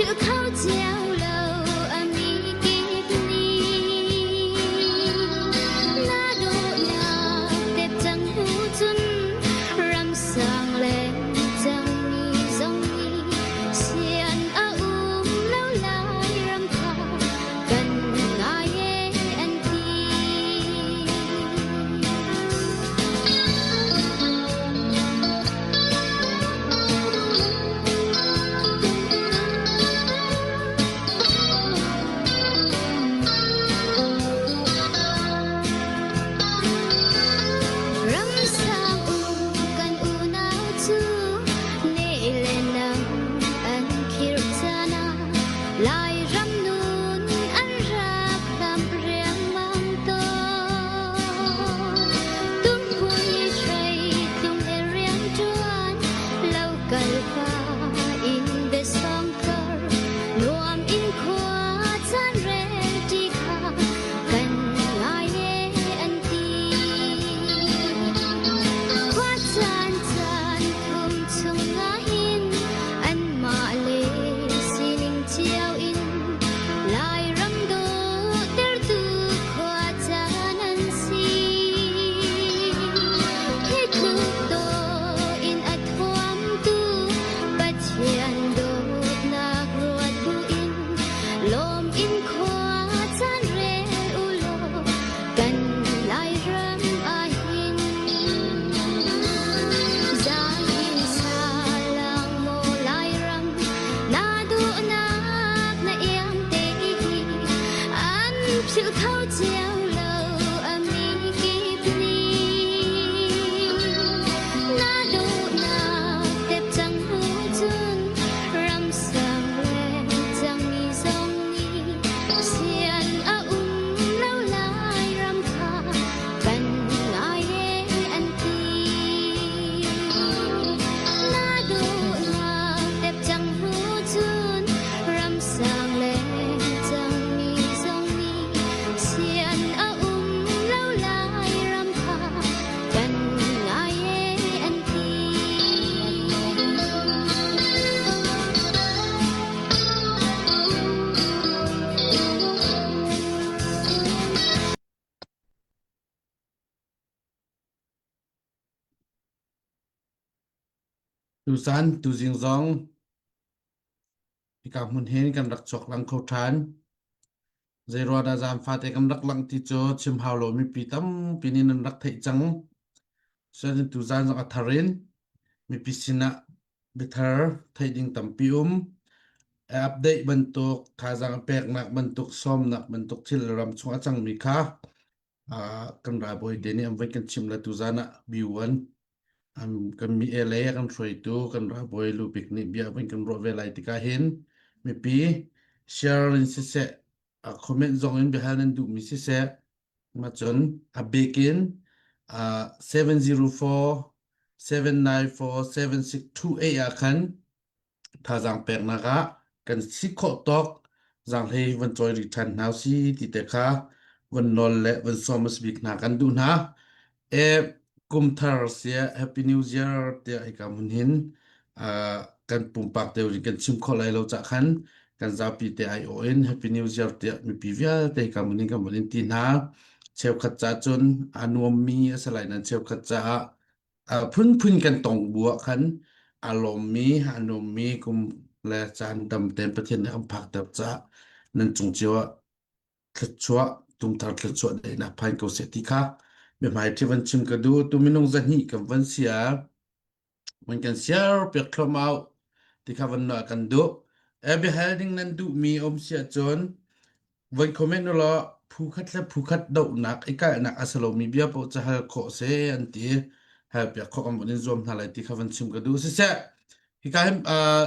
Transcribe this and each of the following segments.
Philh kho cio lo a mi kip nih na dawhnak tep cang hnu cun ramsang le cangmi zong nih sian a um lo lai ram kha kan ngai e an ti. Ramsang um kan unau cu ne le nang an khirh caan ah Lairam nun an rak hlam riangmang tawn. Tumpui hreitlung he rianṭuan lo kal pa in biasawng tlor nuam in khua caan rel ṭi kha kan ngai e an ti. Khua caan caan thum chung ahhin anmah le sining cio in Lairam dawhtertu khua caan an si. Hi tluk dawh in a thuamtu Pathian dawtnak ruat buin lawm in khua caan rel u law kan Lairam ahhin zaangin salang maw Lairam na duhnak na iang te hi an philh kho cio lo a mi kip nih na duhnak tep cang hnu cun ramsang le cangmi zong nih sian a um lo lai ram kha kan ngai e an ti. Na duhnak tep cang hnu cun ramsang le cangmi zong nih sian a um lo lai ram kha kan ngai e an ti. Tuzan tuzing zong hika hmun hin kan rak chuak lang kho ṭhan. Zeiruah dah zaangfate kan rak langh ti cu chim hau lo mipi tampi nih nan rak theih cang. Cun tuzan zong a thar in mipi sinah biathar theih ding tampi um. Update bantuk, thazaang peknak bantuk, sawmnak bantuk thil ram chung a cangmi kha kan ralbawi te nih an voi kan chimh le tuzan ah B1 kan mi LA kan hruaitu kan ralbawi lubik nih bia van kan ruah ve lai tikah hin mipi share in siseh comment zong in biahal nan duhmi siseh macun a bik in 704 794 7628 ah khan thazaang peknak ah kan si khawh tawk zaanghlei van cawi rih ṭhan hna si ti te kha van nawl le van sawm a si bik hna kan duh hna. E kum thar sia Happy New Year tiah hika hmun hin uh, kan pumpak deuh in kan chim khawh lai lo cah khan kan zapi te ai awh in Happy New Year tiah mipi vialte hika hmun hin kan van in ti hna. Cheukhat ca cun a nuammi a si lai nan cheukhat caah phunphun kan tong bu ah khan aa lawmmi aa nuammi kum le caan dam tein Pathian nih a kan phakter caah nan cung cio ah thluachuah tumthar thluachuah daihnak phan ko seh ti kha biahmai ṭhi van chim ka duh. Tu minung zahnih kan van si ah van kan siar piak thluahmah ti kha van kan duh. Eh biahal ding nan duhmi um si ahcun Voi comment u law phu khat le phu khat dohnak i kalhnak a si lomi bia paoh cu hal khawh si an ti. Hal piak khawh kan von in zuam hna lai ti kha van chim ka duh. Siseh, hika hin uh,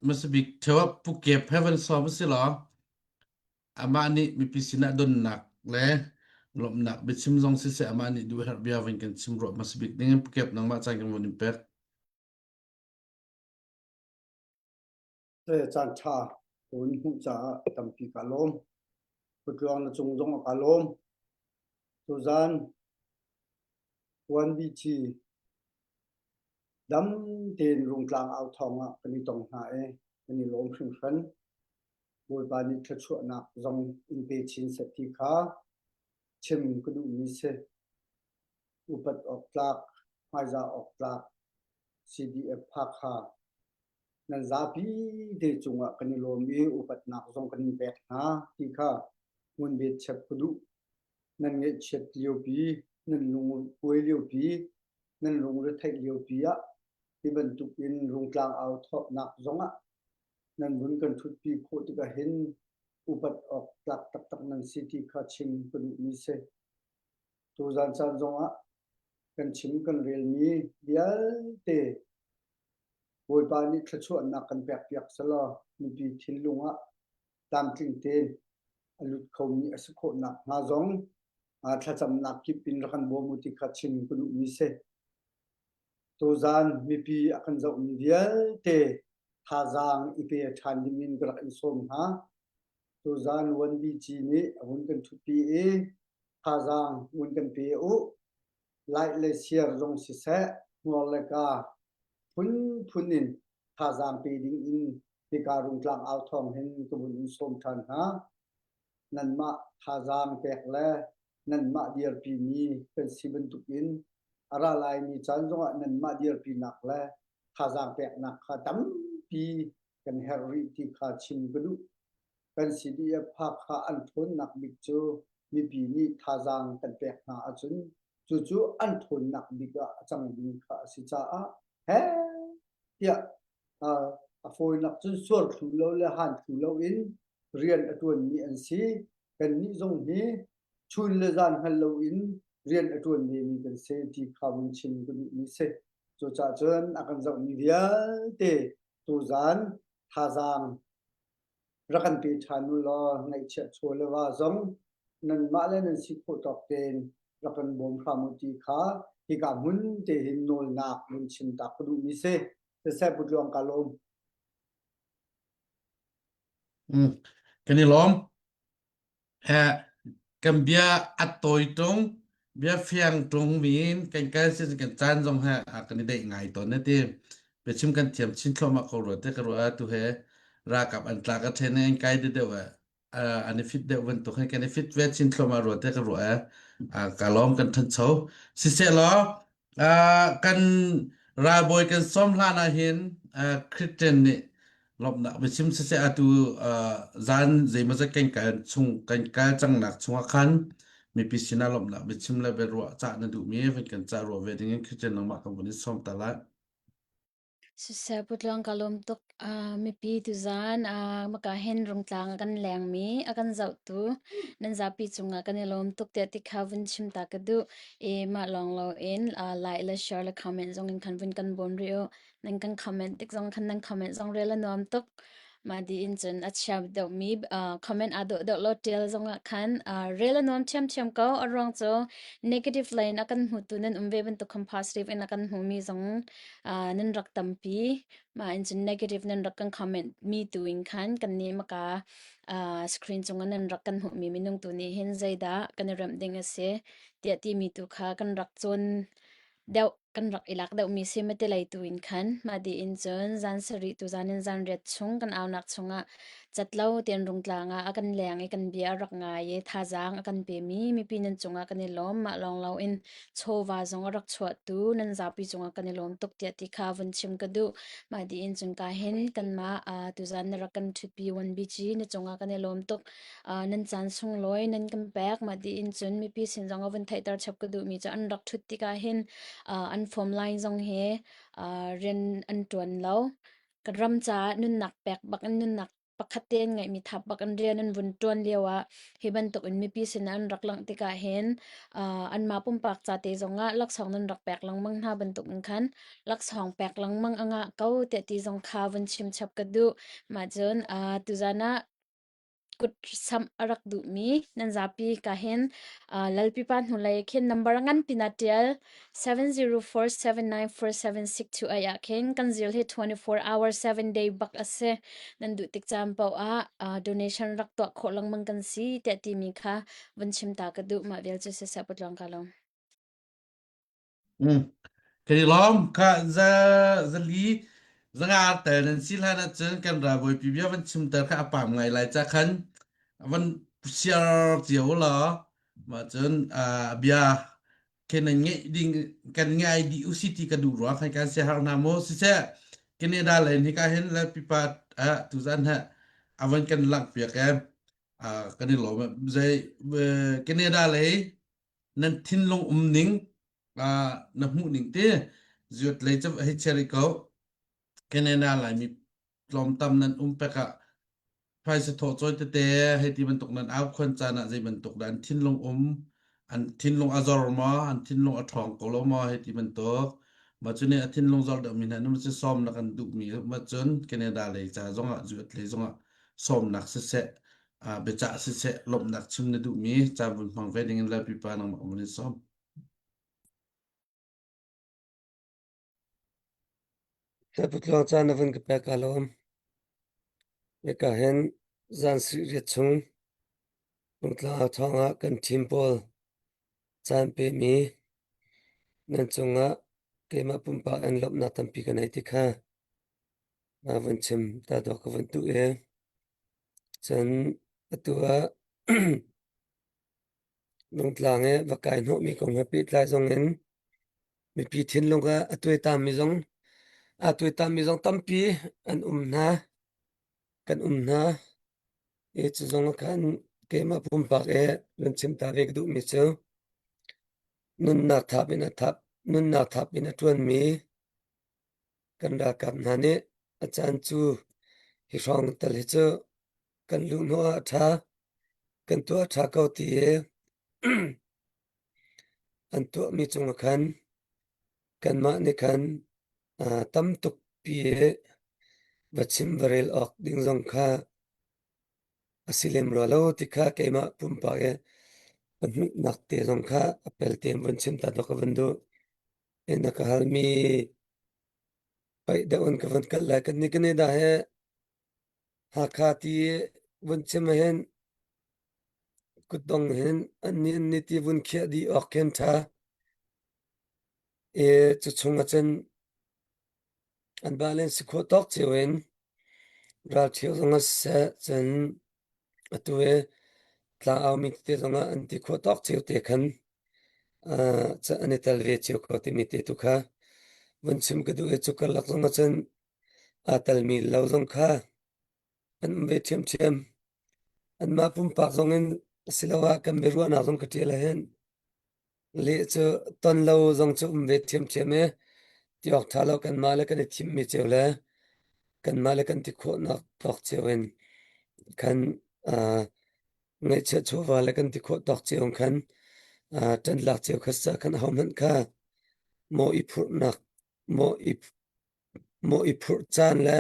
hmasabik theo ah Pu Kep he van sawm a si law amah nih mipi sinah donnak le lawmhnak biachim zong siseh amah nih duh herh bia van kan chim ruah hmasabik ding in Pu Kep nangmah caan kan von in pek. Caan ṭha ka hun hmuh caah tampi kaa lawm. Kutluang na cung zong ah kaa lawm. Tuzaan 1BT dam tein Rungtlang au thawng ah kan i tong hna i kan i lawm hringhran. Bawipa nih thluachuahnak zong in pe chin seh ti kha chim ka duhmi si. Upat awk tlak, hmaizah awk tlak CDF Hakha nan zapi te cungah kan i lawm i upatnak zong kan in pek hna ti kha hmunbet chep ka duh. Nan ngaihchiat liopi, nan lungkuai liopi, nan lungretheih liopi ah hi bantuk in Rungtlang au thawhnak zongah nan vun kan ṭhutpi khawh tikah hin upat awk tlak taktak nan si ti kha chim ka duhmi si. Tuzan caan zongah kan chim kan relmi vialte Bawipa nih thluachuahnak kan pekpiak selaw mipi thinlung ah tlamtling tein a lut khomi a si khawh nakhnga zong thlacamnak kip in rak kan bawm u ti kha chim ka duhmi si. Tuzan mipi a kan zohmi vialte thazaang i pe ṭhan dingin ka rak in sawm hna. Tuzan 1BG nih a vun kan ṭhutpi i thazaang vun kan pe u. Like le share zong siseh, hmuar le ka phunphun in thazaang pe ding in hika Rungtlang au thawng hin ka vun in sawm ṭhan hna. Nanmah thazaang pek le nanmah dirpimi kan si bantukin a ra laimi caan zongah nanmah dirpinak le thazaang peknak kha tampi kan herh rih ti kha chim ka duh. Kan CDF phak kha an ṭhawnnak bik cu mipi nih thazaang kan pek hna ahcun cucu an ṭhawnnak bik ah a cang ding kha a si caah he tiah a fawinak cun suar thlu lo le han thlu loin rian a ṭuanmi an si. Kannih zong hi chun le zan hngal loin rian a ṭuan vemi kan si ti kha vun chim ka duhmi si. Cucaah cun a kan zohmi vialte tuzan thazaang rak kan pe ṭhan u law ngaihchiat chaw le va zong nanmah le nan si khawh tawk tein rak kan bawm hram u ti kha hika hmun te hin nawlnak vun chim ta ka duhmi si. Siseh Pu Tluang ka lawm. Mm. Kan i lawm. He kan bia a tawi tung, bia fiang tung min kan kal sin kan caan zong he a kan i deih ngai tawn na ti. Biachim kan thiam chin thluahmah ko rua te ka ruah tu he ralkap an tlak a then an kai deuh deuh an i fit deuh bantuk he kan i fit ve chin thluahmah rua te ka ruah ka lawm kan ṭhancho. Siseh law kan ralbawi kan sawm hlan ah hin Christian nih lawmhnak biachim siseh atu zan zeimawzat kan kal chung kan kal cangnak chungah khan mipi sinah lawmhnak biachim le biaruah cah na duhmi van kan cah ruah ve dingin Christian nangmah kan vun in sawm ta lai. Siseh Putluang ka lawm tuk. Uh, mipi tuzaan uh, maka hin rungtlang a kan lengmi a kan zohtu nan zapi cungah kan i lawm tuk tiah ti kha vun chim ta ka duh. I mah lawng loin uh, like le share le comment zong in khan vun kan bawm rih u. Nan kan comment tik zong khan nan comment zong rel a nuam tuk. Mah di in cun a chia deuhmi uh, comment aa dawh deuh lo tial zongah khan uh, rel a nuam ṭhiamṭhiam ko. A ruang cu negative lane a kan hmutu nan um ve bantuk khan positive in a kan hmumi zong uh, nan rak tampi. Mah in cun negative nan rak kan comment mi tu in khan kan nih maka uh, screen cungah nan rak kan hmuhmi minung tu nih hin zeidah kan i remh ding a si tiah timi tu kha kan rak cawn deuh kan rak i lak deuhmi si mate lei tu in khan mah di in cun zan sarih tu zan in zan riat chung kan aunak chungah catlo tian rungtlang ah a kan leng i kan bia a rak ngai i thazaang a kan pemi mipi nan cungah kan i lawm mah lawng lo in chawva zong a rak chuahtu nan zapi cungah kan i lawm tuk tiah ti kha vun chim ka duh mah di in cun ka hin kanmah tuzan na rak kan ṭhutpi 1BG na cungah kan i lawm tuk nan caan sunglawi nan kan pek. Mah tiin cun mipi sin zong a vun theihter chap ka duhmi cu an rak ṭhut tikah hin an form line zong hi rian an ṭuan lo. Kan ram caah nunnak pek bak in nunnak pakhat te an ngeihmi thap bak in rian an vun ṭuan lio ah hi bantuk in mipi sin an rak langh tikah hin anmah pumpak ca te zongah laksawng nan rak pek lengmang hna bantuk in khan laksawng pek lengmang a ngah ko tiah ti zong kha vun chim chap ka duh. Mah cun tuzan ah kut samh a rak duhmi nan zapi ka hin Lalpipa hnulei khin number nganpi na ṭial 704794762 ai ah khin kan zil hi 24 hour 7 day bak a si. Nan duh tik caan paoh ah donation rak tuah khawh lengmang kan si tiah timi kha vun chim ta ka duh. Mah vial cu siseh putluang ka lawm. Mm. Kan i lawm. Ka za zali. Zanga tel nan si hlan ahcun kan ralbawipi bia van chimter kha a pam ngai lai ca khan van siar cio law mah cun bia khi nan ngeih ding kan ngai dih usi ti ka duh ruang khan kan siaherh hna maw siseh Canada lei hi ka hin le pipa ah tuzan ha avan kan langh piak em kan i lawm zei Canada lei nan thinlung um ning na hmuh ning te zuat lei cu hei cherry ko Canada Laimi tlawmtam nan um pek ah phaisa thawh cawi tete hei ti bantuk nan au khuan caan ah zei bantuk dah an thinlung um an thinlung a zor maw an thinlung a ṭhawng ko lo maw hei ti bantuk mah cu nih a thinlung zor deuh mi hna nu cu sawm na kan duh mi mah cun Canada lei ca zongah zuat lei zongah sawmnak siseh biacah siseh lawmhnak chim na duhmi caan vun hmang ve ding in Lalpipa nangmah vun in sawm. Putluang caan na vun ka pek ka lawm. Hika hin zan riat chung Rungtlang thawng ah kan team pawl caan pemi nan cungah keimah pumpak in lawmhnak tampi ka nei ti kha na vun chim ta dawh ka vun tuh i cun atu ah Rungtlang i va kai hnawhmi kong he pehtlai zong in mipi thinlung ah a tuaitammi zong aa tuaitammi zong tampi an um hna. Kan um hna. I cu zong ah khan keimah pumpak i vun chim ta ve ka duhmi cu nunnak thap in a thap nunnak thap in a ṭuanmi kan ralkap hna nih a caan cu hi hrawng tal hi cu kan luh hnawh ah a ṭha, kan tuah a ṭha ko ti i an tuahmi cungah khan kanmah nih khan tam tukpi i va chim va rel awk ding zong kha a si lem rua lo ti kha keimah pumpak i ka hmuhnak te zong kha a pel tein vun chim ta dawh ka vun duh. Na ka halmi paih deuh in ka vun kal lai. Kan nih kan i dah he Hakha ti vun chim ahhin kutdong hin annih annih ti vun khiah dih awk khin ṭha. I cu chung ahcun an bal in si khawh tawk cio in ralṭhio zong ah siseh cun atu i tlangau mi tete zong ah an ti khawh tawk cio te khan an i tel ve cio ko timi te tu kha vun chim ka duh i cu karlak zong ah cun aa telmi lo zong kha an um ve ṭhiamṭhiam. Anmah pumpak zong in asiloah kan biaruahnak zong ka ṭial ahhin leh cu ton lo zong cu um ve ṭhiamṭhiam i ti awk ṭha lo kanmah le kan i thimmi cio le kanmah le kan ti khawhnak tawk cio in khan uh, ngaihchiat chawva le kan ti khawh tawk cio in khan uh, ṭan lak cio kha sa khan ahohmanh kha maw i phurhnak maw i Maw i phurh caan le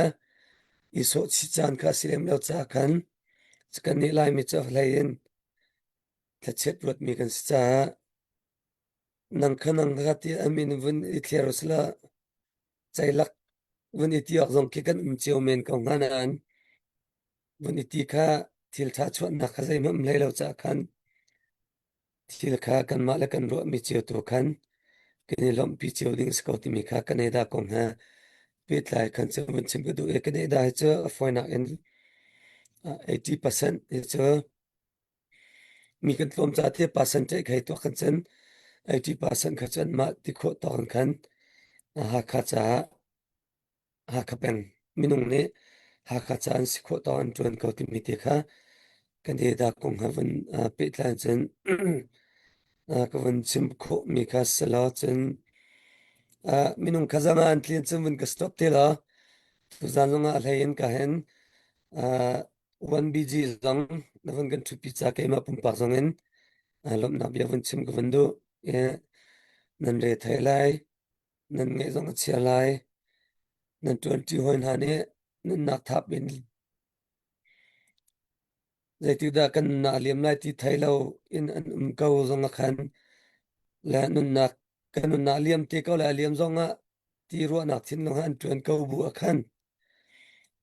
i sawhchih caan kha a si lem lo caah khan kannih Laimi cu a hlei in thlachiat ruatmi kan si caah nang kha nang kha ti a min vun i thliar usila ceilak vun i ti awk zong khi kan um cio men ko hnga nain vun i ti kha thil ṭha chuahnak kha zeihmanh um hlei lo caah khan Thil kha kanmah le kan ruahmi cio tu khan kan i lawmhpi cio ding a si ko timi kha Canada kong he pehtlai khan cu vun chim ka duh i Canada hi cu a fawinak in 80% hi cu mi kan tlawm caah te percentage kha hi tuak kan cun 80% kha cu anmah ti khawh tawk in khan Hakha caah Hakha peng minung nih Hakha ca an si khawh tawk an ṭuan ko timi te kha Canada kong he vun pehtlai cun ka vun chim khawhmi kha si law cun minung kha zan ah an tlin cun vun ka stop te law tuzan zongah a hlei in ka hen 1BG zong na vun kan ṭhutpi ca keimah pumpak zong in lawmhnak bia vun chim ka vun duh. Nan re thei lai. Nan ngaih zong a chia lai. Nan ṭuanṭi hawi hna nih nunnak thap in zeitikdah kan nunnak a liam lai ti thei lo in an um ko zong ah khan le nunnak kan nunnak a liam te ko le a liam zong ah ti ruahnak thinlung ah an ṭuan ko bu ah khan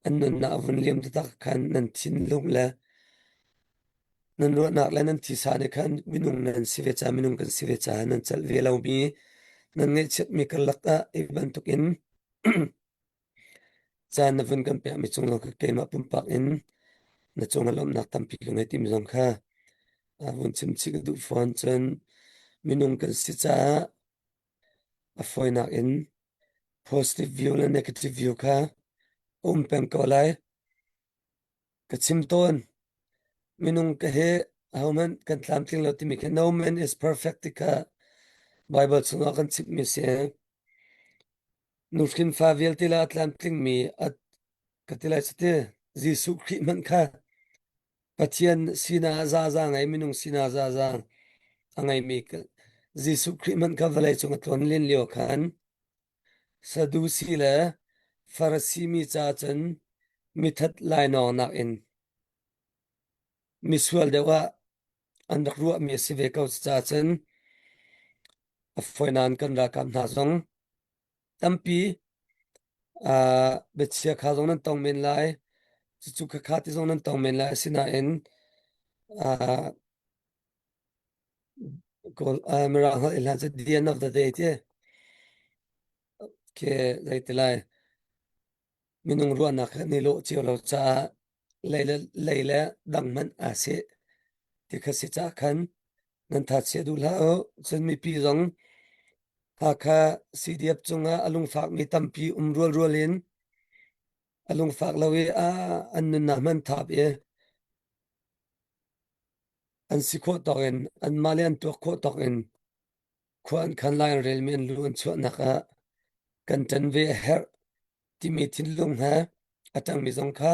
an nunnak a vun liam taktak khan nan thinlung le Nan ruahnak le nan thisa nih khan minung nan si ve caah minung kan si ve caah nan celh ve lomi nan ngaihchiatmi karlak ah hi bantukin. Caan na vun kan pekmi cung zong kha keimah pumpak in na cung ah lawmhnak tampi ka ngei timi zong kha vun chim chih ka duh fawn. Cun minung kan si caah a fawinak in positive view le negative view kha a um peng ko lai. Ka chim tawn. Minung ka he ahohmanh kan tlamtling lo timi khi no man is perfect ti kha Bible chungah kan chimhmi si. Nuhrin fa vialte le a tlamtlingmi a ka ti lai cuti Jesuh Khrih hmanh kha Pathian sinah zaza ngei minung sinah zaza a ngeimi Jesuh Khrih hmanh kha vawlei cung a tlawn len lio khan Sadusi le Farasi mi ca cun mithat lainawngnak in misual deuh ah an rak ruahmi a si ve ko. Cucaah cun a fawi nain kan ralkap hna zong tampi uh, biachia kha zong nan tong men lai. Cucu khakha ti zong nan tong men lai. Asinain uh, kawl uh, Mirang holh in hlan cu the end of the day ti ke zei ti lai minung ruahnak he ni lawh cio lo caah lei le lei le dang hmanh aa seh ti kha si caah khan nan tha chia duh hlah u. Cun mipi zong Hakha CDF cungah a lungfakmi tampi um rualrual in a lungfak lo i a an nunnak hman thap i an si khawh tawk in anmah le an tuak khawh tawk in khua an khan lai an relmi an lu an chuahnak ah kan ṭan ve a herh timi thinlung he a ṭangmi zong kha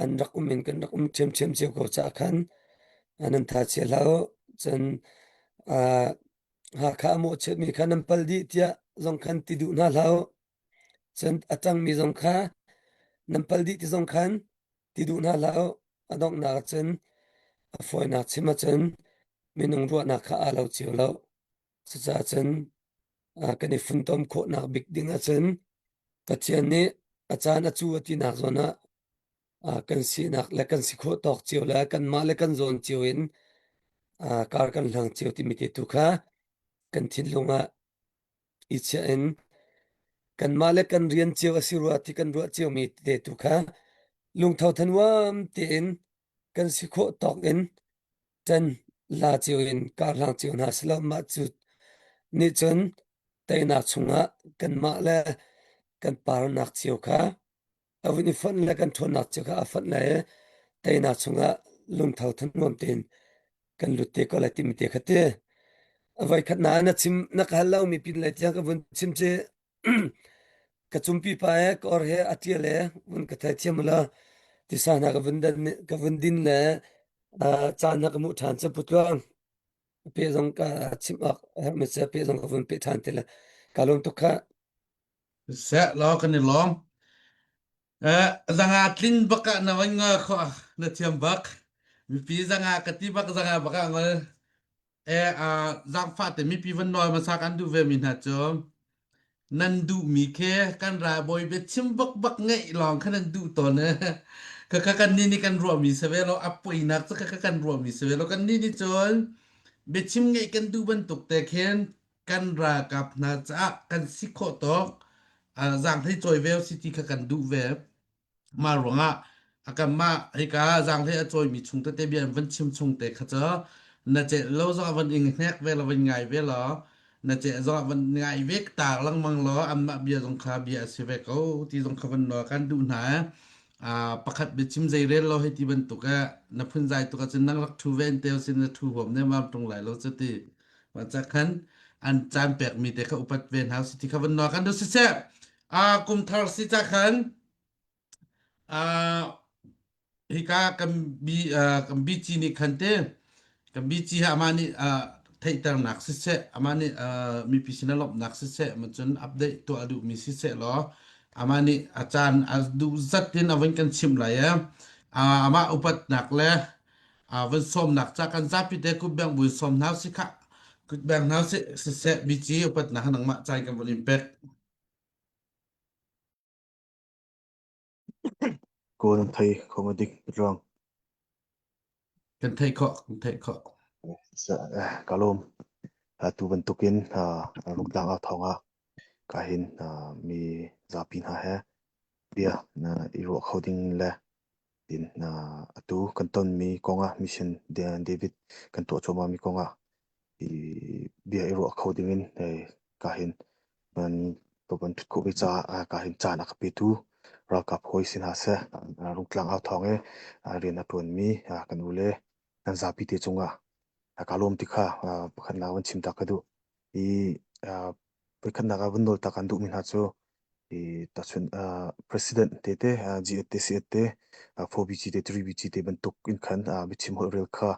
an rak um in kan rak um ṭhiamṭhiam cio ko caah khan nan tha chia hlah u. Cun uh, Hakha a mawhchiatmi kha nan pal dih tiah zong khan ti duh hna hlah u. Cun a ṭangmi zong kha nan pal dih ti zong khan ti duh hna hlah u. A donghnak ah cun a fawinak chim ahcun minung ruahnak kha aa lo cio lo. Cucaah cun kan i funtom khawhnak bik ding ahcun Pathian nih a caan a cu a tinak zawn ah kan sinak le kan si khawh tawk cio le kanmah le kan zawn cio in kar kan hlang cio timi te tu kha kan thinlung ah i chiah in kanmah le kan rian cio a si rua ti kan ruah ciomi te tu kha lungtho thanuam tein kan si khawh tawk in ṭan la cio in karhlang cio hna selaw mah cu nih cun teinak chungah kanmah le kan parnak cio kha a vun i fonh le kan ṭhawnnak cio kha a fonh lai i teinak chungah lungtho thanuam tein kan lut te ko lai timi te kha ti. A voikhat na na chim na ka hal lomi pin lei tiang ka vun chim ci ka cumpi pa he ka or he a ṭial he vun ka theithiam ulaw tisa hna ka vun dan ka vun din le caan hna ka hmuh ṭhan cu putluang pe zong ka chim awk herhmi cu pe zong ka vun pe ṭhan ti le ka lawm tuk kha. Seh law kan i lawm. Eh, zanga tlin bak ah na van ngol kho na thiam bak. Mipi zanga ka ti bak zanga bak ah ngol. Eh, uh, zaangfah te mipi van nawl hmasa kan duh ve mi hna cu nan duhmi khi kan ralbawi biachim bakbak ngeih lawng kha nan duh tawn eh. Khakha kan nih nih kan ruahmi si ve lo a poinak cu khakha kan ruahmi si ve lo kan nih nih cun biachim ngeih kan duh bantuk te khin kan ralkap hna caah kan si khawh tawk uh, zaanghlei cawi ve si ti kha kan duh ve. Mah ruangah a kanmah hika zaanghlei a cawimi chung tete bia an van chim chung te kha cu na celh lo zongah van ing hnek ve law van ngai ve law na celh zongah van ngai ve taar lengmang law anmah bia zong kha bia a si ve ko ti zong kha van nawl kan duh hna. Uh, pakhat biachim zei rel lo hei ti bantuk eh na phunzai tuk ahcun nang rak ṭhu ve te sin na ṭhu huam ne mam ṭung lai lo cu ti mah ca khan an caan pekmi te kha upat ve hna si ti kha van nawl kan duh siseh uh, kum thar si ca khan Uh, hika kan bi uh, kan bici nih khan te kan bici hi amah nih uh, theihternak siseh amah nih uh, mipi sin a lawmhnak siseh cun update tuah a duhmi siseh law amah nih a caan a duh zat in a vun kan chimh lai e uh, amah upatnak le uh, vun sawmnak ca kan zapi te kutbeng buin sawm hna si khah kutbeng hna si siseh bici upatnak nangmah caan kan vun in pek Kawl an thei kho ma dik patluang. Kan theih khawh, kan theih khawh. Ka lawm. Tu bantukin rungtlang au thawng ah ka hin mi zapi hna he. Bia i ruah kho ding le tin atu kan tonmi kongah mission David kan tuah cuahmahmi kongah i bia i ruah kho dingin ka hin nan kan ṭhut khawh ve caah ka hin caan a ka petu ralkap hawi si hna seh Rungtlang au thawng i rian a ṭuanmi kan u le kan zapi te cungah ka lawm ti kha pakhatnak van chim ta ka duh. I voikhatnak ah vun nawl ta kan duhmi hna cu i tahchun president te te G8 te C8 te 4BG te 3BG te bantuk in khan biachim holh rel kha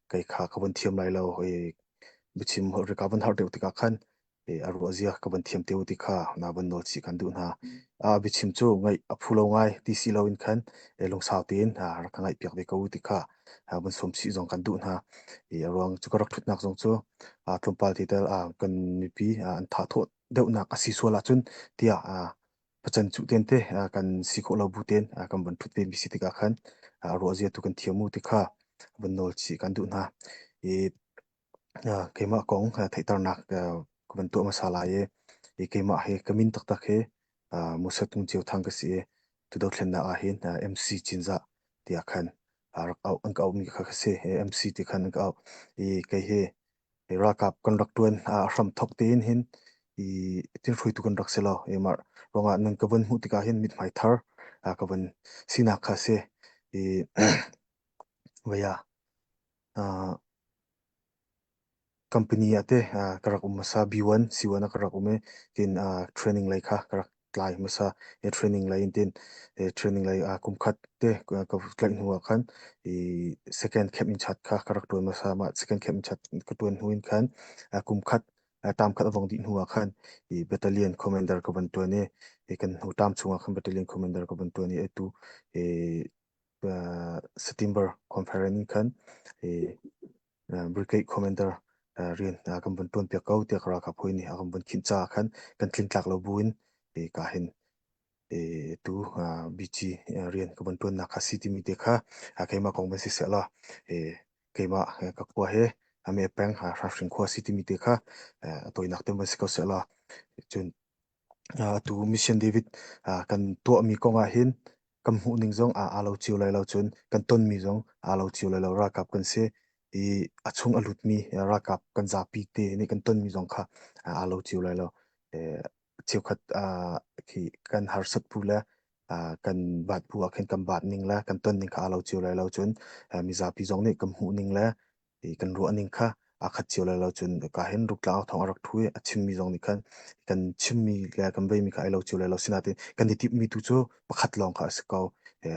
kei kha ka van thiam lai lo i biachim holh rel ka van har deuh tikah khan a ruah zia ka van thiam te u ti kha na van nawl chih kan duh hna. Biachim cu ngaih a phu lo ngai ti si lo in khan lungsau tein rak ka ngaih piak ve ko u ti kha van sawm chih zong kan duh hna. I a ruang cu ka rak ṭhutnak zong cu tlawmpal te tel kan mipi an tha thawh deuhnak a si sual ahcun tiah pacan cuh ten te kan si khawh lo bu ten kan van ṭhut ve mi si tikah khan ruah zia tu kan thiam u ti kha van nawl chih kan duh hna. I keimah kong theihternak ka van tuah hmasa lai i keimah hi ka min taktak hi Musa Tung Ceu Thang ka si i tu dothlennak ah hin MC Cinzah tiah khan rak auh an ka auhmi kha ka si. MC ti khan an ka auh i kei hi ralkap kan rak ṭuan a hram thok tein hin i tin hruaitu kan rak si lo. I mah ruangah nan ka van hmuh tikah hin mithmai thar ka van sinak kha si. I vaya Company ah teh ka rak um hmasa B1 C1 ah ka rak um i tin training lei kha ka rak tlai hmasa. I training lei in tin training lei kum khat te ka tlaih hnu ah khan i second camp in chat kha ka rak ṭuan hmasa. Mah second camp in chat ka ṭuan hnu in khan kum khat term khat a vong dih hnu ah khan i battalion commander ka van ṭuan i kan hnu term chung ah khan battalion commander ka van ṭuan i atu i September conference in khan i brigade commander rian kan vun ṭuan piak ko tiah ka ralkap hawi nih a kan vun khinh caah khan kan tlingtlak lo buin ka hin tu BG rian ka vun ṭuannak kha si timi te kha keimah kong van siseh law keimah ka khua he ame peng Hranhring khua si timi te kha a tawinak te van si ko seh law cun Atu Mission David kan tuahmi kong ah hin kan hmuhning zong aa lo cio lai lo cun kan tonmi zong aa lo cio lai lo. Ralkap kan si i a chung a lutmi ralkap kan zapi te nih kan tonmi zong kha aa lo cio lai lo. Cheukhat khi kan harsat bu le kan bat bu ah khin kan bat ning le kan ton ning kha aa lo cio lai lo cun mizapi zong nih kan hmuhning le i kan ruahning kha aa khat cio lai lo cun ka hin ruktlang thawng a rak thu i a chimmi zong nih khan kan chimmi le kan veimi kha ai lo cio lai lo sinain kan i timhmi tu cu pakhat lawng kha a si ko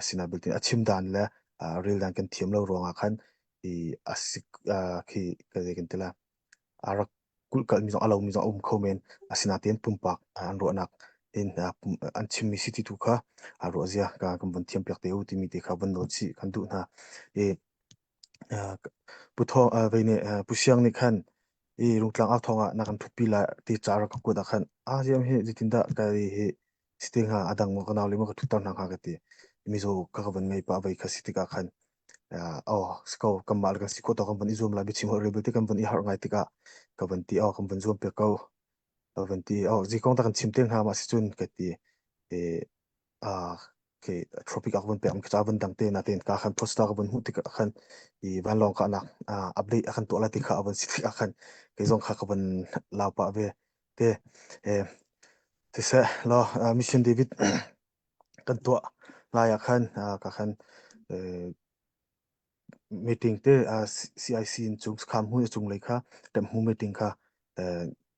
asinain a chim dan le rel dan kan thiam lo ruangah khan i a si khi ka zei kan ti la a rak kulhkalhmi zong a lomi zong a um kho men asinain pumpak an ruahnak in an chimmi si ti tu kha a ruah zia ka kan vun thiam piak te u timi te kha vun nawl chih kan duh hna i Pu Thawng vei nih Pu Siang nih khan i Rungtlang au thawng ah na kan ṭhutpi lai ti ca rak ka kuat ah khan a ziam hi zeitindah ka hi si te hnga a dang maw ka nau le maw ka ṭhutter hna hnga ka ti. Mizaw ka ka van ngei pah vei kha si tikah khan oh si ko kanmah le kan si khawh tawk kan van i zuam lai biachim holh rel belte kan van i harh ngai tikah ka van ti oh kan van zuam piak ko ka van ti oh zikong ta kan chim te hnga ma si cun ka ti i khi tropic a van pek mi ca van dang te na ten ka khan poster ka van hmuh tik ah khan i vanlawng ka nak update a kan tuah lai ti kha a van si tik ah khan kei zong kha ka van lau pah ve te eh siseh law mission David kan tuah lai ah khan ka khan meeting te CIC in cung kham hu cung lei kha tem hu meeting kha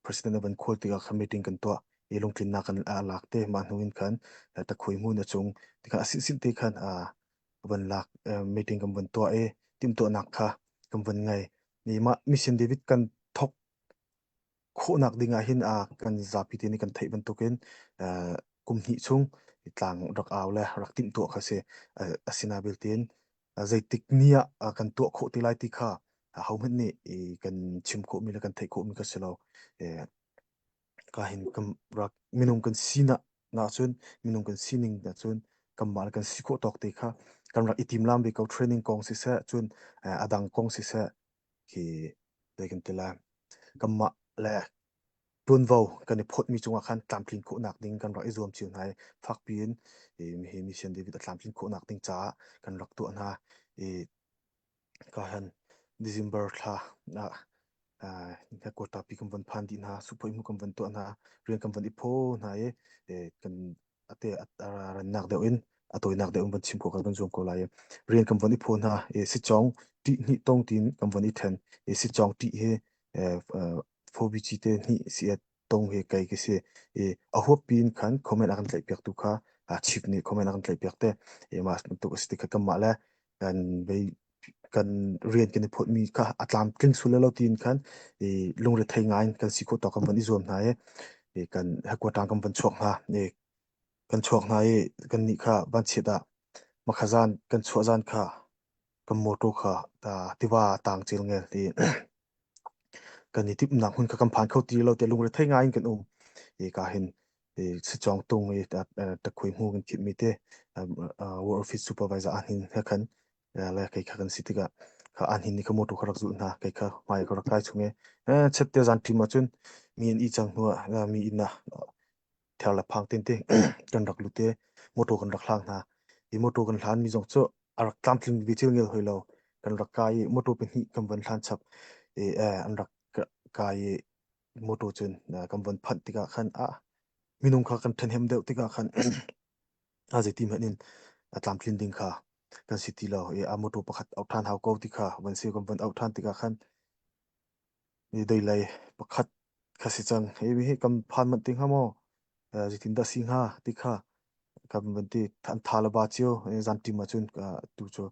president van khual tikah kha meeting kan tuah i lungtlinnak kan lak te mah hnu in khan takhui mu na cung tikha a sin te khan van lak meeting kan van tuah i timhtuahnak kha kan van ngei ni mah mission David kan thok khawhnak ding ah hin kan zapi te nih kan theih bantukin kum hnih chung tlang rak au le rak timhtuah kha si asina belte zeitik ni ah kan tuah khawh ti lai ti kha ahohmanh nih kan chim khawhmi le kan theih khawhmi kha si lo. Ka hin kan rak minung kan sinak na cun minung kan sining na cun kanmah le kan si khawh tawk te kha kan rak i timlam ve ko training kong siseh cun a dang kong siseh khi zei kan ti lai kanmah le. Ṭuanvo kan i phawtmi cungah khan tlamtlin khawhnak ding kan rak i zuam cio hna i fakpi in hi Mission David a tlamtlin khawhnak ding caah kan rak tuah hna. I ka han December thla ah headquarter pi kan von phan dih hna, suphawi kan von tuah hna, rian kan von i phaw hna i kan ate a rannak deuh in a tawinak deuh in von chim khawh kan zuam ko lai. Rian kan von i phaw hna i sicawng ṭih hnih tong tin kan von i ṭhen. I sicawng ṭih hi Phobici te hnih si tong hi kei ka si. I a huap pin khan comment a kan tlaih piak tu kha chief nih comment a kan tlaih piak te. I mah bantuk a si ti kha kanmah le kan bei kan rian kan i phawtmi kha a tlamtling sul lo tiin khan i lungrethei ngai in kan si khawh tawk kan von i zuam hna i, i kan headquarter kan von chuak hna i kan chuak hna i kan nih kha vanchiat ah makha zan kan chuah zan kha kan motor kha ta tiva tang cil ngel ti kan i timhnak hmun kha kan phan kho ti lo te lungrethei ngai in kan um i ka hin i sicawng tung i takhui hmu kan thit mi te war office supervisor an hin he khan le kei kha kan si tikah kha an hin ni kha motor kha rak zulh hna kei kha hmai ka rak kai chung i chet te zan ṭim ahcun mi an i cang hnu ah mi inn ah ther le phang tin te kan rak lut i motor kan rak hlang hna i motor kan hlan mi zong cu a rak tlamtling ve cil ngel hoi lo kan rak kai i motor pahnih kan von hlan chap i an rak kai i motor cun kan von phanh tikah khan a minung kha kan ṭhenhem deuh tikah khan a zeiti hmanh in a tlamtlin ding kha kan si ti lo i a motor pakhat auh ṭhan hau ko ti kha van si kan von auh ṭhan tikah khan i deilei pakhat kha si cang hi hi kan phan manh ti hnga maw zeitin dah si hnga ti kha kan van ti an tha le ba cio zan ṭim ahcun tu cu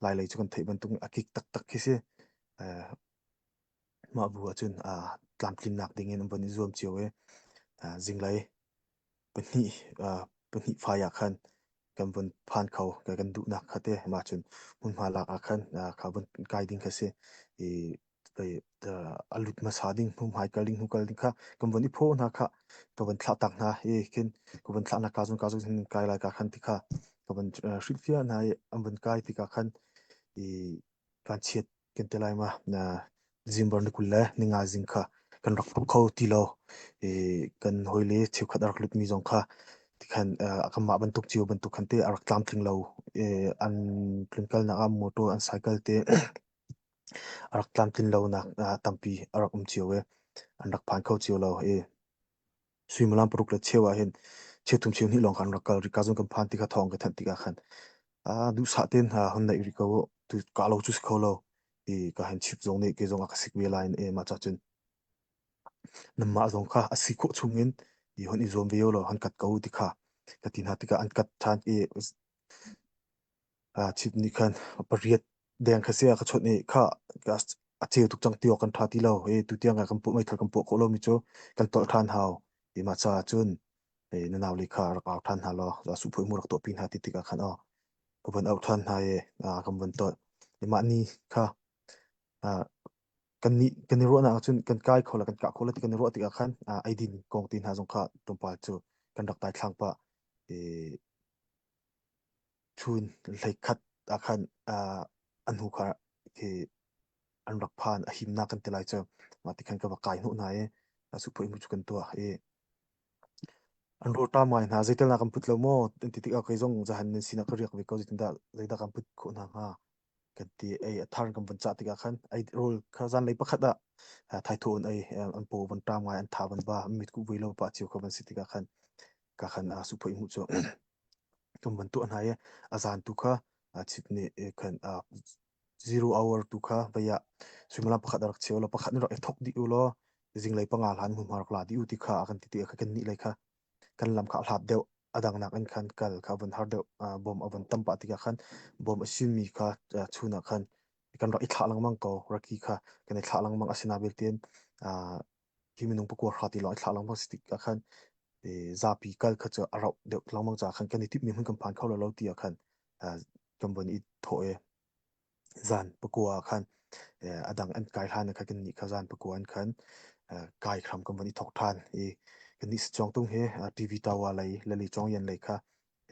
lai lei cu kan theih bantuk a kik taktak khi si mah bu ahcun tlamtlinnak ding in an von i zuam cio i zinglei pahnih pahnih fai ah khan kan vun phan kho kan duhnak kha te mah cun hmunhma lak ah khan kha vun kai ding kha si i a lut hmasa ding hnu hmai kal ding hnu kal ding kha kan vun i phaw hna kha ka vun thlah tak hna i khin ka vun thlah na ka zun ka zun hin kai lai ka khan ti kha ka vun hrilhfiah hna i an vun kai tikah khan i kan chiat kan ti lai ma na zingbar ni 20 le ninga zing kha kan rak phu kho ti lo i kan hawile cheukhat a rak lutmi zong kha tikhan kanmah bantuk cio bantuk khan te a rak tlamtling lo i an tlunkalnak ah motor an cycle te a rak tlamtlin lonak tampi a rak um cio i an rak phan kho cio lo i suimilam paruk le cheu ah hin cheuthum cheu hnih lawng khan rak kal rika zong kan phan tikha thawng ka thanh tikah khan a duhsah ten ha hon naih rih ko tu ka lo chu si kho lo i ka han chip zong nih ke zong a ka sik ve lai e ma cha cun namma zong kha a si khawh chung in i hon i zuam ve lo han kat ko ti kha ka ti hna tikah an kat than i chip nih khan pariat deng kha sia ka chawnh i kha a ceu tuk cang ti awk kan ṭha ti lo i tutiang ah kan puah meithal kan puah khawh lomi cu kan tolh ṭhan hau ti mah caah cun na nau le kha rak au ṭhan hna law suhphawi mu rak tuahpi hna ti tikah khan aw ka von auh ṭhan hna i kan von tolh i mah ni kha kan nih kan i ruahnak ahcun kan kai kho le kan kah kho le ti kan i ruah tikah khan eidin kong ti hna zong kha tlawmpal cu kan rak tai thlang pah i Chun hleikhat ah khan an hnu kha khi an rak phan a himnak kan ti lai cu mah ti khan ka va kai hnawh hna i suphawi mu cu kan tuah i an rawlṭam ngai hna zeitel na kan put lo maw an ti tikah kei zong zahan nan sinah ka riak ve ko zeitindah zeidah kan put khawh hna hnga kan ti ei a thar kan von cah tikah khan ei rawl kha zanlei pakhat ah thaithawh in ei an paw van ṭam ngai an tha van ba mitkuh vui lo pa cio kha van si tikah khan ka khan suphawi mu cu Kan van tuah hna i a zan tu kha chip nih khan zero hour tu kha vei ah suimilam pakhat a rak cheu law pakhat nih rak i thok dih u law zinglei panga hlan hmunhma rak la dih u ti kha a kan ti ti kha kan nih lei kha kan lam kha a hlat deuh a dang nak in khan kal kha a von har deuh bom a von tam pah tikah khan bom a simi kha chun ah khan kan rak i thlah lengmang ko raki kha kan i thlah lengmang asina belte hi minung pakua hra ti lawng i thlah lengmang si tikah khan zapi kal kha cu a rauh deuh lengmang caah khan kan i timhmi hmun kan phan kho lo lo ti ah khan kan von i thawh i zan pakua ah khan a dang an kai hlan kha kan nih kha zan pakua an khan kai hram kan von i thawk ṭhan i kan nih Sachawng tung hi TV tower lei lali chawng yan lei kha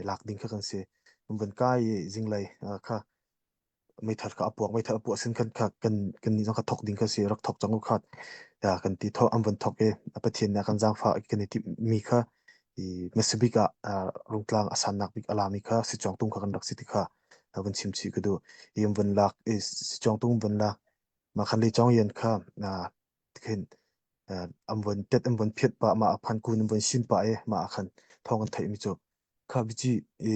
lak ding kha kan si kan von kai i zinglei kha. Meithal kha a puak meithal a puah sin khan kha kan kan nih zong kha thok ding kha si rak thok cang u khat ya kan ti tho an von thok i a Pathian nih a kan zaangfah kan i timh mi kha i hmasabik ah Rungtlang a sannak bik a lami kha Sichuangtung kha kan rak si ti kha van chim chih ka duh. I an von lak i Sichuangtung von lak mah khan Lechong yan kha khin an von tet an von phiat pah mah phan kun an von sin pah i mah ah khan thawng an theih mi cu kha bici i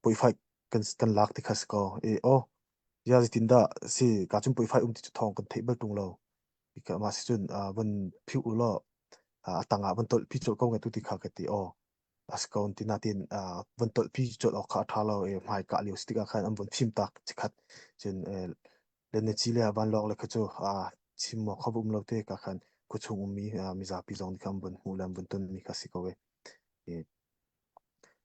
poifai kan kan lak ti kha si ko i aw ya zeitin dah si ka cun poifai um ti cu thawng kan theih bal tung lo ka mah si cun von phiu u law a tangah von tolh pi colh ko nge tu ti kha ka ti aw a si ko ti natin von tolh pi colh awk kha a tha lo i hmai kah lio si tikah khan an von fim tak chikhat cun le na ci le van lawng le kha cu chim maw kha um lo te ka khan khuachung ummi mizapi zong nih khan von hmuh le an von ton mi kha si ko e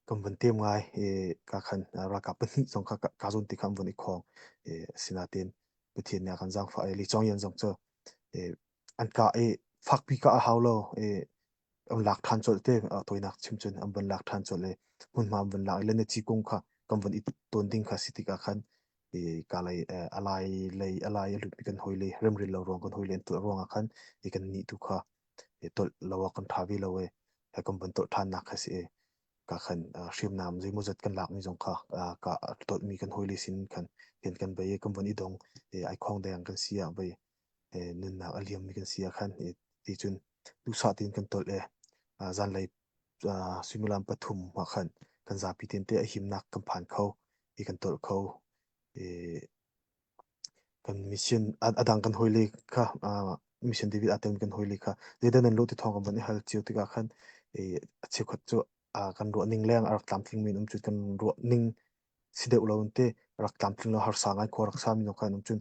kan von tem ngai i ka khan ralkap pahnih zong kha ka zawn ti kha an von i khong i sinatin Pathian nih a kan zaangfah i Lee Chong Yen zong cu an kah i fakpi kah a hau lo i an lak ṭhan colh te tawinak chim cun an von lak ṭhan colh i hmunhma an von lak i le ci kung kha kan von i tawn ding kha si tikah khan i ka lei a lai lei a lai a lutmi kan hawi le remril lo ruang kan hawi le an tuah ruangah khan i kan nih tu kha i tolh lo ah kan ṭha ve lo i kan von tolh ṭhannak kha si i ka khan hriamnam zeimawzat kan lakmi zong kha ka tolhmi kan hawile sin khan rian kan bei i kan von i dong i ai khong deng kan si ah bei nunnak a liammi kan si ah khan ti cun duhsah tein kan tolh i zanlei suimilam pathum ah khan kan zapi tein te a himnak kan phan kho i kan tolh kho i kan mission a dang kan hawile kha mission David aa telmi kan hawile kha zeidah nan lawh ti thawng kan van i hal cio tikah khan a cheukhat cu kan ruah ning leng a rak tlamtling mi an um cu kan ruah ning si deuh lo te rak tlamtling lo harsa ngai khua rak sa mi zong kha an um cun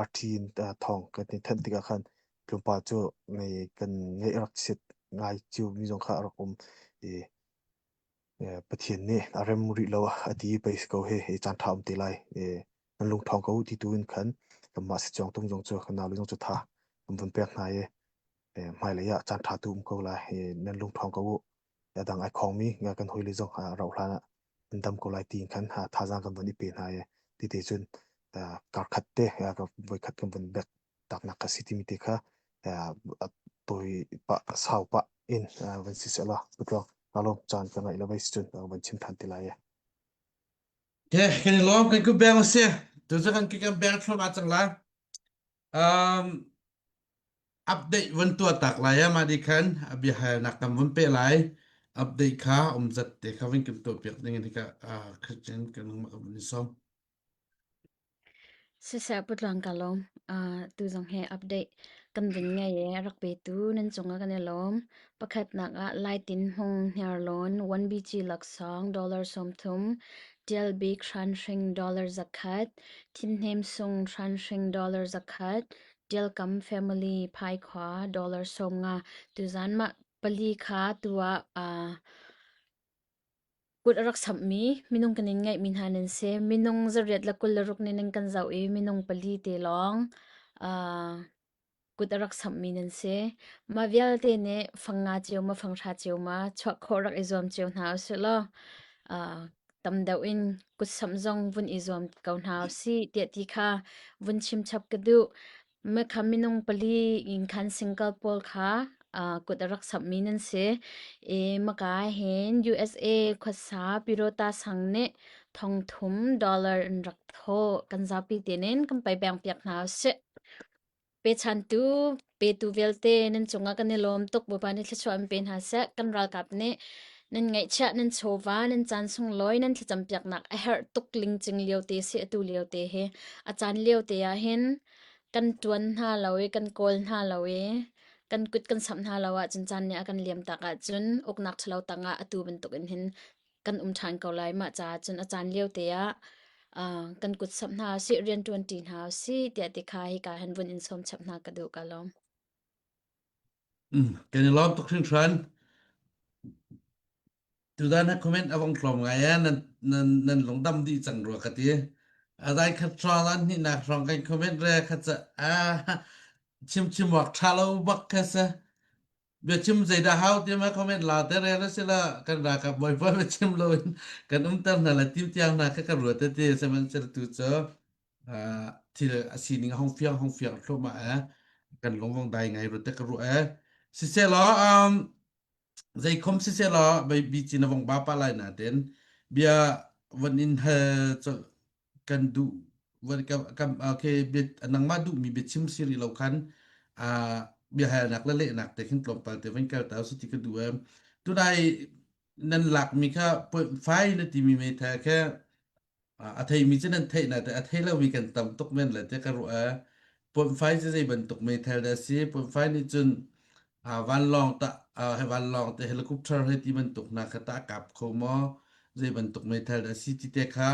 RT in thawng kan i thanh tikah khan tlawmpal cu kan ngaih rak chiat ngai cio mi zong kha a rak um i Pathian nih a rem rih lo a ti pei si ko hi hi caan ṭha um te lai nan lung ṭhawng ko ti tu in khan kanmah si chuang tung zong cu kan nau zong cu tha kan vun pek hna i hmailei ah caan ṭha tu um ko lai nan lung ṭhawng ko u a dang ai khawngmi kan hawile zong rauh hlan ah an dam ko lai ti khan thazaang kan vun i pe hna i ti te cun kar khat te voikhat kan vun bek taknak ka si timi te kha tawi pah sau pah in van si seh law putlawng lalawm caan ka ngaih lo vai si cun van chim than te lai e. Okay, kan i lawm kan ku beng si. Tu cu kan kan beng thluahmah cang lai. Um, update van tuah tak lai a mah di khan a biahalnak tam van pe lai. Update kha um zat te kha van kan tuah piak ding in ka Christian kan hung ka van i sawm. Siseh Pu Tluang ka lawm. Uh, tu zong he update kan vun ngei i rak petu nan cungah kan i lawm. Pakhatnak ah Laitin Hmung Hniarlawn 1BG laksawng dollar 30, Tial Bik Hranhring dollar 100, Thinhnem Sung Hranhring dollar 100, Tialkam Family Phaikhua dollar 50. Tuzan mah pali kha tu ah uh, Kut a rak samhmi minung kan in ngeihmi hna nan si. Minung 826 nih nan kan zoh i minung pali te lawng uh, kut a rak samhmi nan si. Mah vialte nih fang nga cio ma fang hra cio ma chuah khawh rak i zuam cio hna usih law uh, tam deuh in kut samh zong vun i zuam ko hna usih tiah ti kha vun chim chap ka duh. Mekha minung pali in khan single pawl kha uh, kut a rak samhmi nan si. I maka hin USA khuasa Pirota sang nih thong thum dollar in rak thawh kan zapi tein kan pai beng piak hna usih. Pechantu petu vialte nan cungah kan i lawm tuk Bawipa nih thluachuah in pe hna seh kan ralkap nih nan ngaihchiah nan chawva nan caan sunglawi nan thlacam piaknak a herh tuk lingcing lio te si atu lio te hi a caan lio te ah hin Kan ṭuan hna lo i kan kawl hna lo i kan kut kan samh hna lo ahcun caan nih a kan liamtak ahcun uknak ṭhalo tangah atu bantukin hin kan um ṭhan ko lai. Mah caah cun a caan lio te ah uh, kan kut samh hna usih, rian ṭuanṭi hna usih tiah ti kha hika hin vun in sawm chap hna ka duh ka lawm. Mm, kan i lawm tuk hringhran. Tutan na comment a vong tlawm ngai eh nan nan nan lungdam dih cang rua ka ti. A dai khat hrawng an hnihnak hrawng kan comment re khat ca a chim chim wak tha lo bak kha se. Bia chim zeidah hau ti ma comment la te re la sila kan ralkap bawi pa bia chim lo in kan umter hna la tim tiang hna kha ka ruat te ti sihmanhsehlaw tu cu. Thil a sining a hong fiang hong fiang thluahmah eh. Kan lungvong dai ngai rute ka ruah eh. Siselaw um, zeikhom siselaw bei bi cin a vong ba pa lai na ten bia van in hal kan duh van ka kam okay bia nangmah duh mi biachim siri lo khan a bia halnak le lehnak te khin tlawmpal te van kal ta su ti ka duh em tunai nan lak mi kha point fai na ti mi meithal kha A theimi cu nan theih nain a thei lomi kan tam tuk men lai tiah ka ruah. Puanfai cu zei bantuk meithal dah a si? Puanfai nih cun vanlawng tah vanlawng te helicopter hei ti bantuk hna kha tah a kap kho maw? Zei bantuk meithal dah a si ti te kha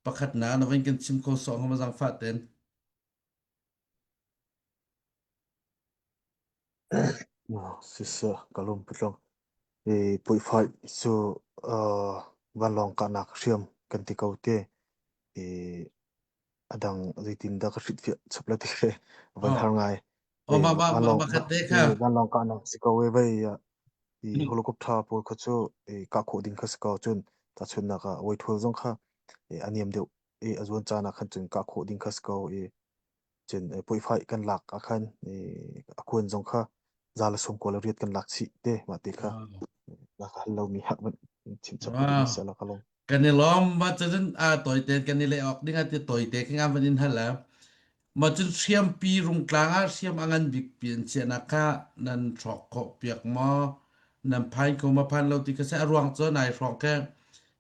pakhatnak na van kan chim kho sawh hnga maw zaangfah ten? Siseh ka lung putlung. I puihfai cu vanlawng kahnak hriam kan ti ko te. I a dang zeitin dah ka hrilhfiah chap la ti khi van Oh, har ngai. oh I mah mah mah vanlawng mah khat te kha. vanlawng kahnak si ko e vei i helicopter pawl kha cu i kah khawh ding kha si ko cun tahchunhnak ah voithul zong kha a niam deuh i a zuan caan ah khan cun kah khawh ding kha si ko i Cun puaifai kan lak ah khan a kuan zong kha za le sawm kawl le riat kan lak chih te mah te kha na ka hal lomi hak van chim chap ka duhmi Wow. si ala ka lawm. Kan i lawm ma cun a toite kan i le awk ding ah ti toite khi ngam van in hal la. Ma cun hriampi rungtlang ah hriam a ngan bik pi an chiahnak kha nan hrawk khawh piak maw nan phain ko ma phan lo ti kha se a ruang cu nai hrawng ke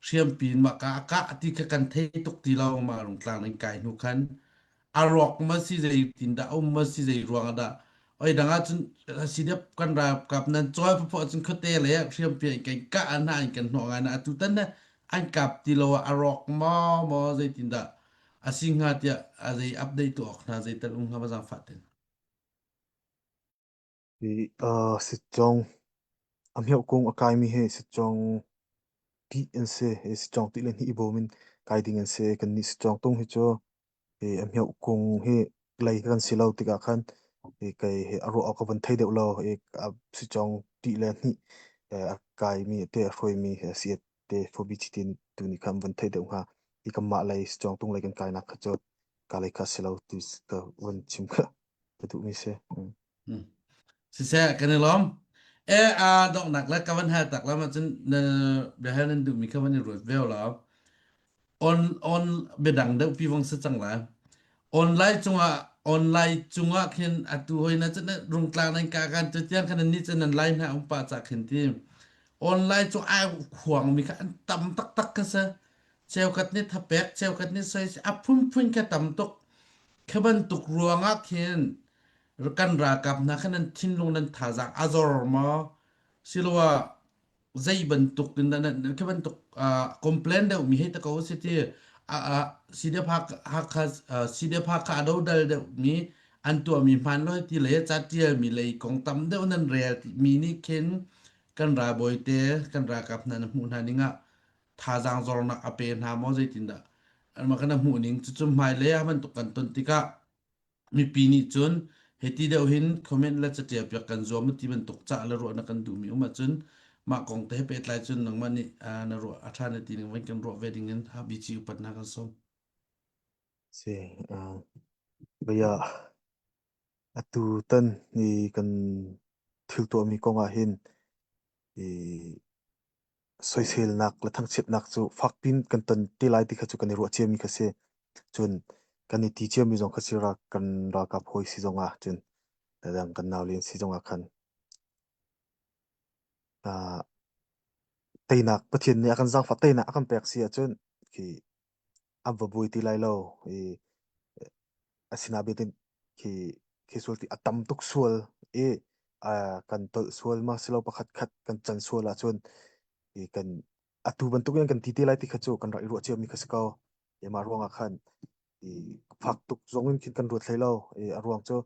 hriampi in mah ka a kah ti kha kan thei tuk ti lo ma rungtlang nan kai hnu khan a rawk ma si zei tin dah um ma si zei ruang ah dah oi dang ah cun si dep kan ralkap nan cawi phuphu cun khuate le hriam pi in kan kah hna in kan hnawh ngai na atu tan ne an kap ti lo a rawk ma maw zei tin dah a si hnga tiah a zei update tu ok hna zei tal um hnga ma zang fa ten I uh, sitcong a mioh kung a kaimi hi sitcong tih an si i sitcong tih le hnih i bawm in kai ding an si kan nih sitcong tung hi cu i a mioh kung hi lei kan si lo tikah khan i kei hi a ruah awk ka van thei deuh lo i a sitcong tih le hnih a kaimi te a hruaimi si te phobi chitin tu nih khan van thei deuh hnga i kanmah lei sitcong tung lei kan kainak kha cu ka lei kha si lo ti ka van chim kha ka duhmi si. Siseh kan i lawm. E a donghnak le ka van hal tak lam ahcun na biahal nan duhmi kha van i ruat veo law on on biadang deuh pi vong si cang lai. Online cungah online cungah khin atu hoi na cun rungtlang nan ka kan tu tiang khan ni cun nan lai hna um pa cha khin ti. Online cu ai khuang mi kha an tam taktak kha si. Cheukhat nih thapek, cheukhat nih soi a phunphun kha tam tuk. Khi bantuk ruangah khin kan ralkap hna kha nan thinlung nan thazaang a zor maw siloah zei bantuk in dah nan khi bantuk complain deuh mi hei ta ko si ti CDF Hakha CDF Hakha a dodal deuh mi an tuah mi hmaan lo ti le ca tial mi lei kong tam deuh nan rel mi nih khin kan ralbawi te kan ralkap hna na hmuh hna ning ah thazaang zornak a pe hna maw zeitindah anmah kan hmuh ning cucu hmailei ah bantuk kan ton tikah mipi nih cun hiti deuh hin comment le catial piak kan zuam ti bantuk cah le ruahnak kan duhmi um ahcun mah kong te he pehtlai cun nangmah nih na ruah a ṭha na ti ning van kan ruah ve ding in HBC upat hna kan sawm. Si, bia atu tan ni kan thil tuahmi kong ah hin i soiselnak le thangchiatnak cu fakpin kan ton te lai ti kha cu kan i ruah ciami kha si. Cun kan i ti ciami zong kha si rak kan ralkap hawi si zong ah cun dang kan nau len si zong ah khan uh, teinak Pathian nih a kan zaangfah teinak a kan pek si ahcun khi an va buai ti lai lo i asinain khi khi sual ti a tam tuk sual i kan tolh sual ma silo pakhat khat kan can sual ahcun i kan atu bantuk in kan ti te lai ti kha cu kan rak i ruah cia mi kha si ko i mah ruang ah khan i fak tuk zong in khin kan ruat hlei lo i a ruang cu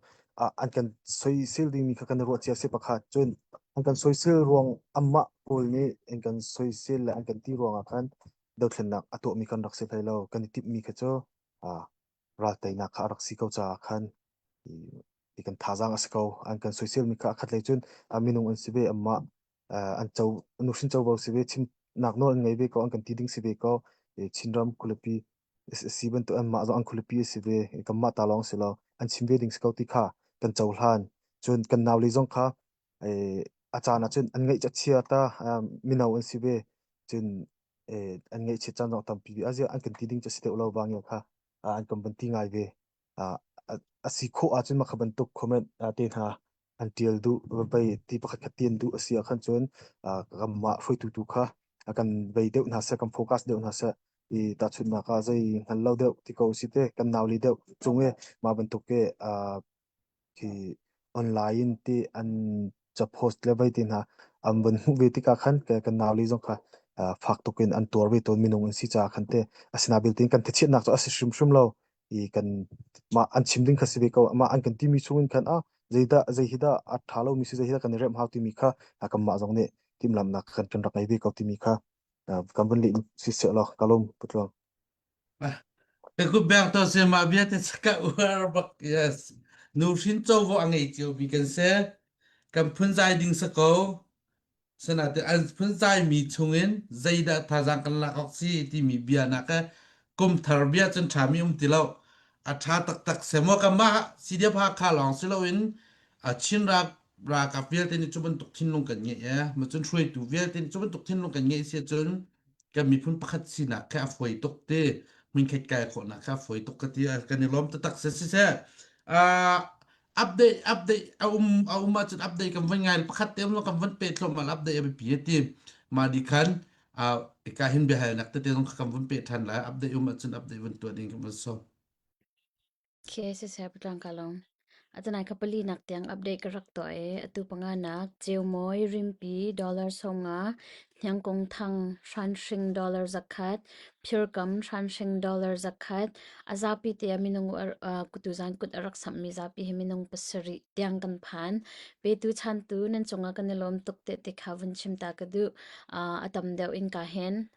an kan soisel dingmi kha kan i ruah cia si pakhat cun an kan soisel ruang amah pawl nih an kan soisel le an kan ti ruang ah khan dothlennak a tuahmi kan rak si hlei lo kan i timhmi kha cu ral teinak kha a rak si ko caah khan i kan thazaang a si ko an kan soiselmi kha a khat lei cun minung an si ve amah an co nuhrin covo si ve chimnak nawl an ngei ve ko an kan ti ding si ve ko Chinram khualipi Si bantuk anmah zong an khualipi a si ve. Kanmah ta lawng si lo. An chim ve ding si ko ti kha kan cohlan. Cun kan naule zong kha a caan ah cun an ngaih a chia ta mino an si ve. Cun an ngaihchiat caan zong tampi ve. Aziah an kan ti ding cu a si deuh lo vang kha an kan van ti ngai ve. A si khawh ahcun mah kha bantuk comment te hna an ṭial duh vei ti pakhat khat ti an duh a si ahkhan cun kanmah hruaitu tu kha kan vei deuh hna seh kan focus deuh hna seh i tahchunhnak ah zei hngal lo deuh ti ko si te kan nauli deuh cung i mah bantuk ke khi online in ti an ca post le vei ti hna an vun hmuh ve tikah khan kan nauli zong kha fak tuk in an tuar ve tawn minung an si caah khan te asina belte in kan thachiatnak cu a si hrimhrim lo i kan mah an chim ding kha si ve ko mah an kan timi chungin khan a zeidah zei hi dah a ṭha lomi si zei hi dah kan i remh hau timi kha kanmah zong nih timhlamhnak kan kan rak ngei ve ko timi kha kan vun leh si seh law ka lawm patluang Ka kut beng to se mah bia te ka uar bak yes nu hrin covo a ngei cio mi kan si kan phunzai ding sa ko Sinain an phunzaimi chungin zeidah thazaang kan lak awk si timi bia nak eh kum thar bia cun ṭhami um ti lo. A ṭha taktak semaw kanmah CDF Hakha lawng si loin a Chin ralkap vialte nih cu bantuk thinlung kan ngeih eh macun hruaitu vialte nih cu bantuk thinlung kan ngeih si ahcun kan miphun pakhat sinak kha a fawi tuk ti hmunkhat kai khawhnak kha a fawi tuk ka ti kan i lawm taktak si siseh uh, update update a um a um ahcun update kan van ngai pakhat te um lo kan van pe thluahmah update a biapi ti ma di khan ka hin biahalnak tete zong kan vun pe than lai update um ahcun update vun tuah ding kan van sawm Okay, siseh patlang ka long. Atanai ka pali nak tiang update ka rak to e. Atu panga nak Cheumawi Rimpi dollar songa Hniangkung thang hranhring dollar zakhat, Phirkam hranhring dollar zakhat, a zapi te ah minung tuzan kut a rak samhmi zapi hi minung pasarih tiang kan phan. Petu chantu nan cungah kan i lawm tuk te ti kha vun chim ta ka duh. A tam deuh in ka hen.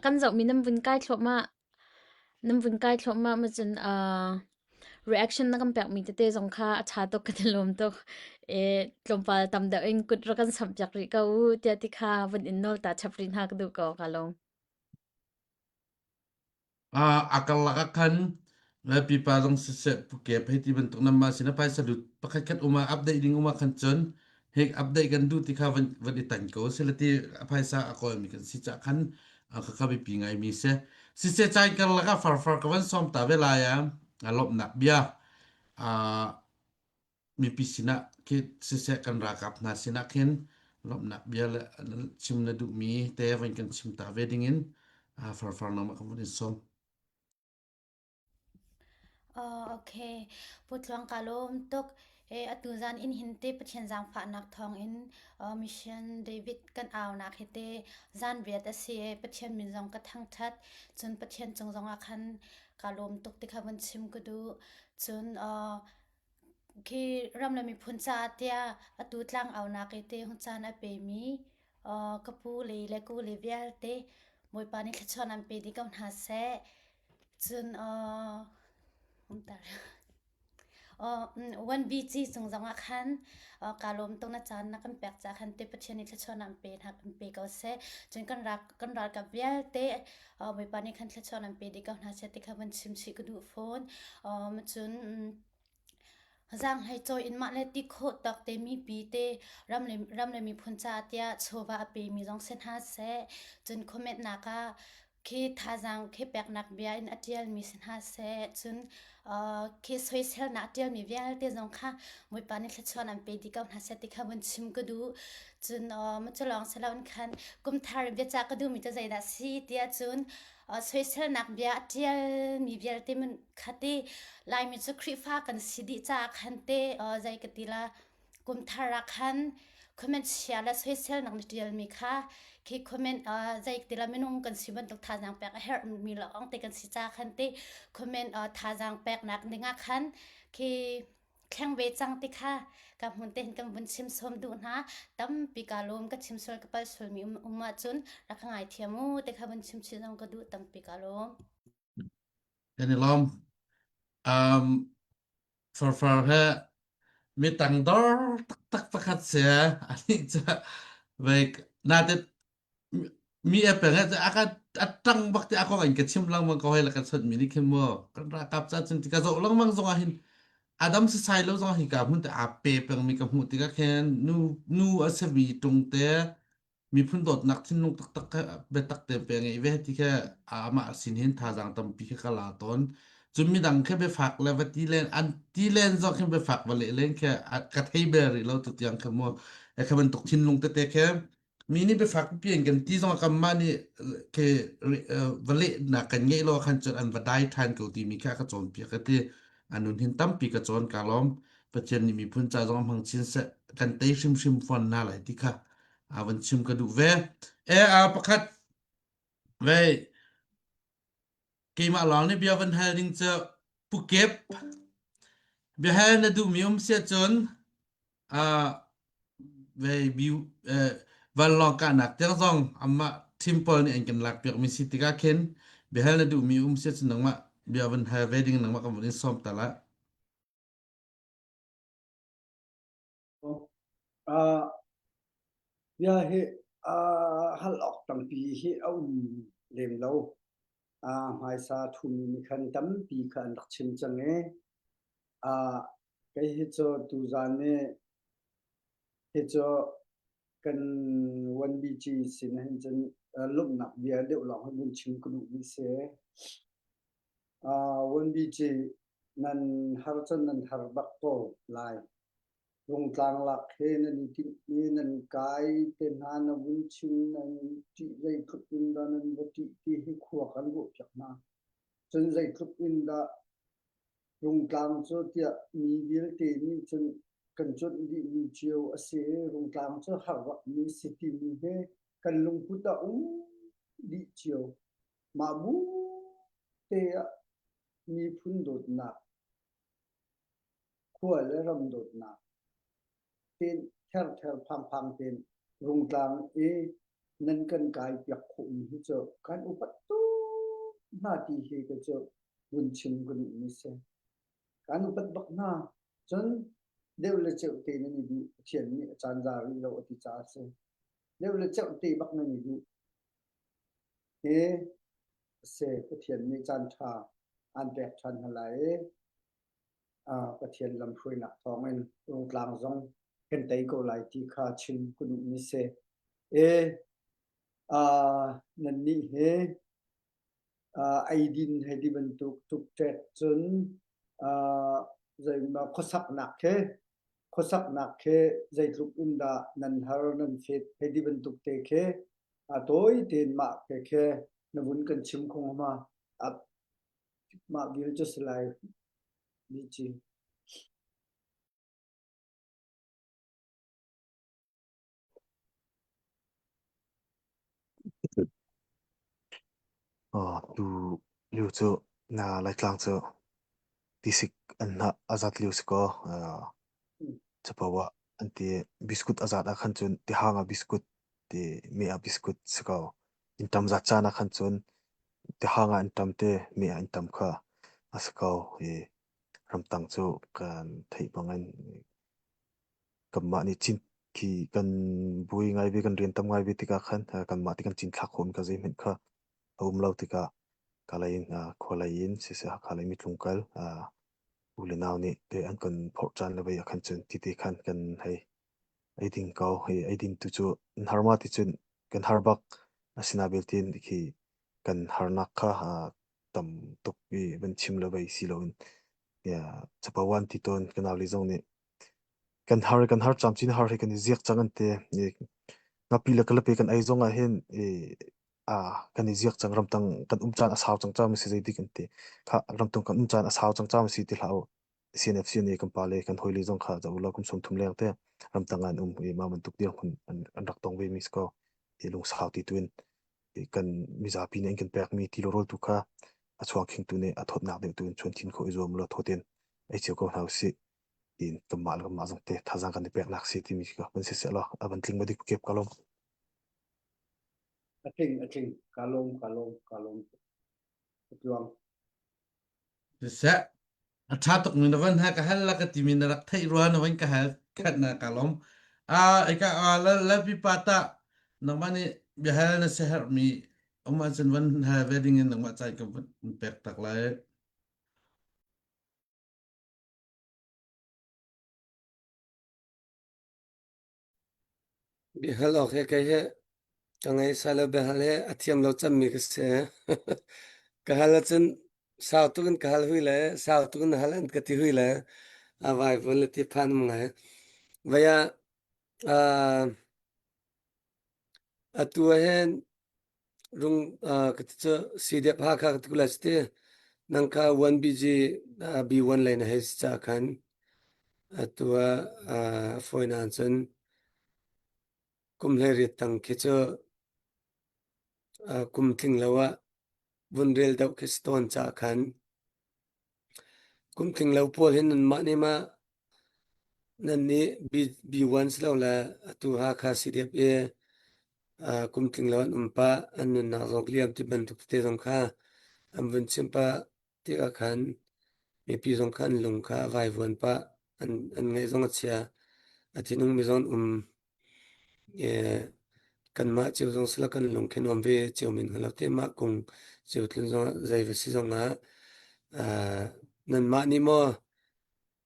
Kan zohmi nan vun kai thluahmah. Nan vun kai thluahmah ma cun reaction na kan pekmi tete zong kha a ṭha tuk kan i lawm tuk. E, tlawmpal tam deuh in kut rak kan samh piak rih ko u tiah ti kha vun in nawl ta chap rih hna ka duh ko ka lawm. A karlak ah khan pipa zong siseh puke phei ti bantuk nan mah sin a phaisa lut pakhat khat um ah update ding um ah khan cun hek update kan duh ti kha van van i tanh ko sila ti a phaisa a kawlmi kan si cah khan khakha biapi ngaimi si. Siseh caan karlak ah farfar ka van sawm ta ve lai ah a lawmhnak bia mipi sinah khi siseh kan ralkap hna sinah khin lawmhnak bia le chim na duhmi te van kan chim ta ve dingin farfar nangmah kan vun in sawm. Okay. Pu Tluang ka lawm tuk. E, atu zan in hin te Pathian zaangfahnak thawngin uh, Mission David kan aunak hi te zan riat a si e Pathian min zong ka thangthat. Cun Pathian cung zong ah khan ka lawm tuk ti kha vun chim ka duh. Cun uh, khi ram le miphun caah tiah atu tlang aunak i te hun caan a pemi uh, ka pu le le ku le vialte Bawipa nih thluachuah an pe dih ko hna seh. Cun uh, 1BG cung zongah khan kaa lawm tuk na caan na kan pek caah khan te Pathian nih thluachuah an pe hna kan pe ko seh. Cun kan rak kan ralkap vialte Bawipa nih khan thluachuah an pe dih ko hna seh ti kha van chim chih ka duh fawn. Cun Zaanghlei cawi in mah le ti khawh tawk te mipi te ram le ram le miphun caah tiah chawva a pemi zong si hna seh. Cun comment nak ah khi thazaang khi peknak bia in a ṭialmi si hna seh. Cun uh, khi soiselnak a ṭialmi vialte zong kha Bawipa nih thluachuah an pe dih ko hna seh ti kha vun chim ka duh. Cun uh, cu lawng si loin khan kum thar biacah ka duhmi cu zeidah si tiah cun uh, soiselnak bia a ṭialmi vialte kha te Laimi cu Khrihfa kan si dih caah khan te uh, zei ka ti la kum thar ah khan comment chia le soiselnak na ṭialmi kha khi comment uh, zei ka ti la minung kan si bantuk thazaang pek a herhmi lawng te kan si caah khan te comment uh, thazaang peknak ding ah khan khi thleng ve cang ti kha ka hmun te hin kan vun chim sawm duh hna tampi ka lawm ka chim sual ka pal sualmi um, um ahcun rak ka ngaithiam u te kha vun chim chin zong ka duh tampi ka lawm Kan i lawm. Um, farfar he mi tangdor taktak pakhat si anih cu like natin. Mi a peng a ka a ṭang bak te a kong in ka chim lengmang ko hei la kan chawnh mi nih khin mu kan ralkap ca cun ti ka zoh lengmang zong ah hin adam sasai lo zong hi ka hmun te aa pe peng mi ka hmuh tikah khin nu nu a sami ṭung te miphun dawtnak thinlung taktak kha biatak te pe ngei ve ti kha amah sin hin thazaang tampi kha ka la tawn. Cun midang kha biafak le va ti len an ti len zong khin biafak va leh len kha ka thei bel rih lo tu tiang kha mu e kha bantuk thinlung tete kha mi nih biafak pipi in kan ti zong kanmah nih ke va lehnak kan ngeih lo khan cun an va dai ṭhan ko timi kha ka cawnpiak ka ti anun hin tampi ka cawn ka lawm Pathian nih miphun ca zong hmang chin seh kan tei hrimhrim fawn hna lai ti kha a van chim ka duh ve. E a pakhat ve keimah lawng nih bia van hal ding cu pukep bia hal na duhmi um sia cun a ve bi vanlawng kahnak tiang zong amah team pawl nih an kan lak piak mi si tikah khin bia hal na duhmi um sia cun nangmah bia van hal ve ding nangmah kan van in sawm ta la. Uh, bia hi uh, hal awk tampi hi a um lem lo. Uh, hmaisa thumi nih khan tampi kha an rak chim cang i uh, kei hi cu tuzan ni hi cu kan 1BG sin hin cun uh, lawmhnak bia deuh lawng hi vun chim ka duhmi si. Uh, 1BG nan har cun nan har bak ko lai. Rungtlang lak he nan i timh i nan kai te hna na vun chim nan ṭih zeitluk in dah nan va ṭih ti hi khua kan ruahpiak hna. Cun zeitluk in dah Rungtlang cu tiah mi vialte nih cun kan cuanh dihmi cio a si i Rungtlang cu har bakmi si timi hi kan lungput ah um dih cio. Mah bu te ah miphun dawtnak khua le ram dawtnak tein therther phangphang tein Rungtlang i nan kan kai piak khawhmi hi cu kan upat tuk hna ti hi ka cu vun chim ka duhmi si. Kan upat bak hna. Cun deuh le ceuh te nan i duh Pathian nih a caan za rih lo a ti caah a si. Deuh le ceuh te bak nan i duh. Hi a si Pathian nih caan ṭha aan pek ṭhan hna lai i Pathian lamhruainak thawngin Rungtlang zong kan tei ko lai ti kha chim ka duhmi si. E, nannih hi eidin hei ti bantuk tukṭek cun zeimah khuasaknak khi khuasaknak khi zeitluk in dah nan har nan fit hei ti bantuk te khi a tawi tein mah ke khi na vun kan chim kho ma? Mah vial cu si lai. BG. Tu lio cu na Laitlang cu tisik an hnah a zat lio si kaw capo ah an ti biscuit a zat ah khan cun tihang ah biscuit ti meh ah biscuit si ko. Inn tam zat caan ah khan cun tihang ah an tam te meh ah an tam kha a si ko. I ramtang cu kan theih bangin kanmah nih cin khi kan buai ngai ve kan rian tam ngai ve tikah khan kanmah ti kan cinthlak khawh ka zeihmanh kha a um lo tikah kalay in khua lei in siseh Hakha lei mi tlungkal u le nau nih te an kan phorh caan le vei ah khan cun ti te khan kan hei eiding ko hei eidin tu cu an har ma ti cun kan har bak asina belte khi kan harnak kha tam tuk i van chim le vei si loin ya chapawan ti ton kan ali zong nih kan har kan har camcin har hi kan i ziak cang an ti ngapi le kalape kan ei zong ah hin i a kan i ziak cang ramtang kan um caan a sau cang cam si zei dik an ti kha ramtang kan um caan a sau cang cam si ti hlah u CNFC nih kan pale kan hawile zong kha za ulaw kum 30 leng te ramtang an um i ma bantuk dirhmun an an rak tong ve mi si ko i lungsau ti tuin kan mizapi nih an kan pekmi ti rawl tu kha a chuang khing tu nih a thawtnak deuh tu in chuan thin kho i zuam law thawtin ei cio ko hna usih tiin kanmah le kanmah zong te thazaang kan i peknak si timi ka van si seh law a van tling ma dik kep ka lawm. A tling a tling ka lawm ka lawm ka lawm ka tluang. Siseh, a ṭha tuk mi na van ha ka hal la ka timi na rak theih rua na van ka hal khat na ka lawm. Ah, ika la la pipa ta nangmah nih. Biahal na siaherhmi um ahcun van hal ve ding in nangmah caan ka van pek tak lai. Biahal awk he kei he ka ngei salo biahal he a thiam lo cemmi ka si. Ka hal ahcun sau tuk in ka hal hui le sau tuk in hal an ka ti hui le a vaivun le ti phan um ngai. Vai ah uh, atu ah hin rung uh, ka ti cu CDF Hakha ka ti kula si ti nang kha 1BG uh, B1 lei na hei si ca khan atu ah uh, fawi nan cun kum hlei riat tang khi cu uh, kum tling lo ah vun rel deuh khi si tawn ca khan Kum tling lo pawl hin nanmah nih mah nan nih B, B1 silole atu Hakha CDF i uh, kum tling lo an um pah, an nunnak zong liam ti bantuk tete zong kha an vun chim pah tikah khan mipi zong kha an lung kha a vaivuan pah, an, an ngaih zong a chia, a thinung mi zong an um. Kanmah cio zong sila kan lung khi nuam ve cio men hnga lo te mah kung cio tlun zongah zei va si zongah nanmah nih maw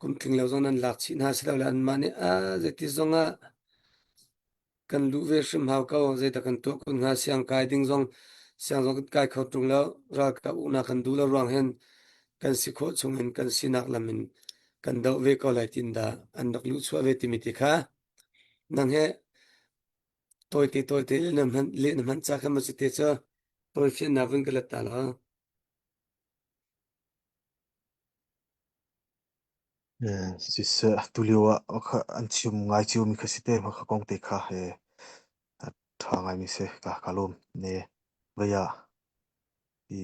kum tling lo zong nan lak chih hna silole anmah nih ah zeiti zongah kan luh ve hrim hau ko zeidah kan tuah kun hnga siang kai ding zong siang zong kan kai kho ṭung lo ralkap uknak kan duh lo ruang hin kan si khawh chung in kan sinak lam in kan doh ve ko lai tin dah an rak luhchuah ve timi ti kha Nang he tawite tawite na hman leh na hman ca kha maw cuti cu tawifiannak vun ka let ta law. Siseh tulio ah an chim ngai ciomi kha si te kha kong te kha he a ṭha ngaimi si ka ka lawm ne vei ah i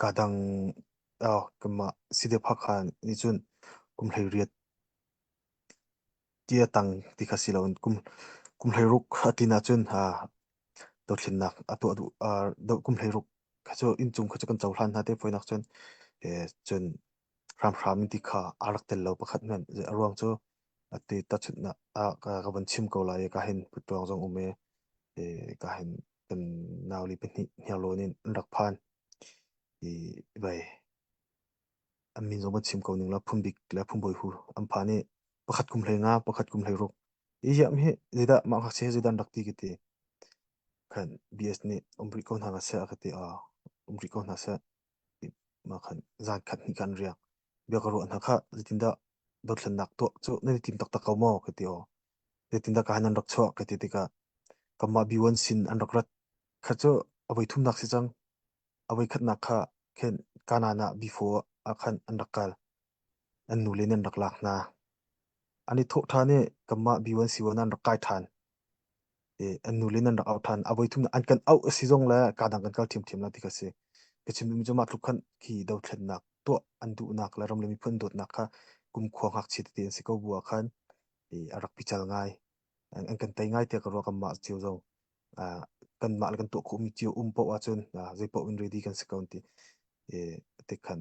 ka dang oh kanmah CDF Hakha nih cun kum 18 Ti a tang ti kha si loin kum kum 16 a tlin ahcun dothlennak a tuah duh. Kum 16 kha cu innchung kha cu kan cohlan hna te fawinak cun cun hramhram in ti kha aa rak tel lo pakhat hmanh. A ruang cu ati tahchunhnak ah ka van chim ko lai i ka hin puttuang zong um i ka hin kan nauli pahnih hniarlawn in an rak phan i vai an min zong van chim ko ning law phunbik le phunbawi hu an phan i pakhat kum hlei nga pakhat kum hlei ruk i hiam hi zeidah mah ngakchia hi zeidah an rak ti ka ti khan BS nih um rih ko hna seh a ka ti a um rih ko hna seh mah khan zan khat hnih khan riak bia ka ruah hna kha zeitindah dothlennak tuah cu nan i tim taktak ko maw ka ti aw zeitindah ka han an rak chuah ka ti tikah kanmah B1 sin an rak rat kha cu a voi thumnak si cang A voikhatnak kha khin Kanaan ah before ah khan an rak kal. An nule nih an rak lak hna. An i thawh ṭhan i kanmah B1 C1 an rak kai ṭhan. I an nule nih an rak auh ṭhan. A voithum an kan auh a si zong le kaa dang kan kal ṭhiamṭhiam la ti kha si. Ka chim duhmi cu mah tluk khan khi dothlennak tuah an duhnak le ram le miphun dawtnak kha kumkhua ngakchia tete an si ko bu ah khan i a rak pical ngai. An, an kan tei ngai tiah ka ruah kanmah cio zong. Kanmah le kan tuah khawhmi cio um paoh ahcun zei paoh in ready kan si ko ti ti khan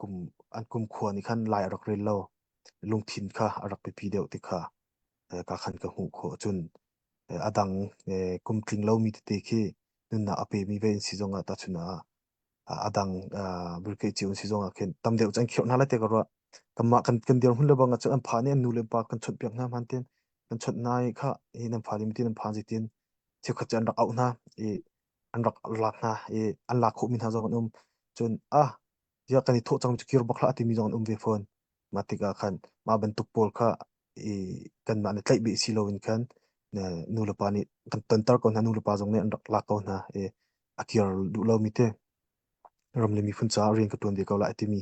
kum an kum khua nih khan lai a rak rel lo lungthin kha a rak biapi deuh ti kha ka khan ka hmuh khawh cun a dang kum tling lomi tete khi nunnak a pemi ve in si zongah tahchun ah a dang brigade cio si zongah khin tam deuh cu an khirh hna lai te ka ruah kanmah kan kan dirhmun le bang ah cun an pha nih an nu le pa kan chawnh piak hna hman tin kan chawnh hna i kha hi nan fa lim tin an phan zeitin cheukhat cu an rak auh hna i an rak lak hna i an lak khawhmi hna zong an um cun ah ya kan i thawh cang cu kir bak hlah timi zong an um ve fawn mah tikah khan mah bantuk pawl kha i kanmah nih tlaih beh si loin khan nu le pa nih kan tonter ko hna nu le pa zong nih an rak lak ko hna i a kir duh lomi te ram le miphun caah rian ka ṭuan ve ko lai timi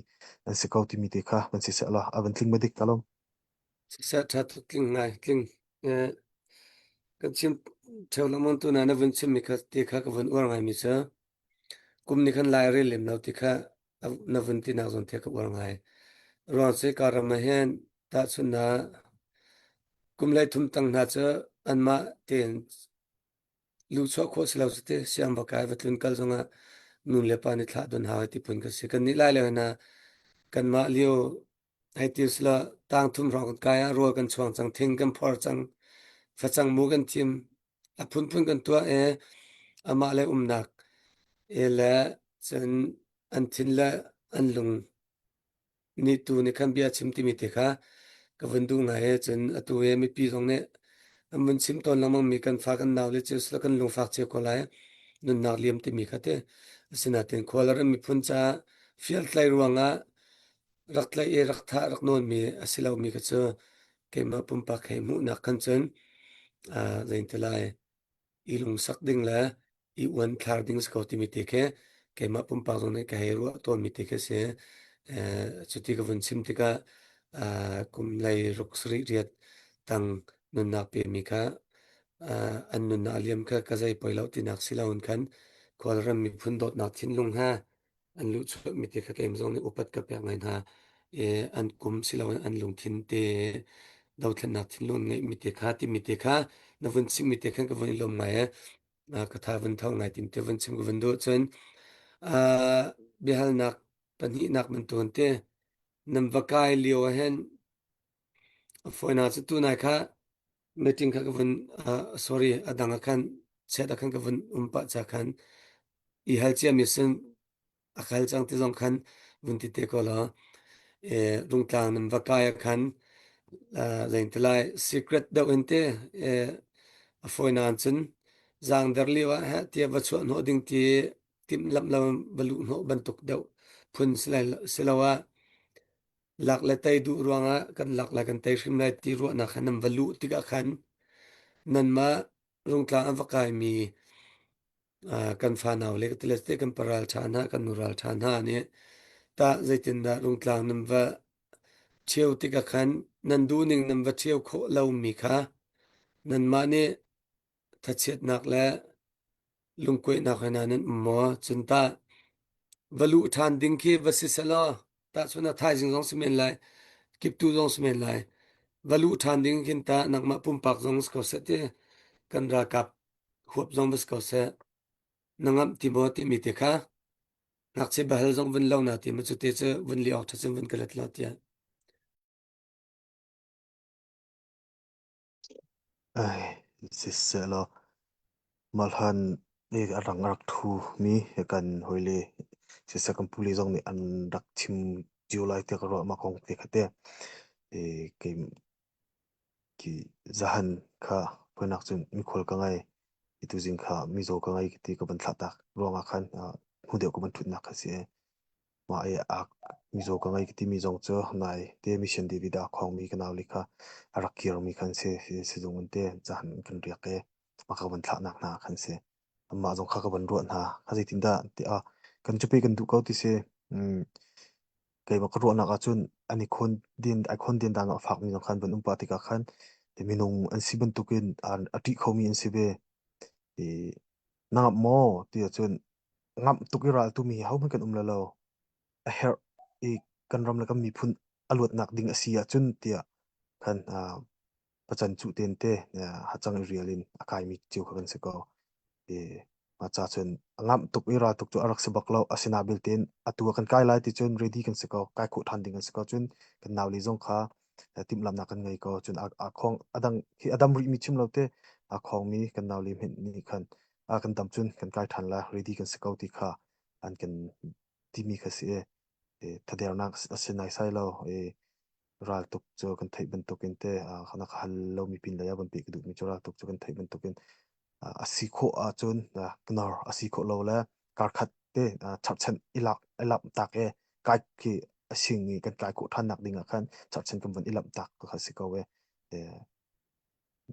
an si ko timi te kha van si seh law a van tling ma dik ka lawm. Siseh ṭha tuk tling ngai tling. Eh, kan chim ṭheo lengmang tu na na vun chimmi kha ti kha ka vun uar ngaimi cu kum nih khan lai rel lem lo ti kha na vun tinak zawn te ka uar ngai. Ruang cu ka ram ah hin tahchunhnak kum lei thum tang hna cu anmah tein luhchuah khawh si lo cu ti siang va kai va tlun kal zongah nu le pa nih thlah don hau hei ti phun kan si. Kannih lai lio hna kanmah lio hei ti usila tang thum hrawng kan kai ah rawl kan chuang cang, thing kan phor cang, facang mu kan thim. A phunphun kan tuah i amah le umnak i le cun an thin le an lung nih tu nih khan bia chim timi te kha ka vun duh ngai i cun atu i mipi zong nih an vun chim tawn lengmang mi kan fa kan nau le cio sila kan lungfak cio ko lai nunnak liam timi kha te asinain khual ram miphun caah fialtlai ruangah rak tlaih i rak thah rak nawnmi a si lomi kha cu keimah pumpak hei hmuhnak khan cun uh, zein ti lai i lungsak ding le i uanthlar ding si ko timi te khi keimah pumpak zong nih ka hei ruah tawnmi te khi si. Eh, cuti ka vun chim tikah uh, kum lei ruk sarih riat tang nunnak pemi kha uh, an nunnak a liam kha ka zei poi lo tinak si loin khan Kawlram miphun dawtnak thinlung ha an luhchuahmi te kha keim zong nih upat ka pek ngai hna. I an kum siloin an lungthin te dothlennak thinlung ngeihmi te kha timi te kha na vun chimmi te khan ka vun i lawm ngai e. Ka tha vun tho ngai tim te vun chim ka vun duh cun biahalnak pahnihnak bantuan te nan va kai lio ah hin a fawinak cu tunai kha meeting kha ka vun sorry a dang ah khan chat ah khan ka vun um pah cha khan i hal ciami sin a kal cang ti zong khan vun ti te ko law e rungtlang nan va kai ah khan zein ti lai secret deuh in te e a fawinak cun zaang der lio ah heh tiah va chuah hnawh ding ti timhlamh lo va luh hnawh bantuk deuh phun si lo ah lak le tei duh ruangah kan lak lai kan tei hrim lai ti ruahnak khan nan va luh tikah khan nanmah rungtlang an va kaimi kan fanau le ka te kan paral ṭha hna kan nural ṭha hna nih tah zeitindah rungtlang nan va ṭhio tikah khan nan duhning nan va ṭhio khawh lomi kha nanmah nih thachiatnak le lungkuainak he nan um maw? Cun tah va luh ṭhan ding khi va si selaw tahchun ah thaizing zong si men lai, kiptu zong si men lai. Va luh ṭhan ding khin tah nangmah pumpak zong si ko seh ti kan ralkap huap zong va si ko seh na ngamh ti maw timi te kha ngakchia bahal zong vun lo na ti ma cu te cu vun li awk ṭha cun vun ka let lo tiah. Ai, siseh law malhan i a rang a rak ṭhu mi kan hawile siseh kan pule zong nih an rak chim cio lai tiah ka ruah mah kong te kha te. I kei ki zahan kha phunak cun mikhual ka ngai i tuzing kha mizaw ka ngai ti ka van thlah tak ruangah khan hnu deuh ka van ṭhutnak kha si e. Mah i a mizaw ka ngei ka timi zong cu nai te Mission David ah khawngmi ka naule kha a rak kirmi khan si. Sizung in te cahan kan riak i a ka van thlahnak hna khan si. Anmah zong kha ka van ruah hna. Kha zeitindah tiah kan cu pe kan duh ko ti si. Mm, keimah ka ruahnak ahcun an i khawn din ai khawn din dan a fakmi zong khan van um pah tikah khan minung an si bantukin a ṭih khomi an si ve. I na ngamh maw ti ahcun ngamh tuk i ral tumi hi hohmanh kan um lo lo. A herh i kan ram le kan miphun a luatnak ding a si ahcun tiah khan uh, pacan cuh ten te hacang i rial in a kaimi cio kha kan si ko. I mah ca cun a ngamh tuk i ral tuk cu a rak si bak lo. Asina belte in atu ah kan kai lai ti cun ready kan si ko. Kai khawh ṭhan ding kan si ko. Cun kan naule zong kha timhlamhnak kan ngei ko. Cun a, a khong a dang hi a dam rihmi chim lo te a khongmi kan naule hmenh nih khan a kan dam cun kan kai ṭhan la ready kan si ko ti kha an kan timi kha si i thadernak a si naisai lo i raltuk cu kan theih bantukin te na ka hal lomi pin lei ah van peh ka duhmi cu raltuk cu kan theih bantukin a si khawh ahcun knor a si khawh lo le karkhat te charhchan i lak i lamh tak e kai khi a sing i kan kai khawh ṭhan nak ding ah khan charhchan kan van i lamh tak kha si ko e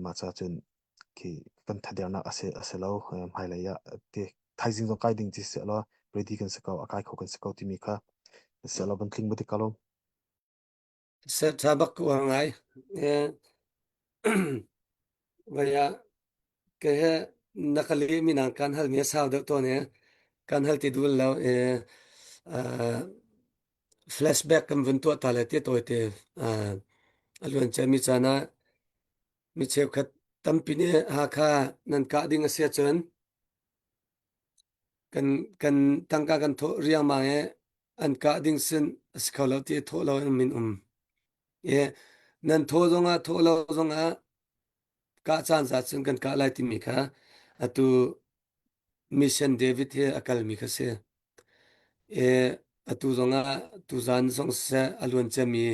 mah ca cun khi kan thadernak a si a si lo hmailei ah ti thaizing zong kai ding ci si lo ready kan si ko a kai kho kan si ko timi kha si lo ban tling ba ti ka lo Set ṭha bak ku ngai. Vaya ke he na ka le mi nang kan hal mi a sau deuh tawn e kan hal ti dul lo e flashback kan vun tuah ta le ti tawi te a luan cia mi caan ah mi cheukhat tampi nih Hakha nan kah ding a si ahcun kan kan tangka kan thawh riangmang i an kah ding sin a si kho lo ti thawh lo in min um. I nan thawh zongah thawh lo zongah Kah caan za cun kan kah lai timi kha atu Mission David he a kalmi kha si. E, atu zongah tuzan zong siseh a luan ciami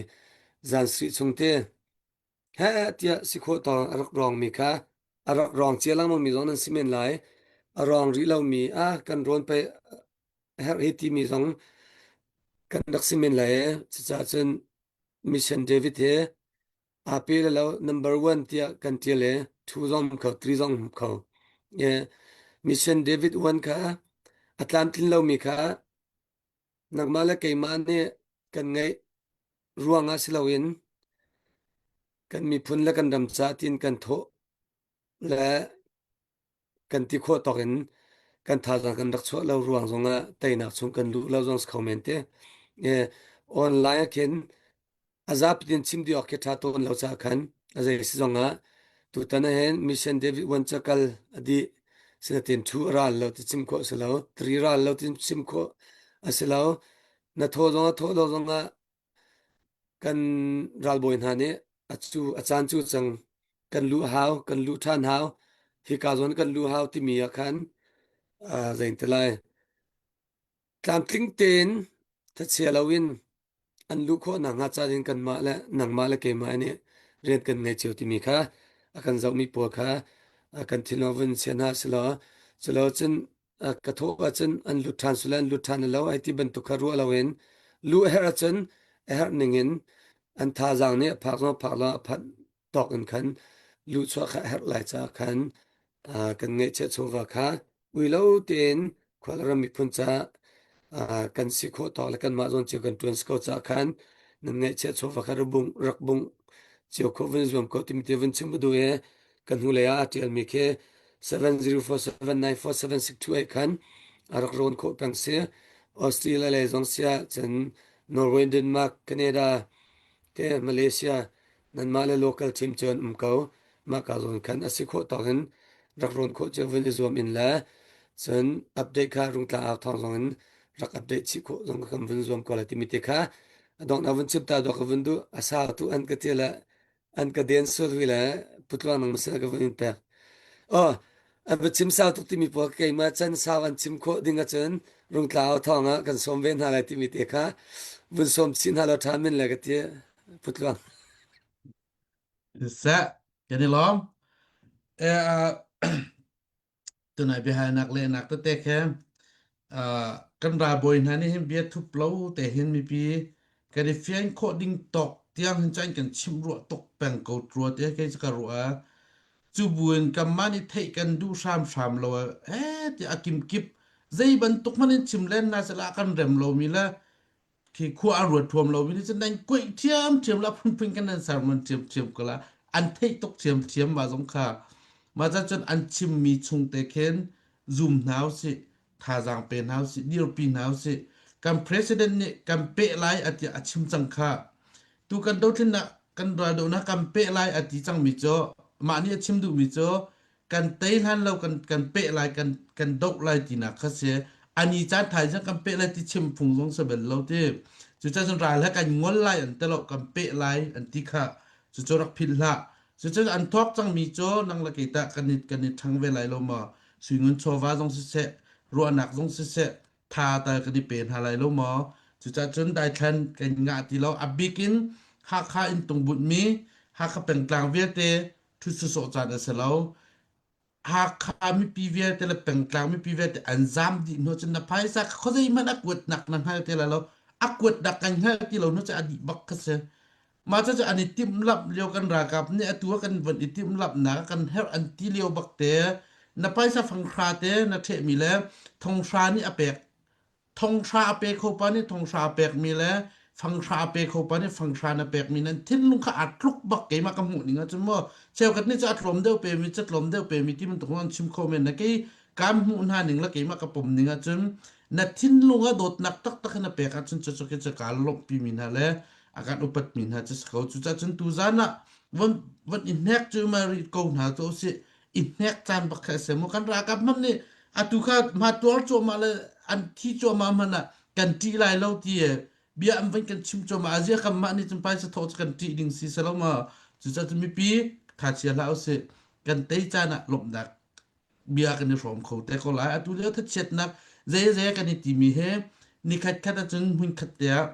zan sarih chung te he tiah si khawh tawng a rak rawngmi kha a rak rawng cia lengmangmi zong nan si men lai. A rawng rih lomi ah kan rawn pei a herh hi timi zong kan rak si men lai e. Cucaah cun Mission David he aa pe le lo number one tiah kan ṭial i two zong um kho, three zong um kho. E, Mission David one kha a tlamtlin lomi kha nangmah le keimah nih kan ngeih ruangah si loin kan miphun le kan ram ca tiin kan thawh le kan ti khawh tawk in kan thazaang kan rak chuah lo ruang zongah teinak chung kan luh lo zong si kho men te. E, online ah khin a zapi tin chim dih awk khi ṭha tawn lo caah khan a zei si zongah tutan ah hin Mission David Wan cakal a dih sinatin thu a ral lo ti chim khawh a si lo tri ral lo ti chim khawh a si lo na thaw zong a thaw lo zongah kan ralbawi hna nih a cu a caan cu cang kan luh hau kan luh ṭhan hau hika zawn kan luh hau timi ah khan uh, zein ti lai Tlamtling tein thachia loin an luh khawh nakhnga ca in kanmah le nangmah le keimah nih rian kan ngei cio timi kha a kan zohmi pawl kha kan thinlung vun chia hna selaw culo cun ka thawh ahcun an lut ṭhan sule an lut ṭhan lo ai ti bantuk kha ruah loin luh a herh ahcun a herh ningin an thazaang nih a phak zong phak lo a phanh tawk in khan luhchuah kha a herh lai caah khan kan ngeihchiah chawva kha ui lo tein khualram miphun caah kan si khawh tawk le kanmah zawn cio kan ṭuan si ko caah khan nan ngeihchiah chawva kha rak bung rak bung cio khawh vun zuam ko timi te vun chim ka duh i kan hnulei ah aa ṭialmi khi 704794762 khan a rak rawn khawh peng si. Australia lei zong siah cun Norway, Denmark, Canada te Malaysia nanmah le local team cu an um ko. Mahka zawn khan a si khawh tawk in rak rawn khawh cio vun i zuam in le cun update kha rungtla au thawng zong in rak update chih khawh zong kan vun zuam ko lai timi te kha a donghnak vun chim ta dawk ka vun duh a sau tu an ka ti le an ka den sul hui le putluang nang masal ka vun in pek. Oh, an va chim sau tuk timi pawl keimah chan sau an chim khawh ding ahcun rungtla au thawng ah kan sawm ve hna lai timi te kha vun sawm chih hna law ṭha men le ka ti putluang. Seh, kan i lawm. Eh, tunai biahalnak lehnak tete khe kan ralbawi hna nih hin bia thup lo te hin mipi kan i fian khawh ding tawk tiang hin cun kan chimh ruah tuk peng ko rua te kei ka ruah cu buin kanmah nih theih kan duh hramhram lo eh ti a kimkip zei bantuk hmanh in chim len na sala kan rem lomi le khi khua a ruat thuam lomi nih cun nan kuaih ṭhiamṭhiam la phunphun kan nan sermon ṭhiamṭhiam ko la an theih tuk ṭhiamṭhiam mah zong kha mah ca cun an chimmi chung te khin zum hna usih thazaang pe hna usih dirpi hna usih kan president nih kan peh lai a tiah a chim cang kha tu kan dothlennak kan raldohnak kan peh lai a ti cangmi cu mah nih a chim duhmi cu kan tei hlan lo kan kan peh lai kan kan doh lai tinak kha si ani caan thai zong kan peh lai ti chim phung zong sa bel lo ti cucaah cun ral he kan ngol lai an ti lo kan peh lai an ti kha cucu rak philh hlah cucu an thawk cangmi cu nang le kei tah kan i kan i ṭhang ve lai lo maw suingun chawva zong siseh ruahnak zong siseh tha tal kan i pe hna lai lo maw cucaah cun daithlan kan ngah ti lo a bik in Hakha in tungbunh mi Hakha pengtlang vialte ṭhut sawsawh caan a si lo. Hakha mipi vialte le pengtlang mipi vialte an zaam dih hnu cun na phaisa khuazei hmanh a kuatnak na hngal ti lai lo. A kuatnak kan hngal ti lo hnu cu a dih bak kha si. Mah cucu an i timhlamh lio kan ralkap nih atu ah kan von i timhlamhnak ah kan herh an ti lio bak te na phaisa fanghra te na ṭhehmi le thonghra nih a pek Thonghra a pe kho pa nih thonghra a pekmi le fanghra a pe kho pa nih fanghra na pekmi nan thinlung kha aa tluk bak keimah ka hmuh ning ahcun maw cheukhat nih cu a tlawm deuh pemi cu tlawm deuh pemi ti bantuk an chim kho men na kei kaan hmuh hna ning le keimah ka pom ning ahcun na thinlung ah dawtnak taktak in a pek ahcun cu cu cu kaa lawmhpi mi hna le a kan upat mi hna cu si ko cucaah cun tuzan ah von von i hnek cu ma rih ko hna cu usih i hnek caan bak kha a si mu kan ralkap hmanh nih atu kha hma tuar cuahmah le an thi cuahmah hmanh ah kan ṭih lai lo ti bia an van kan chim cuahmah azia kanmah nih cun phaisa thawh cu kan ṭih ding si selo ma cucaah mipi tha chia hlah usih. Kan tei caan ah lawmhnak bia kan i hrawm kho te ko lai. Atu lio thachiatnak zeizei kan i timi he nikhat khat ahcun hmunkhat te ah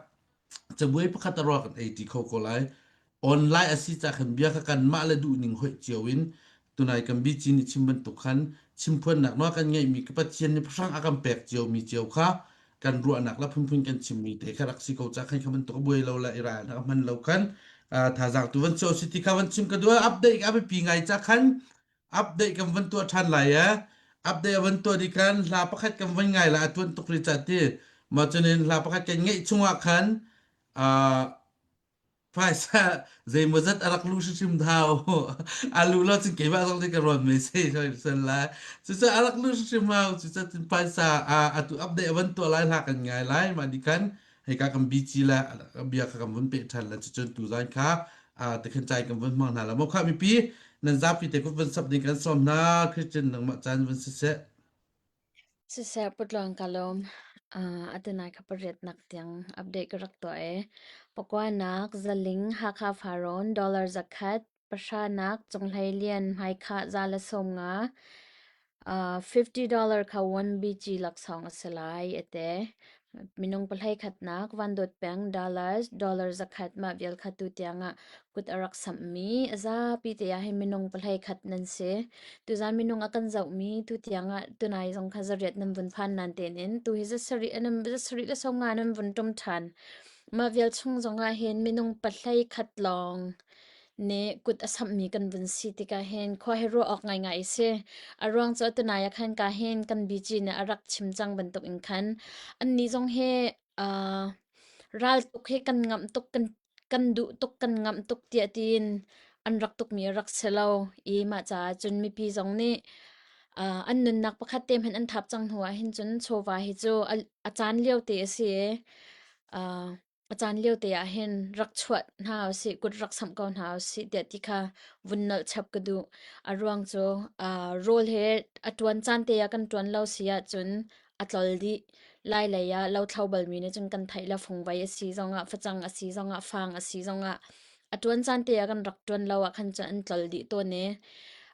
cabuai pakhat a ruak kan ei ṭi kho ko lai. Online a si ca khan bia kha kanmah le duhning hoih cio in tunai kan bici nih chim bantuk khan chimphuannak nawl kan ngeihmi ka Pathian nih pahrang a kan pek ciomi cio kha kan ruahnak le phunphun kan chimmi te kha rak si ko ca khan kha bantuk a buai lo le i ral a hman lo khan thazaang tu van cio si ti kha van chim ka duh update a biapi ngai ca khan update kan van tuah ṭhan lai e update a van tuah dih khan hla pakhat kan van ngai la a tuan tuk ri ca ti mah cunin hla pakhat kan ngeih chungah khan phaisa zeimawzat a rak lu hrimhrim thau a lu lo cun keimah zong nih ka ruan me sei sel lai cucu a rak lu hrimhrim hau cucu cun phaisa atu update a van tuah lai hla kan ngai lai mah nih khan hei ka kan bici le bia kha kan vun peh ṭhan le cucun tuzan kha tikhan cai kan vun hmang hna la mo kha mipi nan zapi te kut vun sap ding kan sawm hna Christian nangmah caan vun siseh Siseh putluang ka lawm. Uh, atunai kha pariatnak tiang update ka rak tuah e. Pakuanak, Zaling, Hakha Farrawn, dollar zakhat, pahranak, Cunghlei Lian, hmaikhah za le 50, uh, $50 kha 1BG laksawng a si lai ate. Minung pahlei khatnak Van Dawt Peng dollars dollar zakhat mah vial kha tu tiangah kut a rak samhmi a zapi te ah hin minung pahlei khat nan si. Tuzan minung a kan zohmi tu tiangah tunai zong kha zariat nan vun phan nan ten in tu hi zasarih nan zasarih le 50 nan vun tum ṭhan. Mah vial chung zongah hin minung pahlei khat lawng nih kut a samhmi kan vun si tikah hin khua hi ruah awk ngaingai a si. A ruang cu tunai ah khan ka hin kan BG nih a rak chim cang bantuk in khan annih zong hi uh, ral tuk hi kan ngamh tuk kan kan duh tuk kan ngamh tuk tiah tiin an rak tukmi a rak si lo i mah caah cun mipi zong nih uh, an nunnak pakhat te hmanh an thap cang hnu ah hin cun chawva hi cu a, a caan lio te a si i uh, A caan liote ah hin rak chuah hna usih, kut rak samh ko hna usih tiah ti kha vun nolh chap ka duh. A ruang cu uh, rawl he a ṭuan caan te ah kan ṭuan lo si ahcun a tlol dih. Lai lei ah lothlo balmi nih cun kan theih le fungvei a si zongah, facang a si zongah, fang a si zongah A ṭuan caan te ah kan rak ṭuan lo ah khan cun an tlol dih tawn i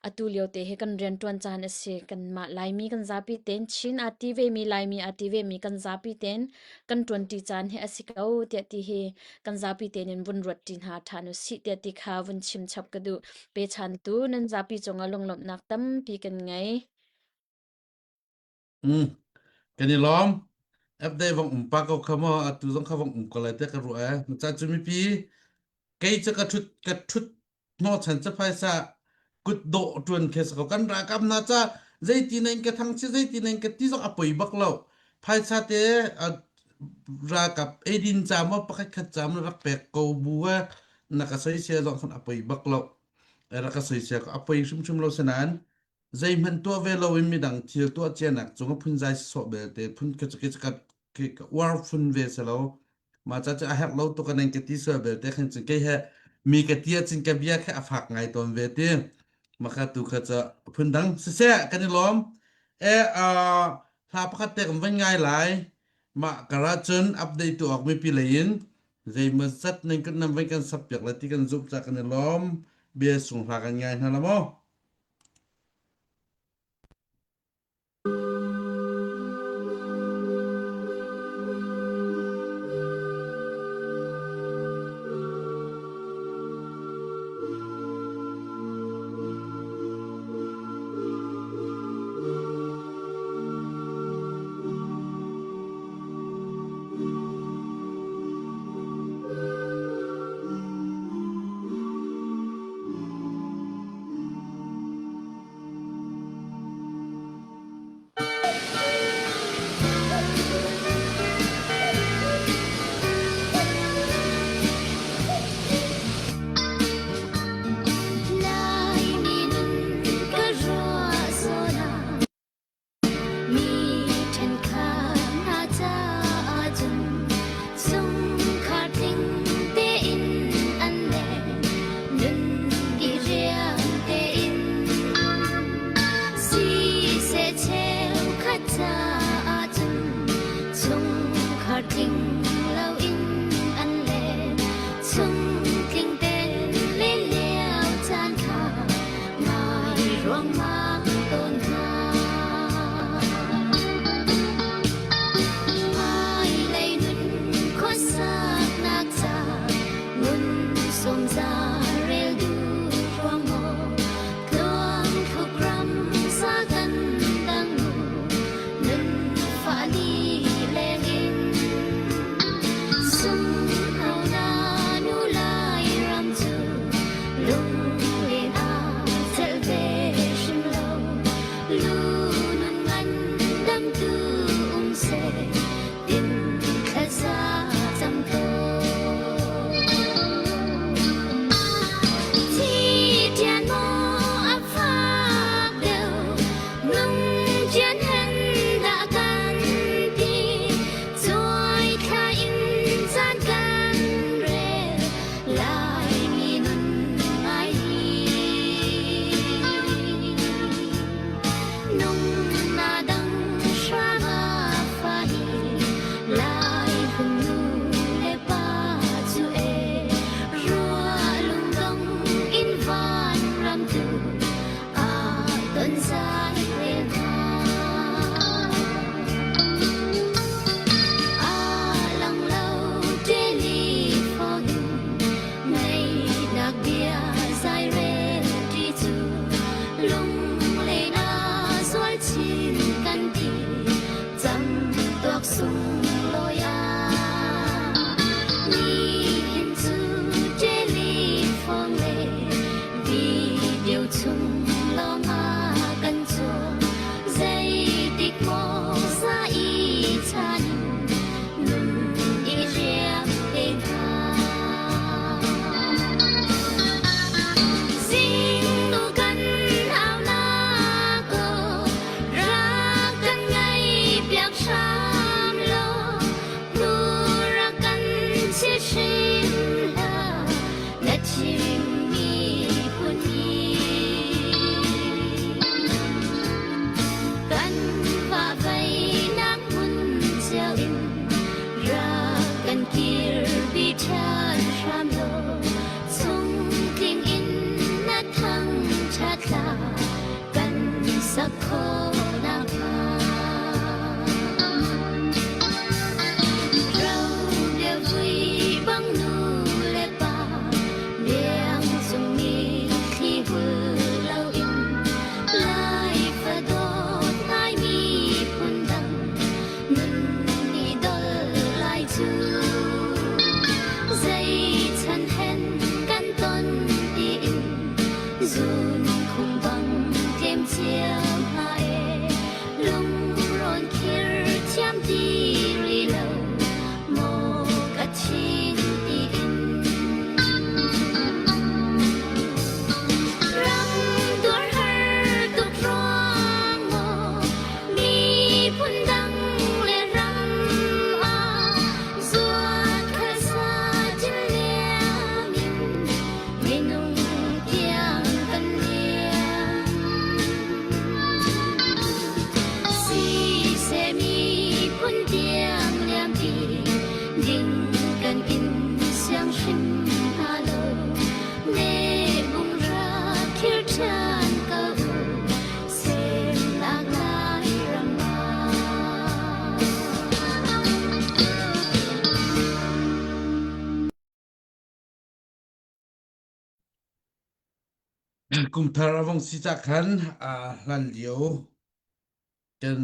atu lio te hi kan rianṭuan caan a si. Kanmah Laimi kan zapi tein Chin aa ti vemi Laimi aa ti vemi kan zapi tein kan ṭuanṭi caan hi a si ko tiah ti hi kan zapi tein in vun ruat ṭi hna ṭhan u sih tiah ti kha vun chim chap ka duh. Pechantu nan zapi cungah lunglawmhnak tampi kan ngei. Mm. Kan i lawm. Update vong um pa ko kha maw atu zong kha vong um ko lai te ka ruah eh. Ca cu mipi kei cu ka thut ka thut hnawhchan ca phaisa kut dawh tuan khe sa ko kan ralkap hna ca zeiti na in ka thang chi zeiti na in ka ti zong a poi bak lo phaisa te ralkap eidin ca maw pakhat khat ca maw rak pek ko bu eh na ka soisel zong khan a poi bak lo rak ka soisel ko a poi hrimhrim lo sinain zeihmanh tuah ve loin midang thil tuah cianak cung a phunzai sawh belte phun ka ka ka uar phun ve selo mah ca cu a herh lo tuk an ka ti sual belte khan cun kei he mi ka ti ahcun ka bia kha a fak ngai tawn ve ti maka tu kha ca phun dang siseh kan i lawm e hla pakhat te kan van ngai lai mah kara cun update tu awk mipi lei in zeimaw zat nan kan nan vai kan sap piak le ti kan zumh ca kan i lawm bia sung hla kan ngai hna la maw Laimi nun ka ruah zawn ah Mi ṭhenkhat hna caah cun chungkhar tling tein an leng, nun i riam tein. Siseh cheukhat caah cun chungkhar tling loin an leng, chungtling tein len lio caan kha ngai. Kum thar a vong si cah khan hlan lio kan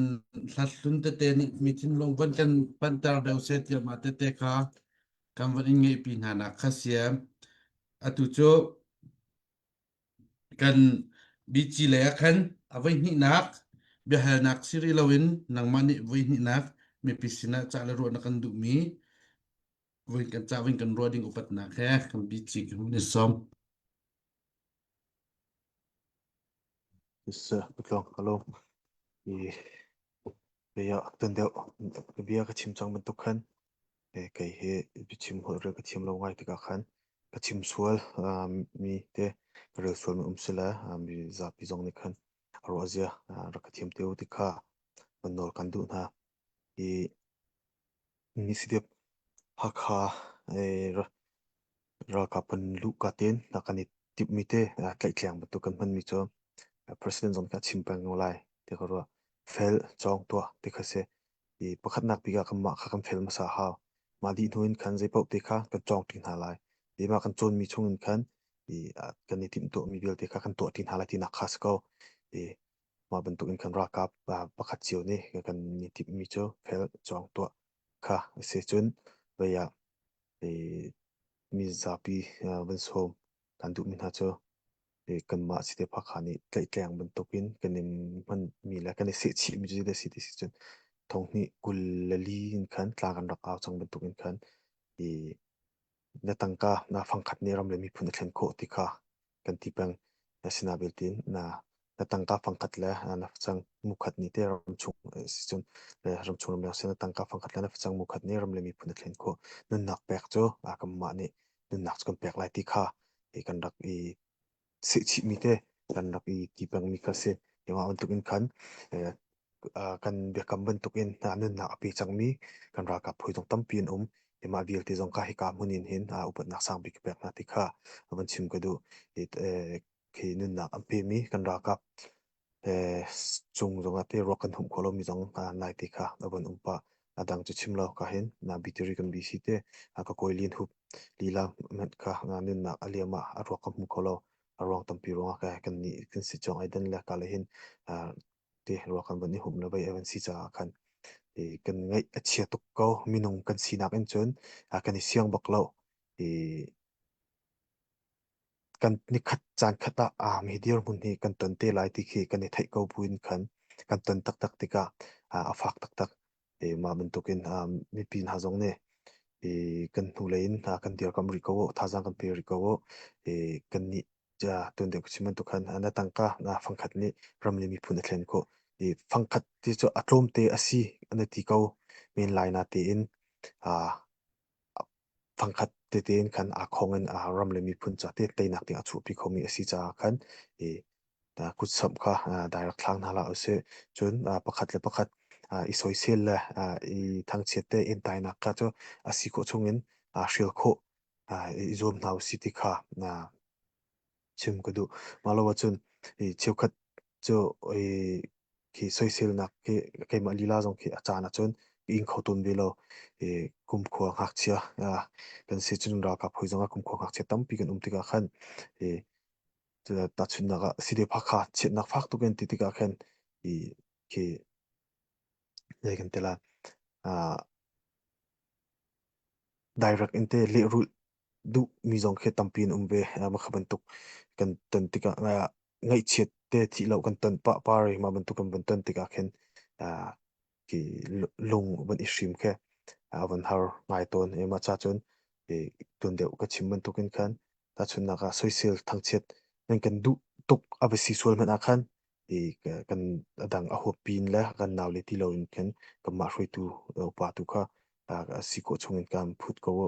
hlathlun tete nih mi thinlung van kan panter deuh seh tiah mah tete kha kan van in ngeihpi hna nak kha siam. Atu cu kan bici lei ah khan a voi hnihnak biahalnak si rih loin nangmah nih voi hnihnak mipi sinah cah le ruah na kan duhmi voi kan cah voi kan ruah ding upatnak he kan bici kan hun i sawm. Yes, patlong hello. I bia tan deuh bia ka chim cang bantuk khan kei hi biachim holh rel ka thiam lo ngai tikah khan ka chim sual mi te ka rel sual mi um sila mi zapi zong nih khan a ruah zia rak ka thiam te u ti kha van nawl kan duh hna. I ni sidep Hakha ralkap kan luhka tein kan i timhmi te tlaihtleng bantuk kan hmanmi cu president zong kha a chim peng ko lai ti ka ruah. Fel cawng tuah ti kha si. I pakhatnak bik ah kanmah kha kan fel hmasa a hau. Mah dih hnu in khan zeipaoh te kha kan cawng ṭi hna lai. I mah kan cawnmi chung in khan i kan i timhtuahmi vialte kha kan tuah ṭi hna lai tinak kha si ko. I mah bantuk in khan ralkap pakhat cio nih kan i timhmi cu fel cawng tuah kha a si. Cun vei ah mizapi van sawm kan duhmi hna cu kanmah Cite Phakha nih tlaihtleng bantukin kan in hmanmi le kan i sehchihmi cu zeidah a si ti si cun thonghnih 24 in khan tla kan rak au cang bantukin khan i na tangka na fangkhat nih ram le miphun a thlen khawh ti kha kan ti peng. Asinain belte na na tangka fangkhat le na facang mukhat nih te ramchung si cun ramchung ramleng sin na tangka fangkhat le na facang mukhat nih ram le miphun a thlen khawh. Nunnak pek cu kanmah nih nunnak cu kan pek lai ti kha kan rak i sehchihmi te kan rak i ti pengmi kha si. Mah bantuk in khan kan biakam bantuk in nunnak a pe cangmi kan ralkap phu zong tampi an um. Mah vialte zong kha hika hmun in hin upatnak sang bik ka pek hna ti kha van chim ka duh. Khi nunnak an pemi kan ralkap cung zongah te ruak kan humh khawh lomi zong nai te kha a van um pah. A dang cu chim lo ka hin na bitiri kan BC te ka kawi lin hup lila hmanh kha nunnak a liam ah a ruak ka hmu kho lo. A ruang tampi ruangah ka kan nih kan si cawng ai dan le ka le hin te ruak kan van i humh le vei a van si caah khan kan ngaih a chia tuk ko minung kan sinak in cun kan i siang bak lo. I kan nikhat caan khat ah aa mi dirhmun hi kan ton te lai ti khi kan i theih ko buin khan kan ton taktak tikah a fak taktak. E mah bantukin mipi hna zong nih i kan hnulei in kan dirkamh rih ko u, thazaang kan pe rih ko u. I kan nih tuan deuh ka chim bantuk khan na tangka na fangkhat nih ram le miphun a thlen khawh. I fangkhat ti cu a tlawmte a si an ti ko men lai na tiin fangkhat tete in khan aa khong in ram le miphun ca te teinak ding a chuahpi khomi a si caah khan i kutsamh kha direct thlang hna hlah usih. Cun pakhat le pakhat i soisel le i thangchiat te entainak kha cu a si khawh chungin hrial khawh i zuam hna usih ti kha chim ka duh. Mah lo ahcun i cheukhat cu i khi soiselnak khi keimah lila zong khi a caan ahcun ka ing kho tawn ve lo. I kumkhua ngakchia kan si cun ralkap hawi zong ah kumkhua ngakchia tampi kan um tikah khan i tahchunhnak ah side phakha chiatnak fak tuk in ti tikah khan i khi zei kan ti la direct in te lehrulh duhmi zong khi tampi an um ve. Mah kha bantuk kan ton tikah ngaihchiat te thih lo kan ton pah par i mah bantuk kan van ton tikah khin khi lung van i hrim khi a van har ngai tawn. I mah ca cun tuan deuh ka chim bantukin khan tahchunhnak ah soisel thangchiat nan kan duh tuk a va si sual hmanh ah khan i kan a dang a huap pin le kan nau le ti loin khin kanmah hruaitu upa tu kha a si khawh chungin kan phut ko u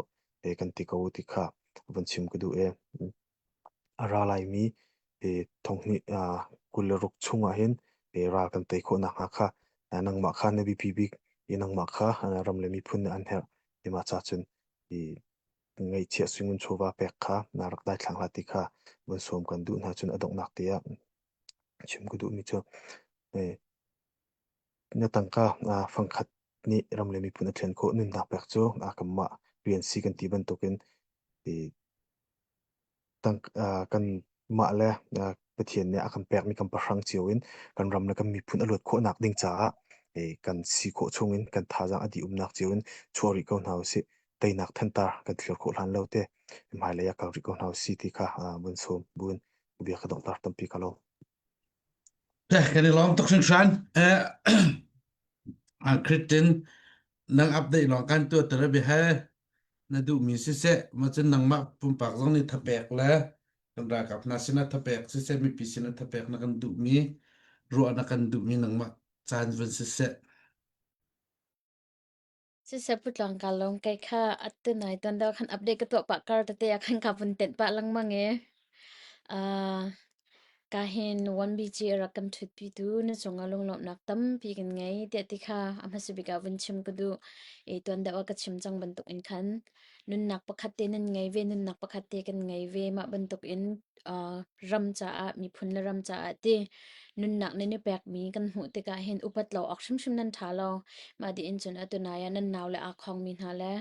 kan ti ko u ti kha van chim ka duh e. A ra laimi thonghnih 26 chungah hin ral kan tei khawh nakhnga kha nangmah kha na biapi bik i nangmah kha ram le miphun nih an herh ti mah ca cun i ngaihchiah suingun chawva pek kha na rak daithlang hlah ti kha van sawm kan duh hna cun a donghnak te ah chim ka duhmi cu Na tangka fangkhat nih ram le miphun a thlen khawh nunnak pek cu kanmah rian si kan ti bantukin kanmah le. Pathian nih a kan pekmi kan pahrang cio in kan ram le kan miphun a luat khawhnak ding caah kan si khawh chung in kan thazaang a dih umnak cio in chuah rih ko hna usih. Teinak thantar kan thlir khawh hlan lo te hmailei ah kal rih ko hna usih ti kha vun sawm buin bia ka donghter tampi ka lawm. Kan i lawm tuk hringhran. Christian nang update lawng kan tuah ter bi he na duhmi siseh ma cun nangmah pumpak zong nih thapek le kan ralkap hna sinah thapek siseh mipi sinah thapek na kan duhmi ruah na kan duhmi nangmah caan vun siseh. Siseh putlang ka lawm kai kha atu nai tuan deuh khan update ka tuah pah kar tete ah khan ka vun tenh pah lengmang i uh, ka hin 1BG a rak kan ṭhutpitu na cungah lunglawmhnak tampi kan ngei tiah ti kha a hmasa bik ah vun chim ka duh. I tuan deuh ah ka chim cang bantuk in khan nunnak pakhat te nan ngei ve, nunnak pakhat te kan ngei ve. Mah bantuk in uh, ram caah, miphun le ram caah ti nunnak nan i pekmi kan hmuh tikah hin upat lo awk hrimhrim nan ṭha lo. Mah dih in cun atu nai ah nan nau le aa khongmi hna le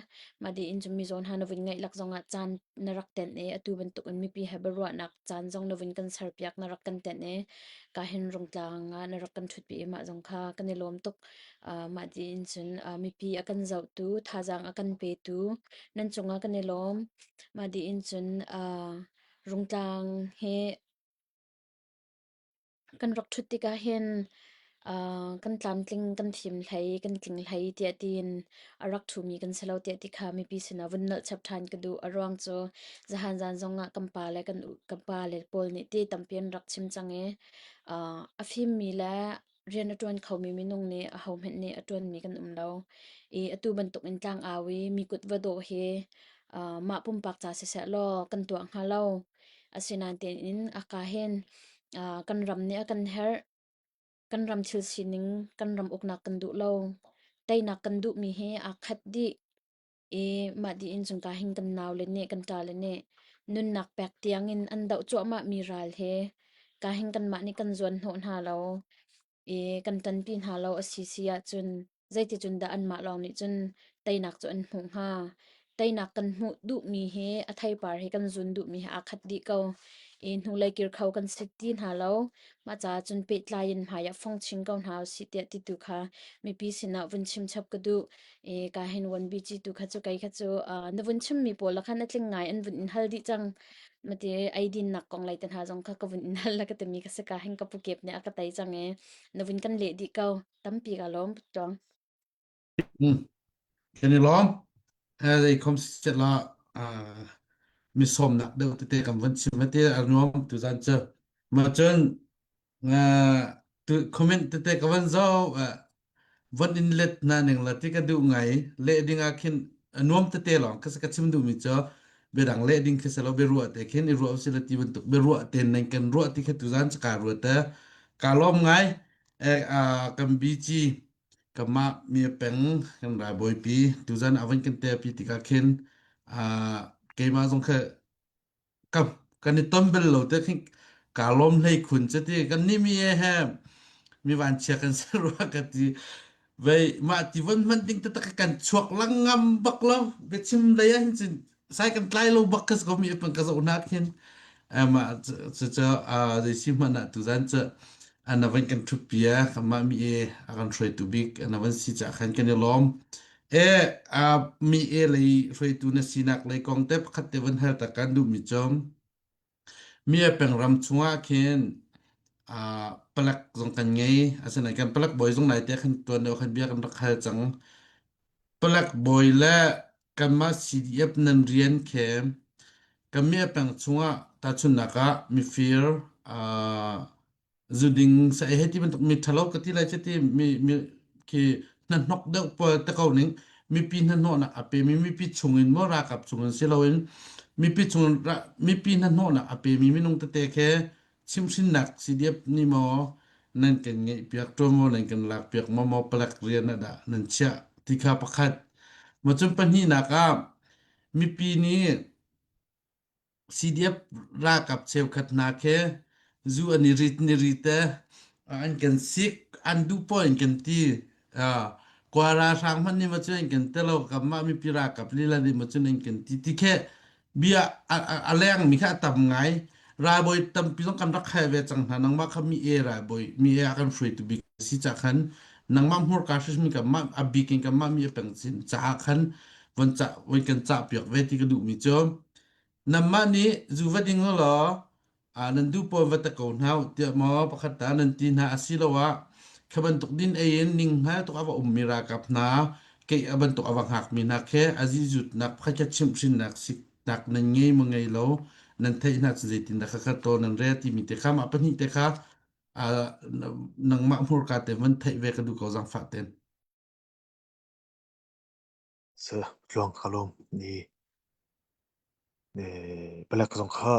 mah dih in cun mizaw hna na vun ngeih lak zongah caan na rak tenh i atu bantuk in mipi he biaruahnak caan zong na vun kan serpiak na rak kan tenh i ka hin rungtlang ah na rak kan ṭhutpi i mah zong kha kan i lawm tuk. Uh, mah dih in cun uh, mipi a kan zohtu, thazaang a kan petu nan cungah kan i lawm. Mah dih in cun uh, rungtlang hi Kan rak ṭhut tikah hin uh, kan tlamtling, kan fim hlei, kan tling hlei tiah tiin a rak ṭhumi kan si lo tiah ti kha mipi sinah vun nolh chap ṭhan ka duh. A ruang cu zahan zan zongah kan pa le kan kan pa le pawl nih ti tampi an rak chim cang i uh, a fimmi le rian a ṭuan khomi minung nih ahohmanh nih a ṭuanmi kan um lo. I atu bantuk in tlangau i mi kut va dawh hi uh, mah pumpak ca siseh law kan tuah hnga lo. Asinain tein a ka hin uh, kan ram nih a kan herh. Kan ram thil sining, kan ram uknak kan duh lo. Teinak kan duhmi hi aa khat dih. I mah dih in cungka hin kan naule nih kan ṭale nih nunnak pek tiangin an doh cuahmahmi ral hi ka hin kanmah nih kan zuan hnawh hna lo i kan ṭanpi hna lo a si si ahcun zeiticun dah anmah lawng nih cun teinak cu an hmuh hnga? Teinak kan hmuh duhmi hi a theipar hi kan zun duhmi hi aa khat dih ko. I hnulei kir kho kan si ti hna lo. Mah caah cun pehtlai in hmai ah fong chin ko hna usih tiah titu kha mipi sinah vun chim chap ka duh. I ka hin wan bi ci tu kha cu kei kha cu uh, na vun chimmi pawl la khan a tling ngai an vun in hal dih cang. Mati eidin nak kong lei te hna zong kha ka vun in hal la ka timi ka si ka hin ka pu kep nih a ka tei cang i na vun kan leh dih ko. Tampi ka lawm tuang. Mm. Kan i lawm. Zei khom set la mi sawmnak deuh tete kan van chim te a nuam tu zan cu. Ma cun tu comment tete ka van zo van in let na ning la ti ka duh ngai le ding ah khin nuam tete lawng ka ka chim duh mi cu biadang le ding khi selo bia ruah te khin i ruah usila ti bantuk bia ruah ten neng kan ruah ti kha tu zan ka ruah te ka lawm ngai kan BG kanmah mi peng kan ralbawipi tuzan a van kan telpi tikah khin keimah zong kha ka kan i ton bel lo te khin kaa lawm hlei khun cu ti kan nih mi he mi vanchia kan si rua ka ti vei mah ti von hman ding taktak kan chuak lang ngam bak lo biachim lei ah hin cun sai kan tlai lo bak ka ko mi pan ka zoh nak hin mah cu cu zei si hmanh ah tuzan cu ana van kan thup pia mah mi e a kan hruaitu bik ana van si ca khan kan i lawm e a mi e lei hruaitu na sinak lei kong te pakhat te van hal ta kan duh mi chom mi e peng ram chungah khin a palak zong kan ngei asinain kan palak bawi zong nai te khan tuan deuh khan bia kan rak hal cang Palek bawi le kanmah CDF nan rian khi kanmih peng chungah tahchunhnak ah mifir, uh, zuding sa hei ti bantuk mi ṭhalo ka ti lai cu ti mi mi khi hnahnok deuh pawl te ko ning mipi hnahnawhnak a pemi mipi chungin maw ralkap chungin si loin mipi chung mipi hnahnawhnak a pemi minung tete khi Chimhhrinnak CDF nih maw nan kan ngeihpiak ṭuan maw nan kan lakpiak maw maw palek rian ah dah nan chiah ti kha pakhat. Maw cun pahnihnak ah mipi nih CDF ralkap cheukhat hna khi zu an i rit ni rit te an kan sik an duh poah in kan ti. Kawl ralhrang hmanh nih maw cun an kan ti lo kanmah mipi ralkap lila nih maw cun an kan ti ti khi bia a lengmi kha a tam ngai. Ralbawi tampi zong kan rak hal ve cang hna. Nangmah kha mi e ralbawi mi e a kan hruaitu bik si ca khan nangmah hmurka hrimhrim kanmah a bik in kanmah mi a peng chin caah khan von ca voi kan cah piak ve ti ka duhmi cu Nanmah nih zu va ding u law nan duh pawl va ta ko hna u tiah maw pakhat ta nan ti hna asiloah kha bantuk din ei in ninghngal tuk a va ummi ralkap hna kei a bantuk a va hngakmi hna khi a zizutnak pakhat khat chimhhrinnak siknak nan ngei maw ngei lo nan theih hna cun zeitindah khakha tawl nan rel timi te kha mah pahnih te kha nangmah hmurka te van theih ve ka duh ko zaangfah ten. Tluang ka lawm ni Palek zong kha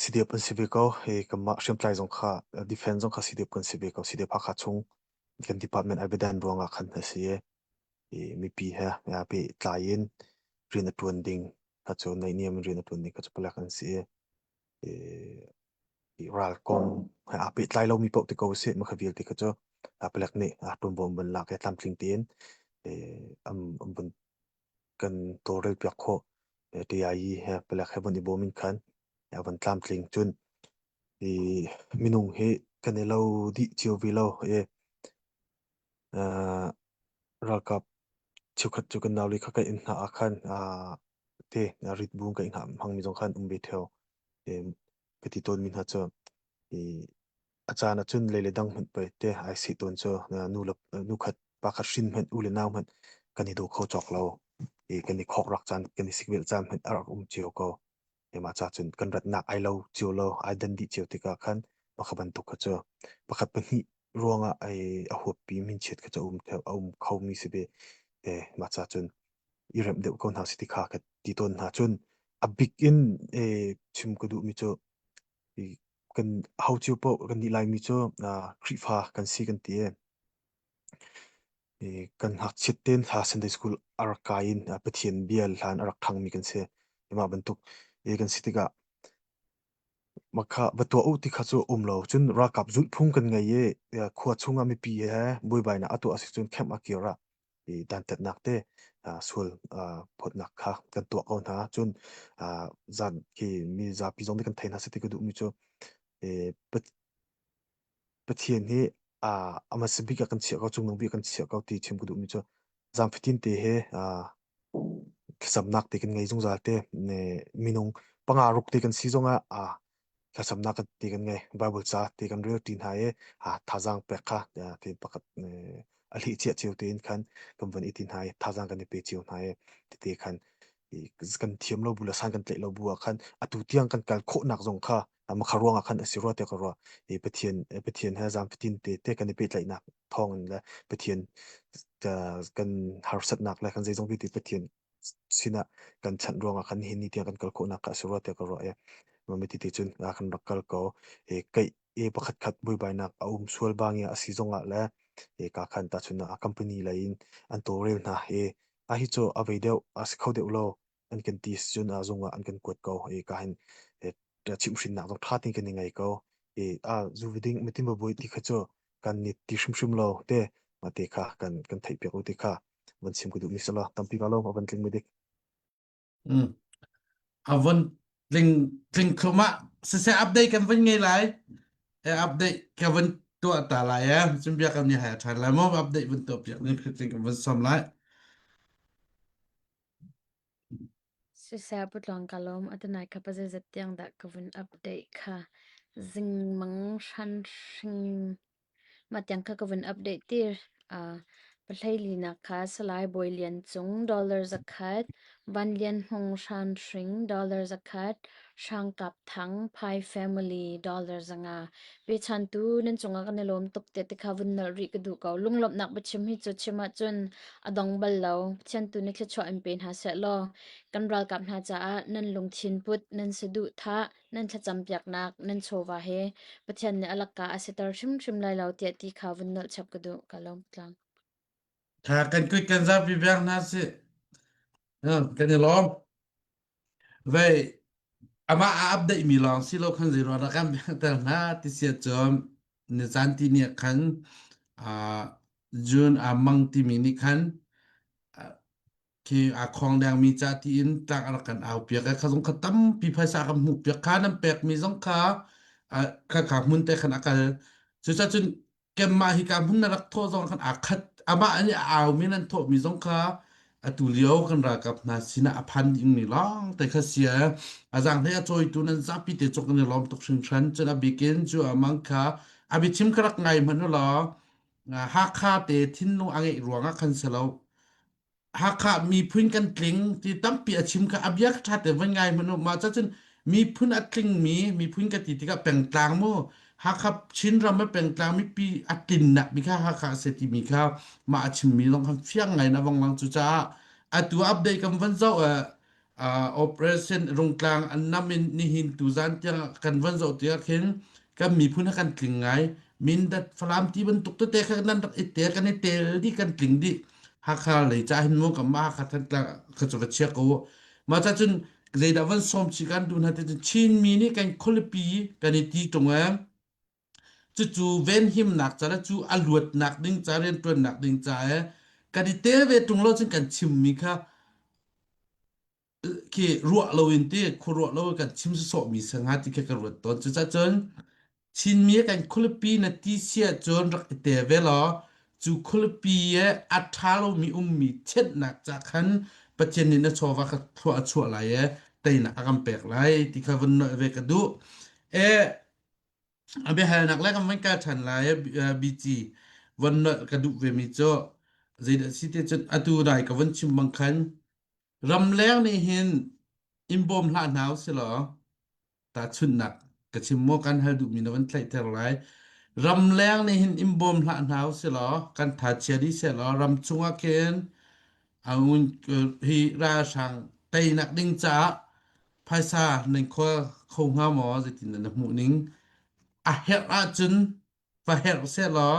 CDF an si ve ko. Hi kanmah hriamtlai zong kha defense zong kha CDF kan si ve ko. CDF Hakha chung kan department ai biadan ruangah khan a si i mipi he pehtlai in rian a ṭuan ding kha cu naihniam in rian a ṭuan ding kha cu palek an si i ral kong he aa pehtlai lomi paoh ti ko usih mah kha vialte kha cu palek nih ṭuanvo an vun lak i tlamtling tein an vun kan tawlrelpiak khawh. TIE he palek he von i bawm in khan a von tlamtling. Cun i minung hi kan i lo dih cio ve lo i ralkap cheukhat cu kan naule kha kan inn hna ah khan te rit bu kan hngah hmangmi zong khan um ve theo. Ka ti tawnmi hna cu i A caan ahcun lei le dang hmanh pei te ai sih tawn cu nu le nu khat pa khat hrin hmanh u le nau hmanh kan i daw kho cawk lo i kan i khawkrak caan kan i sikvelh caan hmanh a rak um cio ko. Mah ca cun kan ratnak ai lo cio lo ai dan dih cio tikah khan pakhat bantuk kha cu pakhat pahnih ruangah ai a huappi minchiat kha cu a um theo a um khomi si ve. E mah ca cun i remh deuh ko hna si ti kha ka ti tawn hna cun a bik in e chim ka duhmi cu i kan ho cio paoh kan nih Laimi cu Khrihfa kan si kan ti i kan ngakchiat tein hla Sunday school a rak kai in Pathian bia hlan a rak ṭhangmi kan si. Mah bantuk i kan si tikah makha va tuah u ti kha cu um lo. Cun ralkap zulhphung kan ngei i khua chungah mipi he buaibainak a tuah a si cun camp a kir ah i dantatnak te sual phawtnak kha kan tuah ko hna. Cun zan khi mi zapi zong nih kan thei hna seh ti ka duhmi cu Pathian hi a hmasa bik ah kan chiah ko, cungnung bik ah kan chiah ko ti chim ka duhmi cu zan fatin te he thlacamnak te kan ngei zungzal te. Minung panga ruk te kan si zongah thlacamnak ti kan ngei Bible ca ti kan rel ti hna i thazaang pek kha ti pakhat a hlih cia cio tein khan kan von i ti hna i thazaang kan i pe cio hna i tete khan kan thiam lo bu le san kan tlaih lo bu ah khan atu tiang kan kal khawhnak zong kha makha ruangah khan a si rua tiah ka ruah i Pathian Pathian he zaang fatin te te kan i pehtlaihnak thawng in le Pathian kan harsatnak le kan zeizong vialte Pathian sinah kan chanh ruangah khan nihin ni tiang kan kal khawhnak kha a si rua tiah ka ruah i mami ti cun kan rak kal ko i keih i pakhat khat buaibainak a um sual bang i a si zongah le i ka khan tahchun a company lei in an tawlrel hna i a hi cu a vei deuh a si kho deuh lo an kan ti cun a zungah an kan kuat ko i ka hin chimhhrinnak zong ṭha tein kan i ngei ko i a zu ding mitin bui ti kha cu kan ni ti hrimhrim lo te mah te kha kan kan theih piak u ti kha van chim ka duh mi sala tampi ka lo a van tling mi dik Mm. A von tling tling thluma siseh update kan van ngei lai e update ka van tuah ta lai e cun bia kan ni hai than lai mo update van tuah piak ni tling kan van som lai Siseh putlawng ka lawm atunai kha pazeizat tiang dah ka vun update kha zingmang hran hring Mah tiang kha ka vun update tir. Uh, pahleilinak kha Salai Bawi Lian Cung dollar zakhat, Van Lian Hmung Hran Hring dollar zakhat, Hrang Kap Thang Phai Family dollar zanga. Pechantu nan cungah kan i lawm tuk te te kha vun nolh rih ka duh ko. Lunglawmhnak biachim hi cu chim ahcun a dong bal lo. Pathian tu nih thluachuah in pe hna seh law kan ralkap hna caah nan lungthin put, nan saduhthah, nan thlacampiaknak nan chawva he Pathian nih a lakka a siter hrimhrim lai lo tiah ti kha vun nolh chap ka duh. Ka lawm tlang. Tha kan kuit kan zapi biak hna si. Kan i lawm. Vei amah a update mi lawng si lo khan zei ruang dah kan biakter hna ti sia cun ni caan ti ni khan June a mang timi nih khan. Khi aa khong dengmi ca tiin tlang a rak kan au piak i kha zong kha tampi phaisa kan hmuh piak kha nan pekmi zong kha kha kha hmun te khan a kal. Cucaah cun kemmah hi ka hmun na rak thawh zong khan aa khat amah nih a aumi nan thawhmi zong kha atu lio kan ralkap hna sinah a phan dingmi lawng te kha sia a zaanghlei a cawitu nan zapi te cuk an i lawm tuk hringhran cun a bikin cu amang kha a biachim ka rak ngai hmanh u law Hakha te thinlung a ngeih ruangah khan si lo Hakha miphun kan tling ti tampi a chim kha a bia kha ṭha te van ngai hmanh u. Mah cun miphun a tlingmi miphun ka ti tikah pengtlang mu Hakha Chinram ah pengtlang mipi a tlinnak mi kha Hakha a si timi kha mah a chimmi zong kha fiang ngai in a vong lang cucaah atu update kan van zoh ah uh, operation Rungtlang an nam in nihin tuzan tiang kan van zoh tiah khin kan miphun ha kan tling ngai Mindat Falam ti bantuk tete kha nan rak i tel kan i tel dih kan tling dih Hakha lei ca hin mu kan mah Hakha Thantlang kha cu va chia ko ma cha cun zeidah van sawm chi kan duh hna ti cun Chinmi nih kan khualipi kan i ti tung e cucu venhimnak ca le cu a luatnak ding ca rianṭuannak ding ca e kan i tel ve ṭung lo cun kan chimmi kha khi ruah loin ti khuaruah lo kan chim sawsawhmi si hnga ti khi ka ruat tawn. Cucacun Chinmi kan khualipi na ti si ahcun rak i tel ve law cu khualipi i a ṭha lomi ummi thianhnak ca khan Pathian nih na chawva kha thlua a chuah lai i teinak a kan pek lai ti kha vun nolh ve ka duh. E, a biahalnak le kan van kal ṭhan lai BC von nolh ka duh vemi cu zeidah si ti cun atu dai ka von chim bang khan ramleng nih hin in bawm hlah hna usih law tahchunhnak ka chim maw kan hal duhmi na van tlaihter lai ramleng nih hin in bawm hlah hna usih law kan tha chia dih seh law ram chungah khin aun hi ralhrang teinak ding caah phaisa nan khawl kho hnga maw zeitin na hmuh ning a herh ahcun va herh seh law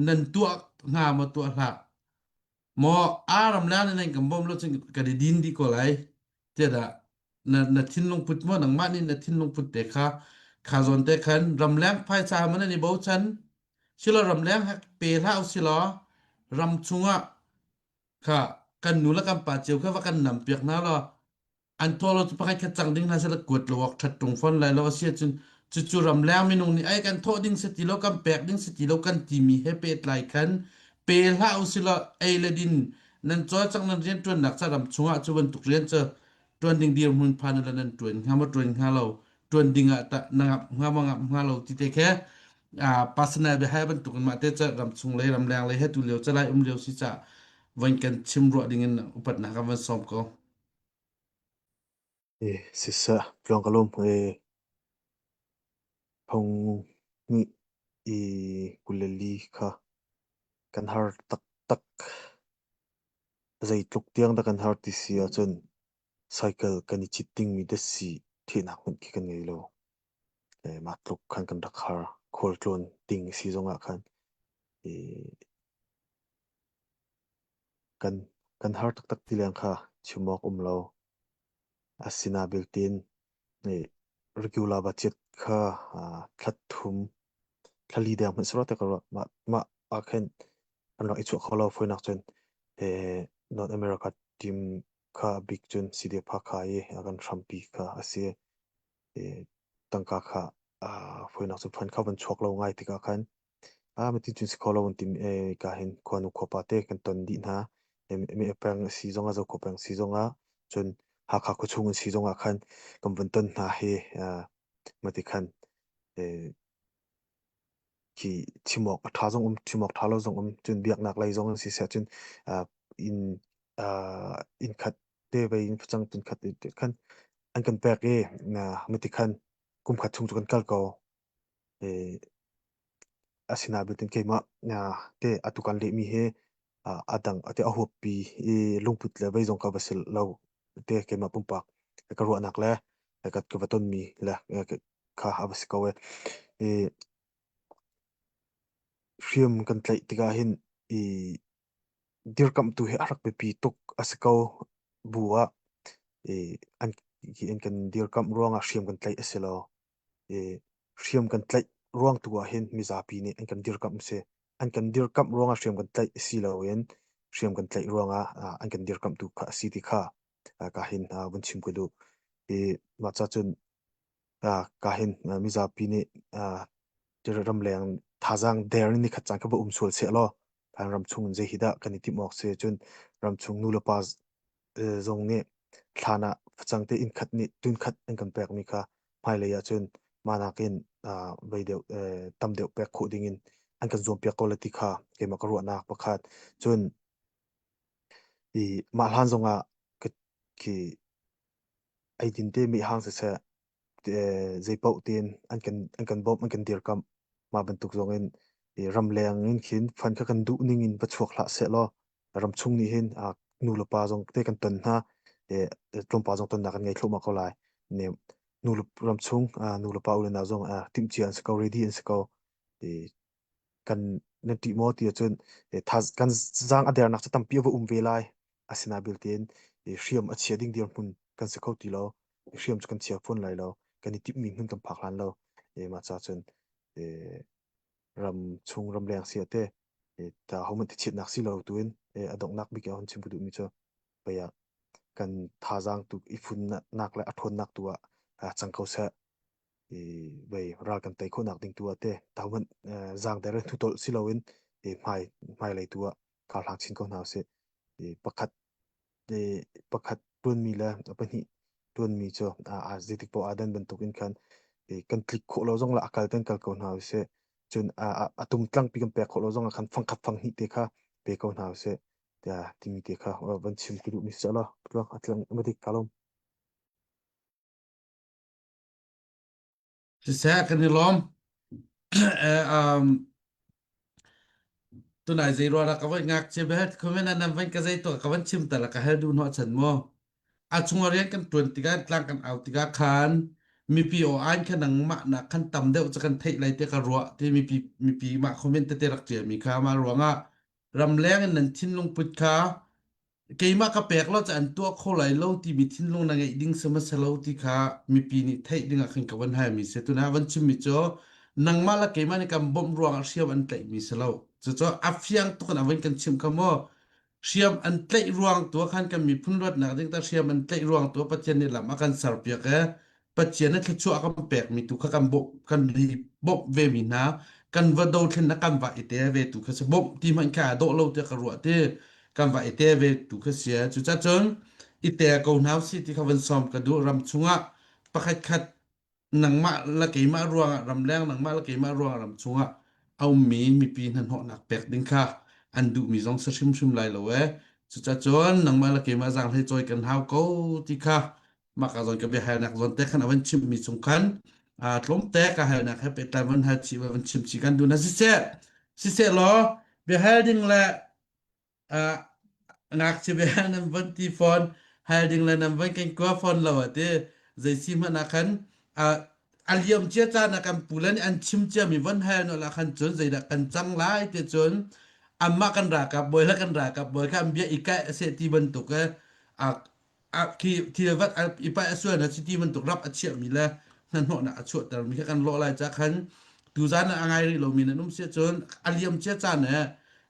nan tuah hnga maw tuah hlah maw aram le nan kan bawm lo cun kan i din dih ko lai tiah dah na na thinlung put maw nangmah nih na thinlung put te kha kha zawn te khan ramleng phaisa man an i bochan silo ramleng pe hlah usilaw ram chungah kha kan nu le kan pa cio kha va kan nam piak hna law an tuah lo cu pakhat khat cang ding hna seh kuat lo awk ṭhat ṭung fawn lai lo a si ahcun cucu ramleng minung nih ai kan thawh ding si ti lo kan pek ding si ti lo kan timi he pehtlai khan pe hlah usilaw ei le din nan cawlcang nan rianṭuannak ca ram chungah cu bantuk rian cu ṭuan ding dirhmun phan le nan ṭuan hnga maw ṭuan hnga lo ṭuan ding ah tah na ngap hnga maw ngap hnga lo ti te khe personal biahal bantuk in mah te ca ram chung lei ramleng lei he tu lio calai um lio si ca van kan chim ruah ding in upatnak kan van sawm ko. E siseh tluang ka lawm e phung nih i 22 kha kan har taktak. Zeitluk tiang dah kan har ti si ahcun cycle kan i cit dingmi datsi thehnak hmanh khi kan ngei lo. E, mah tluk khan kan rak har. Khualtlawn ding si zongah khan e, Kan kan har taktak ti leng kha chim awk um lo. Asina beltin regular budget kha thla thum thla li deng hmanh si rua te ka ruah. Mah mah ah khin an rak i chuah kho lo fawinak cun North America team kha bik cun CDF Hakha i a kan hrampi kha a si. Tangka kha fawinak cun fund kha van chuak lo ngai tikah khan Ah mati cun si kho lo an tim i ka hin khuanu khuapa te kan ton dih hna. Mi peng si zongah Zokhua peng si zongah cun Hakha khuachung an si zongah khan kan vun ton hna hi mati khan khi chim awk a ṭha zong um chim awk ṭha lo zong um cun biaknak lei zong an si seh cun inn inn khat te vei in facang tun khat te khan an kan pek i mati khan kum khat chung cu kan kal ko. Asinain keimah te atu kan lehmi hi a dang ate a huappi i lungput le vei zong ka va si lo te keimah pumpak ka ruahnak le ka ka va tonmi le kha a va si ko e. I hriam kan tlaih tikah hin i dirkamhtu hi a rak biapi tuk a si ko bu ah i an hi an kan dirkamh ruangah hriam kan tlaih a si lo. I hriam kan tlaih ruang tu ah hin mizapi nih an kan dirkamh a si. An kan dirkamh ruangah hriam kan tlaih si loin hriam kan tlaih ruangah an kan dirkamhtu kha a si ti kha ka hin vun chim ka duh. I mah ca cun ka hin mizapi nih ramleng thazaang der in nikhat caan kha va um sual seh law kan ram chung in zei hi dah kan i timh awk si cun ram chung nu le pa zong nih thlan ah facang te inn khat nih tun khat an kan pekmi kha hmailei ah cun mah nakin vei deuh tam deuh pek khawh ding in an kan zuampiak ko lai ti kha keimah ka ruahnak pakhat. Cun i mah hlan zong ah khi eidin te mehhang siseh zeipaoh tein an kan an kan bawmh an kan dirkamh. Mah bantuk zong in ramleng in khin fund kha kan duh ning in va chuak hlah seh law ramchung nih hin nu le pa zong te kan ton hna tlawmpal zong tonnak kan ngei thluahmah ko lai. Nu le ramchung nu le pa u le nau zong timhcia an si ko ready an si ko. Kan nan ṭih maw ti ahcun kan zaang a dernak cu tampi a va um ve lai. Asinain belte hriam a chia ding dirhmun kan si kho ti lo. Hriam cu kan chia fawn lai lo. Kan i timhmi hmun kan phak hlan lo. Mah ca cun ram chung ramleng si ah teh ta hohmanh thichiatnak si lo tuin a donghnak bik ah hun chim ka duhmi cu pei ah kan thazaang tu i funnak le a ṭhawnnak tu ah cang ko seh. I vei ral kan tei khawhnak ding tu ah teh ta hohmanh zaangder in hnutolh si loin hmai hmailei tu ah kar hlang chin ko hna usih. Pakhat pakhat ṭuanmi le pahnih ṭuanmi cu zeitik paoh aa dan bantuk in khan kan tlik khawh lo zong le a kal kan kal ko hna usih. Cun a tumtlangpi kan pek khawh lo zong ah khan fangkhat fanghnih te kha pe ko hna usih. Tiah timi te kha van chim ka duhmi si law a tlang a dik ka lawm. Siseh kan i lawm. Um, tunai zei ruah ka voi ngakchia bel comment nan van ka zei to ka van chim ta la ka hel du no chan mo. A chung rian kan tuan tikah tlang kan au tikah khan mipi aw an kha nangmah nak khan tam deuh cha kan theih lai te ka ruah ti mipi mipi mah comment tete rak ṭial mi kha ma ruangah ramleng in nan thinlung put kha keimah ka pek lo ca an tuah kho lai lo timi thinlung na ngeih ding sihmanhseh lo ti kha mipi nih theih ding ah khan ka van halmi si. Tuna van chimmi cu nangmah le keimah nih kan bawmh ruangah hriam an tlaihmi si lo. Cucu a fiang tuk in a van kan chimh kha maw hriam an tlaih ruang tu ah khan kan miphun luatnak ding ta hriam an tlaih ruang tu ah Pathian nih lam a kan serpiak e Pathian nih thluachuah a kan pekmi tu kha kan bawmh kan hi bawmh ve mi hna kan va dothlen kan va i tel ve tu kha si bawmh ti hmanh kha dawh lo tiah ka ruah ti kan va i tel ve tu kha si cucacun i tel ko hna si ti kha van sawm ka duh ram chungah pakhat khat nangmah le keimah ruangah ramleng nangmah le keimah ruangah ram chungah a ummi mipi hnahnawhnak pek ding kha an duhmi zong si hrimhrim lai lo ee cucacun nangmah le keimah zaanghlei cawi kan hau ko ti kha mah ka zawn ka biahalnak zawn te khan a van chimmi chung khan tlawmte ka halnak he pehtlai van hal chih van chim chih kan duh na siseh siseh law biahal ding le ngakchia biahal nan van ti fawn hal ding le nan van kan kua fawn lo ati zei si hmanh ah khan a liam cia caan ah kan pu le nih an chim ciami van hal no la khan cun zeidah kan cang lai ti cun anmah kan ralkap bawi le kan ralkap bawi kha an bia i kaih a seh ti bantuk e khi thil vat i paih a sual na chiti bantuk rap a chiahmi le hnahnawhnak a chuahtermi kha kan lawh lai ca khan tuzan ah a ngai rih lomi nan um si cun a liam cia caan eh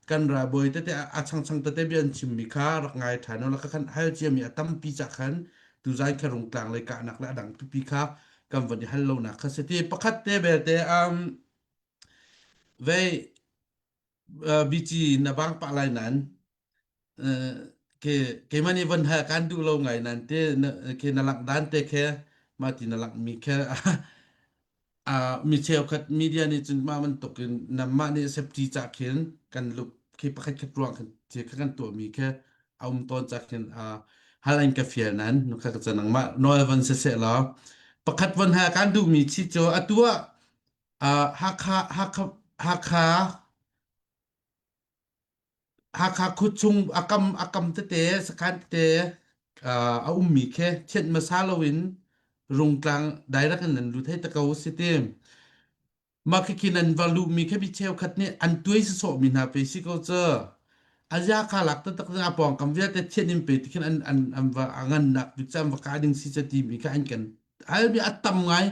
kan ralbawi tete a changchang tete bia an chimmi kha rak ngai ṭhan la kha khan hal ciami a tampi ca khan tuzan kha rungtlang lei kahnak le a dang pipi kha kan van i hal lonak kha si ti pakhat te belte um vei bici na bang pah lai nan ke keimah nih von hal kan duh lo ngai nan te ke na langh dan te khe mah ti na langh mi khe mi cheukhat media nih cun mah bantuk in namah nih safety ca khin kan lup khi pakhat khat ruang khan thil kha kan tuah mi khe a um tawn ca khin hal an ka fial nan nu kha ka nang mah nawl von se se law pakhat von ha kan duh mi chi cu atu ah Hakha Hakha Hakha Hakha khuachung a kam a kam tete sakhan tete a ummi khi thianh hmasa loin Rungtlang direct in nan lut hei ta ko si ti. Mah khikhi nan va luhmi khi mi cheukhat nih an tuai sawsawhmi hna pe si ko cu. A zia kha lak taktak a pawngkam vialte thianh in pe ti khin an an an va a ngannak bik cu an va kah ding si ca timi kha an kan almi a tam ngai.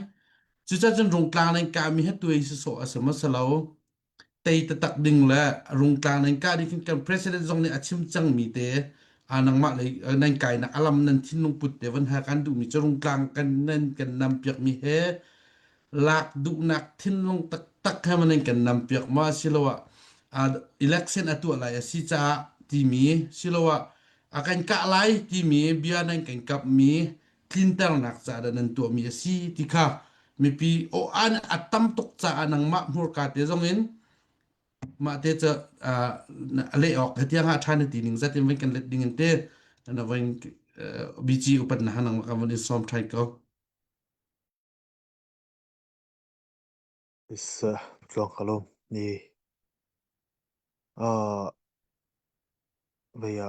Cucaah cun Rungtlang nan kahmi hi tuai sawsawh a si maw si lo. tei taktak ding le rungtlang nan kah ding kan president zong nih a chim cangmi te a nangmah lei nan kainak alam nan thinlung put te van ha kan duhmi cu rungtlang kan nan kan nam piakmi he lak duhnak thinlung taktak he man kan nam piak ma siloah election a tuah lai a si caah timi siloah a kan kah lai timi bia nan kan kapmi tlinternak caah dah nan tuahmi a si ti kha mipi aw an a tam tuk caah nangmah hmurka te zong in mah te cu a leh awk hetiang ah ṭha na ti ning zat in van kan let ding in te na van BG upat na hanang ka van in sawm ṭhai ko. Is tluang kalom ni uh vaya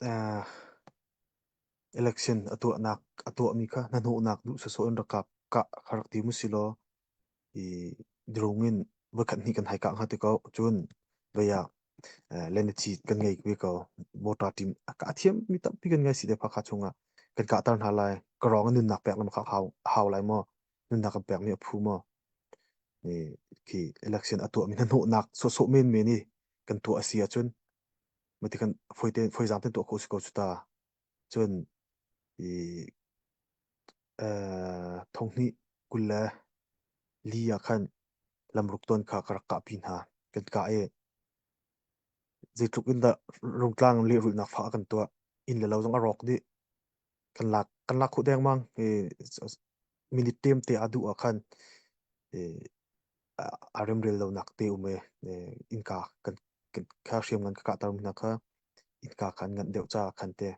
uh Election a tuahnak a tuahmi kha hnahnawhnak duh sawsawh in rak kap kah kha rak ti mu silaw i drone in voikhat hnih kan hai kah hnga ti ko. Cun vei ah lenasi kan ngei ve ko. Mortar team a kah thiammi tampi kan ngei si te Hakha chungah kan kahter hna lai. Ka rawng in nunnak pek lam kha hau, hau lai maw? Nunnak kan pekmi a phu maw? Khi election a tuahmi hnahnawhnak sawhsawh menmen i kan tuah a si ahcun mati kan foi te foi zang ten tuah kho si ko cu ta. Cun i thonghnih 24 ah khan lamruk tawn kha ka rak kahpi hna. Kan kah i zeitluk in dah rungtlang lehrulhnak fah a kan tuah. Inn le lo zong a rawk dih. Kan lak kan lak khawh dengmang. I minute tem te aa duh ah khan i a remrel lonak te um i innka kan kha hriamngan ka kahter mi hna kha innka kha an nganh deuh caah khan te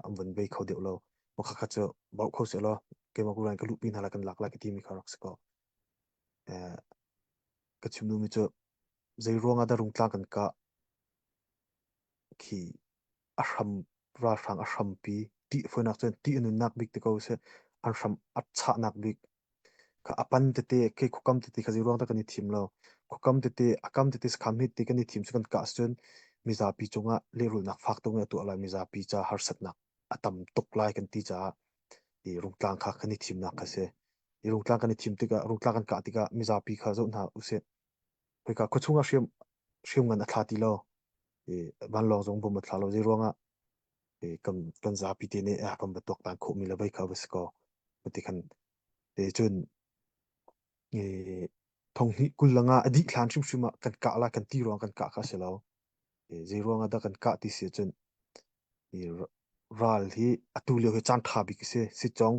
an vun bei kho deuh lo. Mah khakha cu bauh kho sehlaw keimah kuran ka luhpi hna lai kan lak lai ka timi kha rak si ko. Ka chim duhmi cu zei ruang ah dah rungtlang kan kah khi a hram ralhrang a hrampi tih fawinak cun tih a nunnak bik ti ko seh an hram a chahnak bik kha a pan tete khi khuakam tete kha zei ruang dah kan i thim lo khuakam tete a kam tete sakham hi ti kan i thim cu kan kah cun mizapi cungah lehrulhnak fak tuk in a tuah lai mizapi ca harsatnak a tam tuk lai kan ti caah i rungtlang kha kan i thimnak kha si i rungtlang kan i thim tikah rungtlang kan kah tikah mizapi kha zoh hna usih Hika khuachung ah hriam hriamngan a thla ti lo. I vanlawng zong bom a thla lo. Zei ruangah i kan kan zapi te nih a kan va tuaktan khawhmi le vei kha va si kaw. Ti khan te cun i thonghnih 20 langa a dih hlan hrimhrim ah kan kah la kan ti ruang kan kah kha si lo. I zei ruangah dah kan kah ti si cun i ral hi atu lio hi caan ṭha bik a si. Sitcong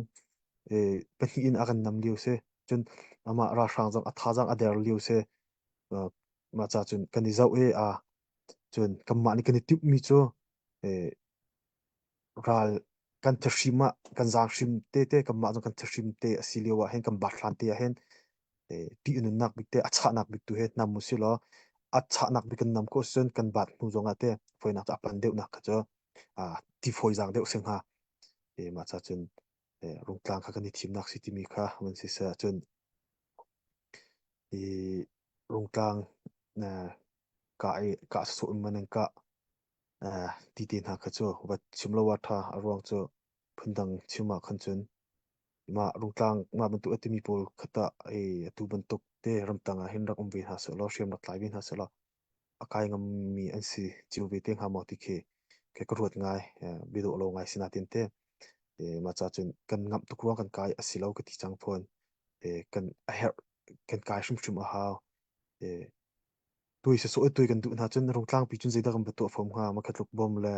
i pahnih in a kan nam lio si. Cun amah ralhrang zong a thazaang a der lio si. Mah ca cun kan i zoh i a cun kanmah nih kan i timhmi cu ral kan thahrim ah kan zaanghrim te te kanmah zong kan thahrim te a si lio ah hin kan bathlan te ah hin ṭih a nunnak bik te a chahnak bik tu hi nam u sih law a chahnak bik kan nam ko cun kan bat hnu zong ah te fawinak cu a pan deuhnak kha cu ti fawizaang deuh si hnga. Mah ca cun rungtlang kha kan i thimnak si timi kha van si seh cun i rungtlang kah i kah sawsawh in man an kah ti te hna kha cu va chim lo ah ṭha a ruang cu phundang chim ah khan cun mah rungtlang mah bantuk a timi pawl kha tah atu bantuk te ramtang ah hin rak um ve hna seh law hriam rak tlai ve hna seh law a kai ngammi an si cio ve te hnga maw ti khi khi ka ruat ngai biadawh lo ngai si natin te mah ca cun kan ngamh tuk ruang kan kai a si lo ka ti cang fawn kan a herh kan kai hrimhrim a hau tui sawsawh tui kan duh hna cun rungtlangpi cun zeidah kan va tuah fom hnga ma khatluk bom le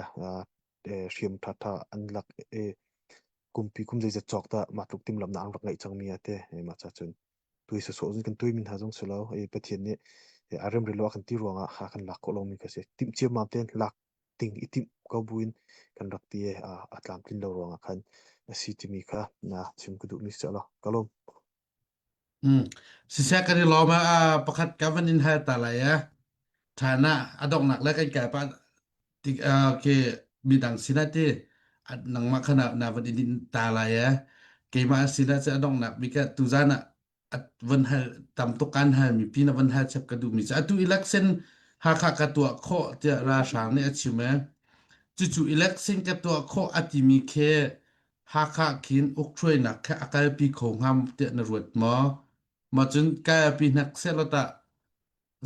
hriam ṭhaṭha an lak i kumpi kum zeizat cawk dah mah tluk timhlamhnak an rak ngeih cangmi a ti mah ca cun tui sawsawh cun kan tui mi hna zong si lo i Pathian nih a remrel lo a kan ti ruangah ha kan lak khawh lomi kha si timh ciammam tein lak ding i timh ko buin kan rak ti i a tlamtlin lo ruangah khan a si timi kha na chim ka duhmi si lo ka lawm. Mm. Siseh kan i lawm ah pakhat ka van in hal ta lai eh. Ṭhan ah a donghnak le kan kai pa tik ke midang sinah ti nangmah kha na na van in ta lai eh. Keimah sinah cu a donghnak bik ah tuzan ah van hal tam tuk kan hal mi pi na van hal chap ka duh mi cu atu election Hakha ka tuah khawh tiah ralhrang nih a chim eh. Cucu election ka tuah khawh a timi khi Hakha khin ukhruainak kha a kalpi kho hnga tiah na ruat maw? Mah cun kalpi hnek sehlaw tah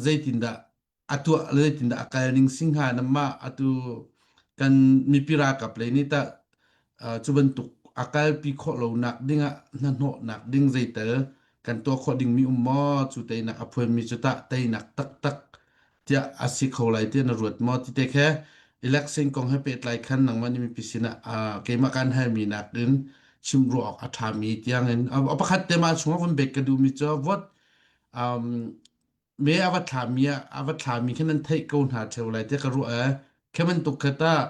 zeitindah? A tuah le zeitindah a kal ning si hnga na mah atu kan mipi ralkap lei nih tah cu bantuk a kalpi khawh lonak dingah hnahnawhnak ding zeitel kan tuah khawh dingmi um maw cu teinak a phuanmi cu tah teinak taktak tiah a si kho lai tiah na ruat maw ti te khe election kong he pehtlai khan nangmah nih mipi sinah keimah kan halmi nakin chim ruah awk a ṭhami tiangin a pakhat te mah chungah vun bek ka duhmi cu vote um, Me a va thlami ah a va thlami kha nan theih ko hna ṭheo lai tiah ka ruah ee. Khi bantuk kha tah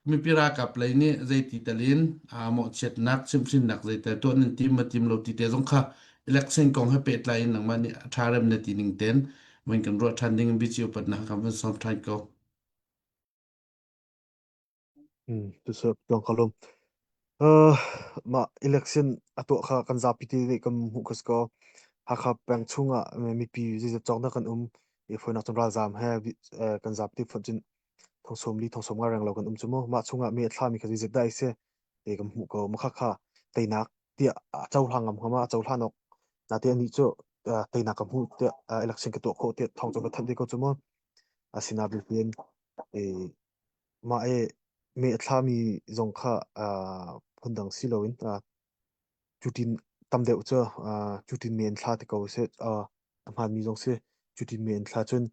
mipi ralkap lei nih zeiti tal in aa mawhchiatnak chimhhrinnak zeitel tuah nan tim ma tim lo ti te zong kha election kong he pehtlai in nangmah nih a ṭha rem na ti ning ten van kan ruah ṭhan ding in biaci upatnak kan van sawm ṭhan ko. Tusep tuang kalum. Uh, mah election a tuah kha kan zapi te nih kan hmuh khas ko. Hakha peng chungah mipi zeizat cawk dah kan um. I foinak cun ralzam he kan zapi fonh cun thong sawm li thong sawm nga reng lo kan um cu mu. Mah chungah mi a thlami kha zeizat dah i si te kan hmuh ko. Mah kha kha teinak tiah a cohlang ngam hnga ma a cohlan awk. Nate anih cu teinak ka hmuh tiah election ka tuah khawh tiah thong cu ka thanh te ko cu mu. Asinain Mah i meh a thlami zong kha phundang si loin cutin tam deuh cu cutin me an thla te ko seh. A hmaanmi zong si. Cutin me an thla cun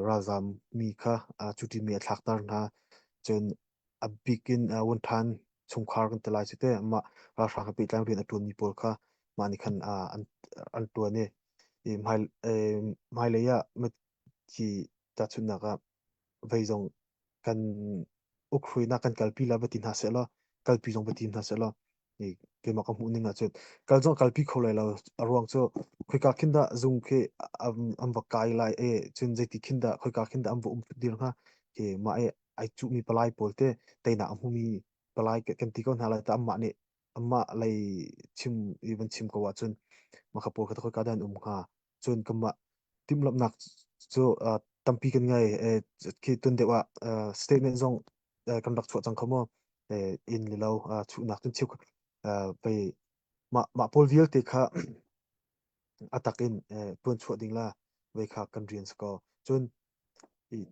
ralzaam mi kha cutin me a thlakter hna. Cun a bik in vuanṭhan chungkhar kan ti lai cu teh. Mah ralhrang he pehtlai rian a ṭuanmi pawl kha mah nih khan an ṭuan i hmailei ah khi tahchunhnak ah vei zong kan ukhruainak kan kalpi la va ti hna seh law kalpi zong va ti hna seh law i keimah ka hmuh ning ahcun kal zong kalpi kho lai lo a ruang cu khoika khin dah zung khi an va kai lai e cun zeiti khin dah khoika khin dah an va um dir hnga khi mah e ai cuhmi palai pawl te teinak a hmumi palai kan ti ko hna lai ta amah nih amah lei chim i van chim ko ahcun mah kha pawl kha khoika dah an um hnga cun kanmah timhlamhnak cu tampi kan ngei. Khi tun deuh ah statement zong kan rak chuah cang kho maw? Inn le lo chuhnak cun cheu pei mah mah pawl vialte kha a tak in tuan chuah ding la vei kha kan rian si ko. Cun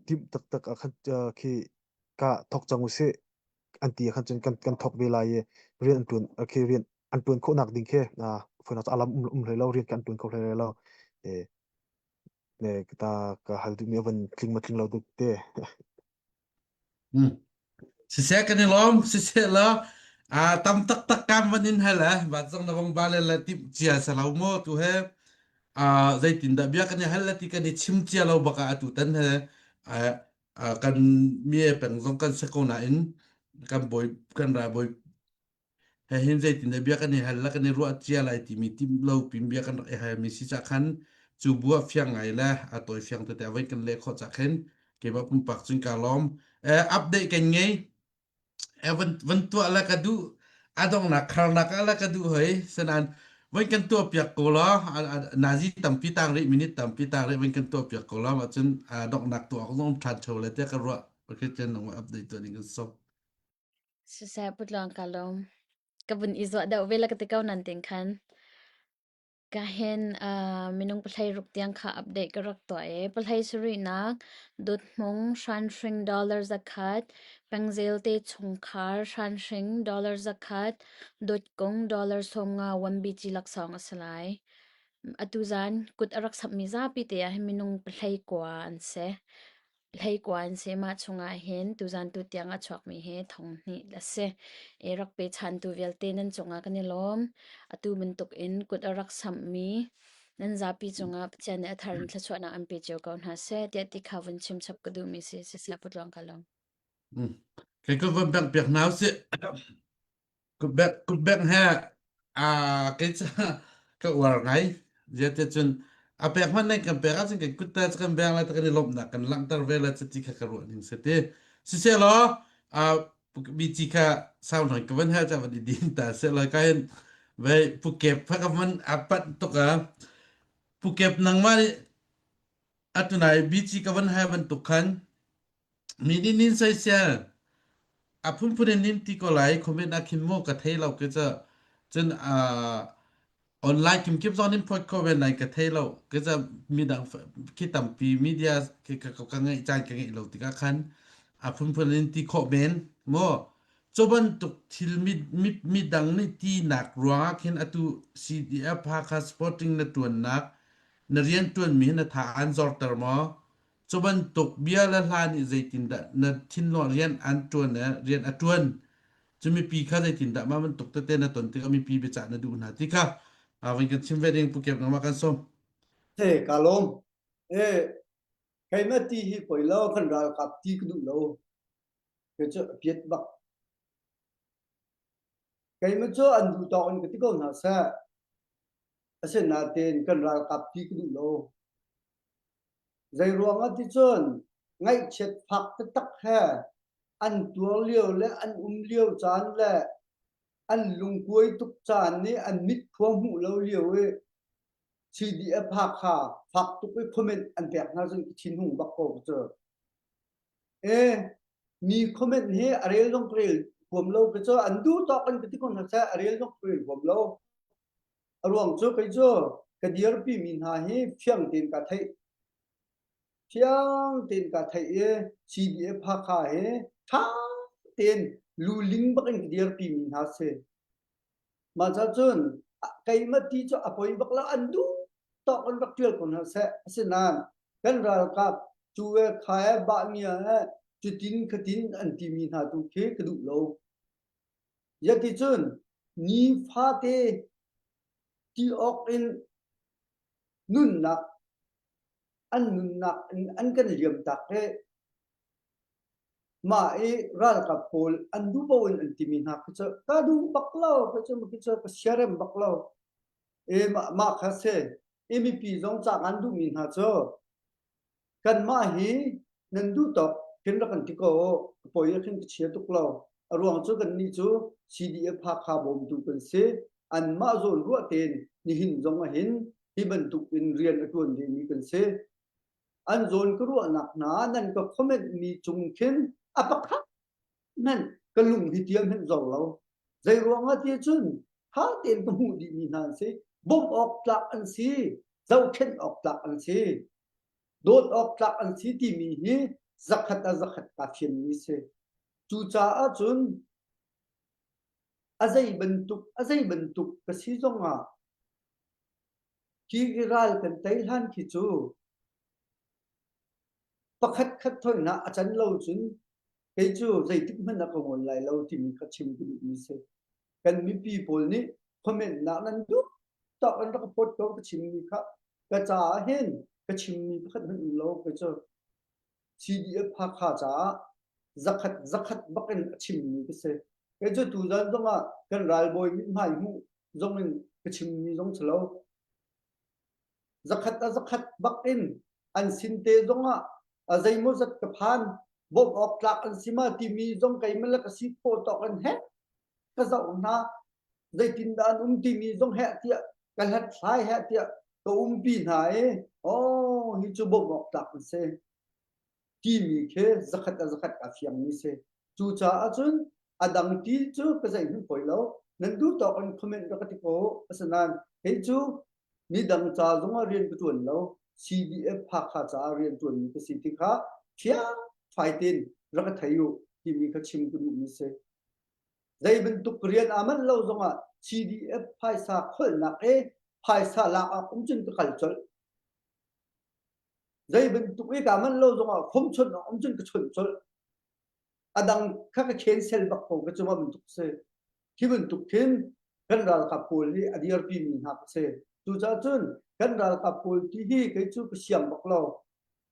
timh taktak ah khan khi ka thok cang usih an ti ah khan cun kan kan thok ve lai i rian an tuan khi rian an tuan khawhnak ding khi phun ah alam um um hlei lo rian kan tuan kho hlei lo e ne ta ka hal duhmi a van tling ma tling lo duk te. Siseh kan i lawm siseh la a tam taktak kam van in hal eh bat zong na vong ba le la timh cia sa lo mo tu he a zeitin dah bia kan i hal la ti kan i chim cia lo baka atu tan he kan mi peng zong kan se ko nain kan bawi kan ra bawi he hin zeitin dah bia kan i hal la kan i ruah cia lai timi tim lo pin bia kan rak i hal mi si ca khan cu bu ah fiang ngai le a tawi fiang tete a voi kan leh khawh ca khin keimah pumpak cun ka lawm. Update kan ngei. Van van tuah la ka duh a donghnak kharnak ah la ka duh hoi sanan voi kan tuah piak ko la nazi tampi tang rih minute tampi tang rih voi kan tuah piak ko la cun donghnak tuah zong ṭhan ṭheo le tiah ka ruah. Okay, chen nang update tuah ding kan sok. Siseh putluang ka lawm. Ka vun i zuah deuh ve la ka ti ko nan ting khan. Ka hen uh, minung pahlei ruk tiang kha update ka rak tuah i pahlei sarihnak Dawthmung hranhring dollar zakhat, Pengzel te chungkhar hranhring dollar zakhat, Dawtkung dollar 50 1BG laksawng a si lai. Atu zan kut a rak sammi zapi te ah hin minung pahlei kua an si. Hleikua an si. Mah chungah hin tuzan tu tiang a chuakmi hi thong hnih a si. I rak pechantu vialte nan cungah kan i lawm. Atu bantuk in kut a rak samhmi nan zapi cungah Pathian nih a thar in thluachuahnak an pe cio ko hna seh tiah ti kha vun chim chap ka duhmi si. Siseh putluang ka lawm. Kei ka von bengh piak hna usih. Kutbek kutbek he aa kei cu ka uar ngai. Zeicahcun a pek hmanh nan kan pek ahcun kan kut ta cu kan beng lai kan i lawmhnak kan langhter ve lai cuti kha ka ruah ning si ti. Sisehlaw aa bici kha sau nawn ka van hal ca van i din ta sehlaw ka hin vei pukep kha ka van a panh tuk a pukep nangmah nih atunai bici ka van hal bantuk khan Mi nih nin soisel a phunphun in nin ti ko lai comment ah khin maw ka thei lo ke ca cun aa. Online kimkip zong nin phot kho ve nai ka thei lo. Ka za midang khi tampi media ka ka ka ngeih caan ka ngeih lo tikah khan a phunphun in ti khawh men maw cu bantuk thil mi mi midang nih ti nak ruangah khin atu CDF Hakha Sporting na tuannak na rian tuan mi hi na tha an zorter maw cu bantuk bia le hla nih zeitindah na thinlung rian an tuan rian a tuan cu mipi kha zeitindah mah bantuk tete na ton tikah mipi biacah na duh hna ti kha van kan chim ve ding Pu Kep nangmah kan sawm. He ka lawm. E keimah ti hi poi lo kan ralkap ti ka duh lo. Ke cu a piat bak. Keimah cu an duh tawk in ka ti ko hna seh. Asinain kan ralkap ti ka duh lo. Zeiruangah ti cun ngaihchiat fak taktak he an tuar lio le an um lio caan le an lungkuai tuk caan nih an mit khua hmuh lo lio i CDF Hakha fak tuk i comment an pek hna cun ka thinhung bak ko cu. E mi comment hi a rel zong ka rel huam lo ka cu an duh tawk an ka ti ko hna seh a rel zong ka rel huam lo. A ruang cu kei cu ka dirpi mi hna hi fiang tein ka theih. Fiang tein ka theih i CDF Hakha hi ṭha tein luling bak in ka dirpi mi hna si. Mah ca cun keimah ti cu a poi bak lo an duh tawk in rak ṭial ko hna seh. Asinain kan ralkap cu e kha e bah nia e cutin khatin an timi hna tu khi ka duh lo. Yaticun nifate ti awk in nunnak an nunnak in an kan liamtak hi mah i ralkap pawl an duh paoh in an timi hna khi cu ka duh bak lo khi cu khi cu ka siarem bak lo. E mah, mah kha si. I mipi zong ca an duhmi hna cu Kanmah hi nan duh tawk khin rak kan ti ko a poi ah khin ka chia tuk lo. A ruang cu kannih cu CDF Hakha bawmtu kan si. Anmah zawn ruah tein nihin zong ahhin hi bantuk in rian a ṭuan vemi kan si. An zawn ka ruahnak hna nan ka comment mi cung khin a pakhat hmanh ka lung hi tiam hmanh zor lo. Zei ruangah ti cun ṭha tein ka hmuh dihmi hna an si. Bawmh awk tlak an si. Zohkhenh awk tlak an si. Dawt awk tlak an si timi hi zakhat ah zakhat kaa fianmi si. Cucaah cun a zei bantuk a zei bantuk ka si zongah khi ral kan tei hlan khi cu pakhat khat thoinak a can lo cun kei cu zeitik hmanh ah ka ngol lai lo timi kha chim ka duhmi si. Kan mipi pawl nih comment nak nan duh tawk an rak phawt ko ka chimmi kha ka caah hin ka chimmi pakhat hmanh um lo kei cu CDF Hakha caah zakhat zakhat bak in a chimmi ka si. Kei cu tuzan zongah kan ralbawi mithmai hmuh zong in ka chimmi zong si lo. Zakhat a zakhat bak in an sin te zongah a zeimawzat ka phan bawmh awk tlak an si ma timi zong keimah le ka si khawh tawk in heh ka zoh hna zeitindah an um timi zong heh tiah ka hlathlai heh tiah ka umpi hna i oh hi cu bawmh awk tlak an si timi khi zakhat a zakhat aa fiangmi si cucaah cun a dang ti cu ka zeihmanh poi lo nan duh tawk in comment rak ka ti ko asinain hei cu midang ca zongah rian ka ṭuan lo CDF Hakha caah rian ṭuanmi ka si ti kha fiang fai tein rak ka thei u timi kha chim ka duhmi si zei bantuk rian aa manh lo zongah CDF phaisa kholhnak e phaisa lak ah um cun ka kal colh zei bantuk i kaa manh lo zongah khom chawnh um cun ka chawnh colh a dang kha ka cancel bak ko ka cuma bantuk si khi bantuk khin kan ralkap pawl hi a dirpi mi hna ka si cucaah cun kan ralkap pawl ti hi kei cu ka siang bak lo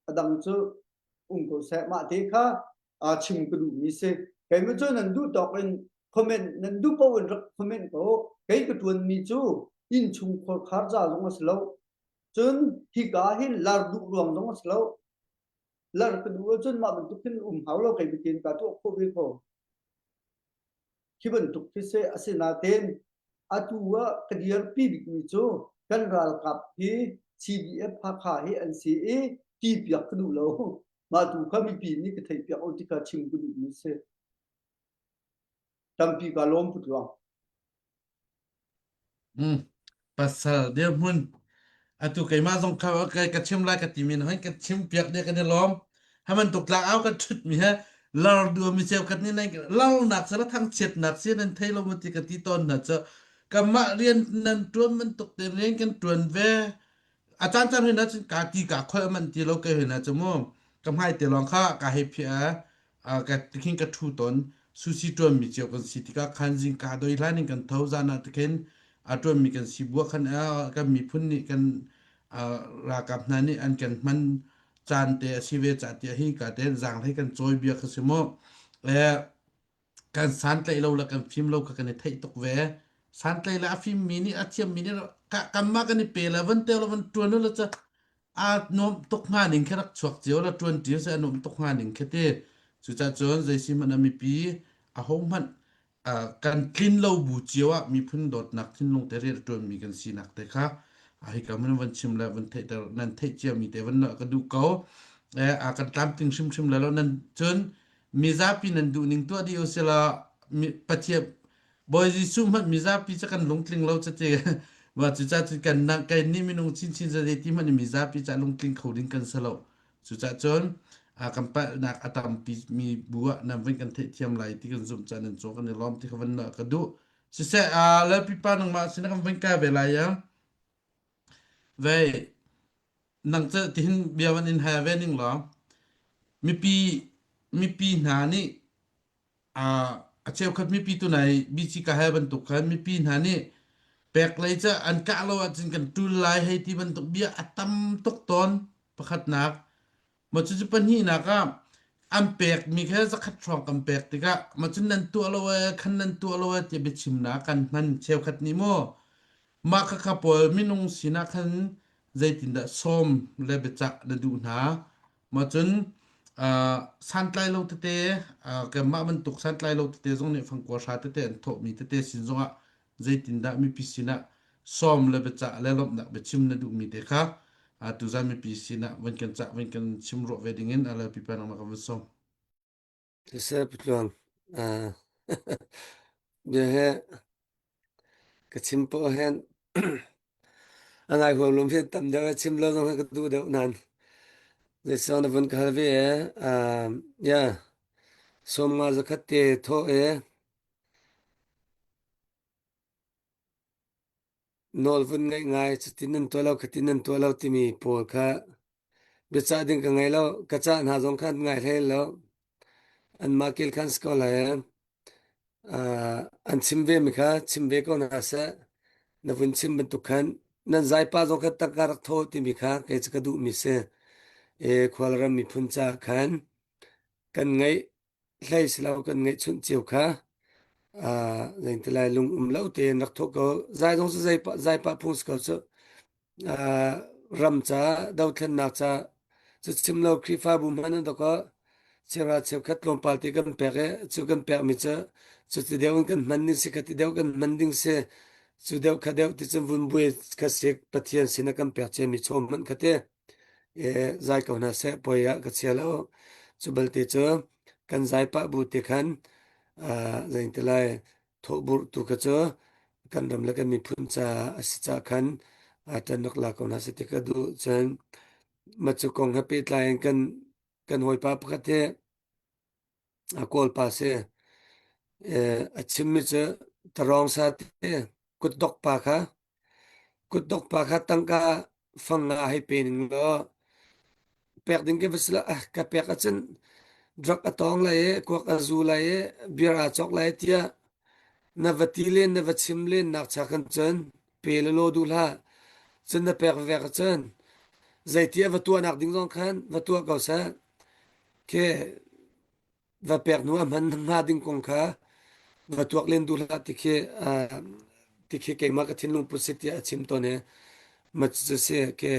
a dang cu um ko seh mah te kha chim ka duhmi si keimah cu nan duh tawk in comment nan duh paoh in rak comment ko kei ka tuanmi cu inn chung khar ca zong a si lo cun hika hin lar duh ruang zong a si lo lar ka duh ahcun mah bantuk hin um hau lo kei bikin ka tuah khawh ve ko khi bantuk khi se asinain atu ah ka dirpi bikmi cu kan ralkap hi CDF Hakha hi an si i ti piak ka duh lo mah tu kha mipi nih ka theih piak o ti kha chim ka duhmi si tampi ka lawm putluang Mm. Pasal dirhmun atu keimah zong kha ka ka chim lai ka timi na hoi ka chim piak deh kan i lawm. Ha bantuk tlang au kan thut mi he lar dua mi cheu khat ni nan lar nak se la thangchiat nak si nan thei lo ma ti ka ti tawn na chu kanmah rian nan tuan bantuk te rian kan tuan ve a caan caan hoi na cun ka ti ka khoi man ti lo ke hoi na chu mu ka hmai te lawng kha ka hei phia ka tikhin ka ṭhu tawn. Sushi ṭuanmi cio kan si tikah khan zingka doi hlan in kan tho zan ah tikhin a ṭuanmi kan si bua khan kan miphun nih kan ralkap hna nih an kan hman caan te a si ve ca tiah hi ka te zaanghlei kan cawi bia kha si mu. Kan santlaih lo le kan fim lo kha kan i theih tuk ve. Santlaih le a fimmi nih a thiammi nih kanmah kan i pe le van te le van ṭuan u le cu aa nuam tuk hnga ning khi rak chuak cio la ṭuan ṭi seh a nuam tuk hnga ning khi ti. Cucaah cun zei si hmanh ah mipi ahohmanh kan tlin lo bu cio ah miphun dawtnak thinlung te rian a ṭuanmi kan sinak te kha hika hmun van chim le van theihter nan theih ciami te van ka duh ko. Eh, a kan tlamtling hrimhrim le lo nan cun mizapi nan duh ning tuah dih usila Pathian Bawi Jesuh hmanh mizapi cu kan lungtling lo cati wa cucaah cun kan nang kai nih minung chinchin za ti hmanh mizapi ca lungtling kho ding kan si lo. Cucaah cun kan palhnak a tampi mi bu ah nan van kan theihthiam lai ti kan zumh ca nan cung kan i lawm ti kha van ka duh. Siseh Lalpipa nangmah sin kan van kai ve lai ya. Vei nang cu tihin bia van in hai ve ning law mipi mipi hna nih a cheukhat mipi tunai BC ka he bantuk khan mipi hna nih pek lei cu an kah lo ahcun kan ṭul lai hei ti bantuk bia a tam tuk tawn pakhatnak ma cucu pahnihnak ah an pekmi kha zakhat hrawng kan pek tikah ma cun nan tuah lo ee khan nan tuah lo ee tiah biachimnak kan hman cheukhat nih maw mah khakha pawl minung sinah khan zeitindah sawm le biacah na duh hna Mah cun uh, santlai lo tete uh, kanmah bantuk santlai lo tete zong nih fangkua hra tete an thawhmi tete sin zongah zeitindah mipi sinah sawm le biacah le lawmhnak biachim na duhmi te kha uh, tuzan mipi sinah van kan cah van kan chim ruah ve dingin LLP pa nangmah kan van sawm. Siseh Putluang, uh, bia he ka chim poh hen a ngai huam lum hi tam deuh chim lo zong ka duh deuh nan zeisang na vun ka hal ve e uh, ya som nga zakhat te tho e nawl vun ngaih ngai cutin nan tuah lo khatin nan tuah lo timi pawl kha biacah ding ka ngei lo ka cah hna zong kha an ngai hlei lo anmah kel khan si ko lai uh, an chim ve mi kha chim ve ko hna seh na vun chim bantuk khan nan zaipa zong kha tangka rak thaw timi kha kei cu ka duh mi si e khualram miphun ca khan kan ngeih hlei si lo kan ngeihchunh cio kha uh, zeitilai lung um lo tein rak thawk ko zai zong cu zai zai pah phung si ko cu uh, ram ca dothlennak ca cu chim lo Khrihfabu hmanh an dok chera cheukhat tlawmpal te kan pek i cu kan pek mi cu cu ti deuh in kan hman ding si kha ti deuh kan hman ding si cu deuh kha deuh ti cun vun buai kha si Pathian sin a kan pek cia mi chawm hmanh kha ti zai ko hna seh poi ah ka chia lo cu balte cu kan zai pah bu te khan zeiti lai thawhburh tu kha cu kan ram le kan miphun ca a si ca khan ṭan rak la ko hna seh ti ka duh cun mah cu kong he pehtlai in kan kan hawipa pakhat hi a Kawlpa si. A chimmi cu tarawng sa te kutdok pa kha kutdok pa kha tangka fang nga hei pe ning law pek ding ka va si lo ah ka pek ahcun drug a tawng lai i kuak a zu lai i beer aa cawk lai tiah na va ti len na va chim len nak cha khan cun pe le law duh hlah cun na pek vek ahcun zeiti a va tuahnak ding zong khan va tuah ko seh Khi va pek hnu a hman hnga ding kong kha va tuak len duh hlah ti khi ti khi keimah ka thinlung put si tiah a chim tawn i ma cu si ke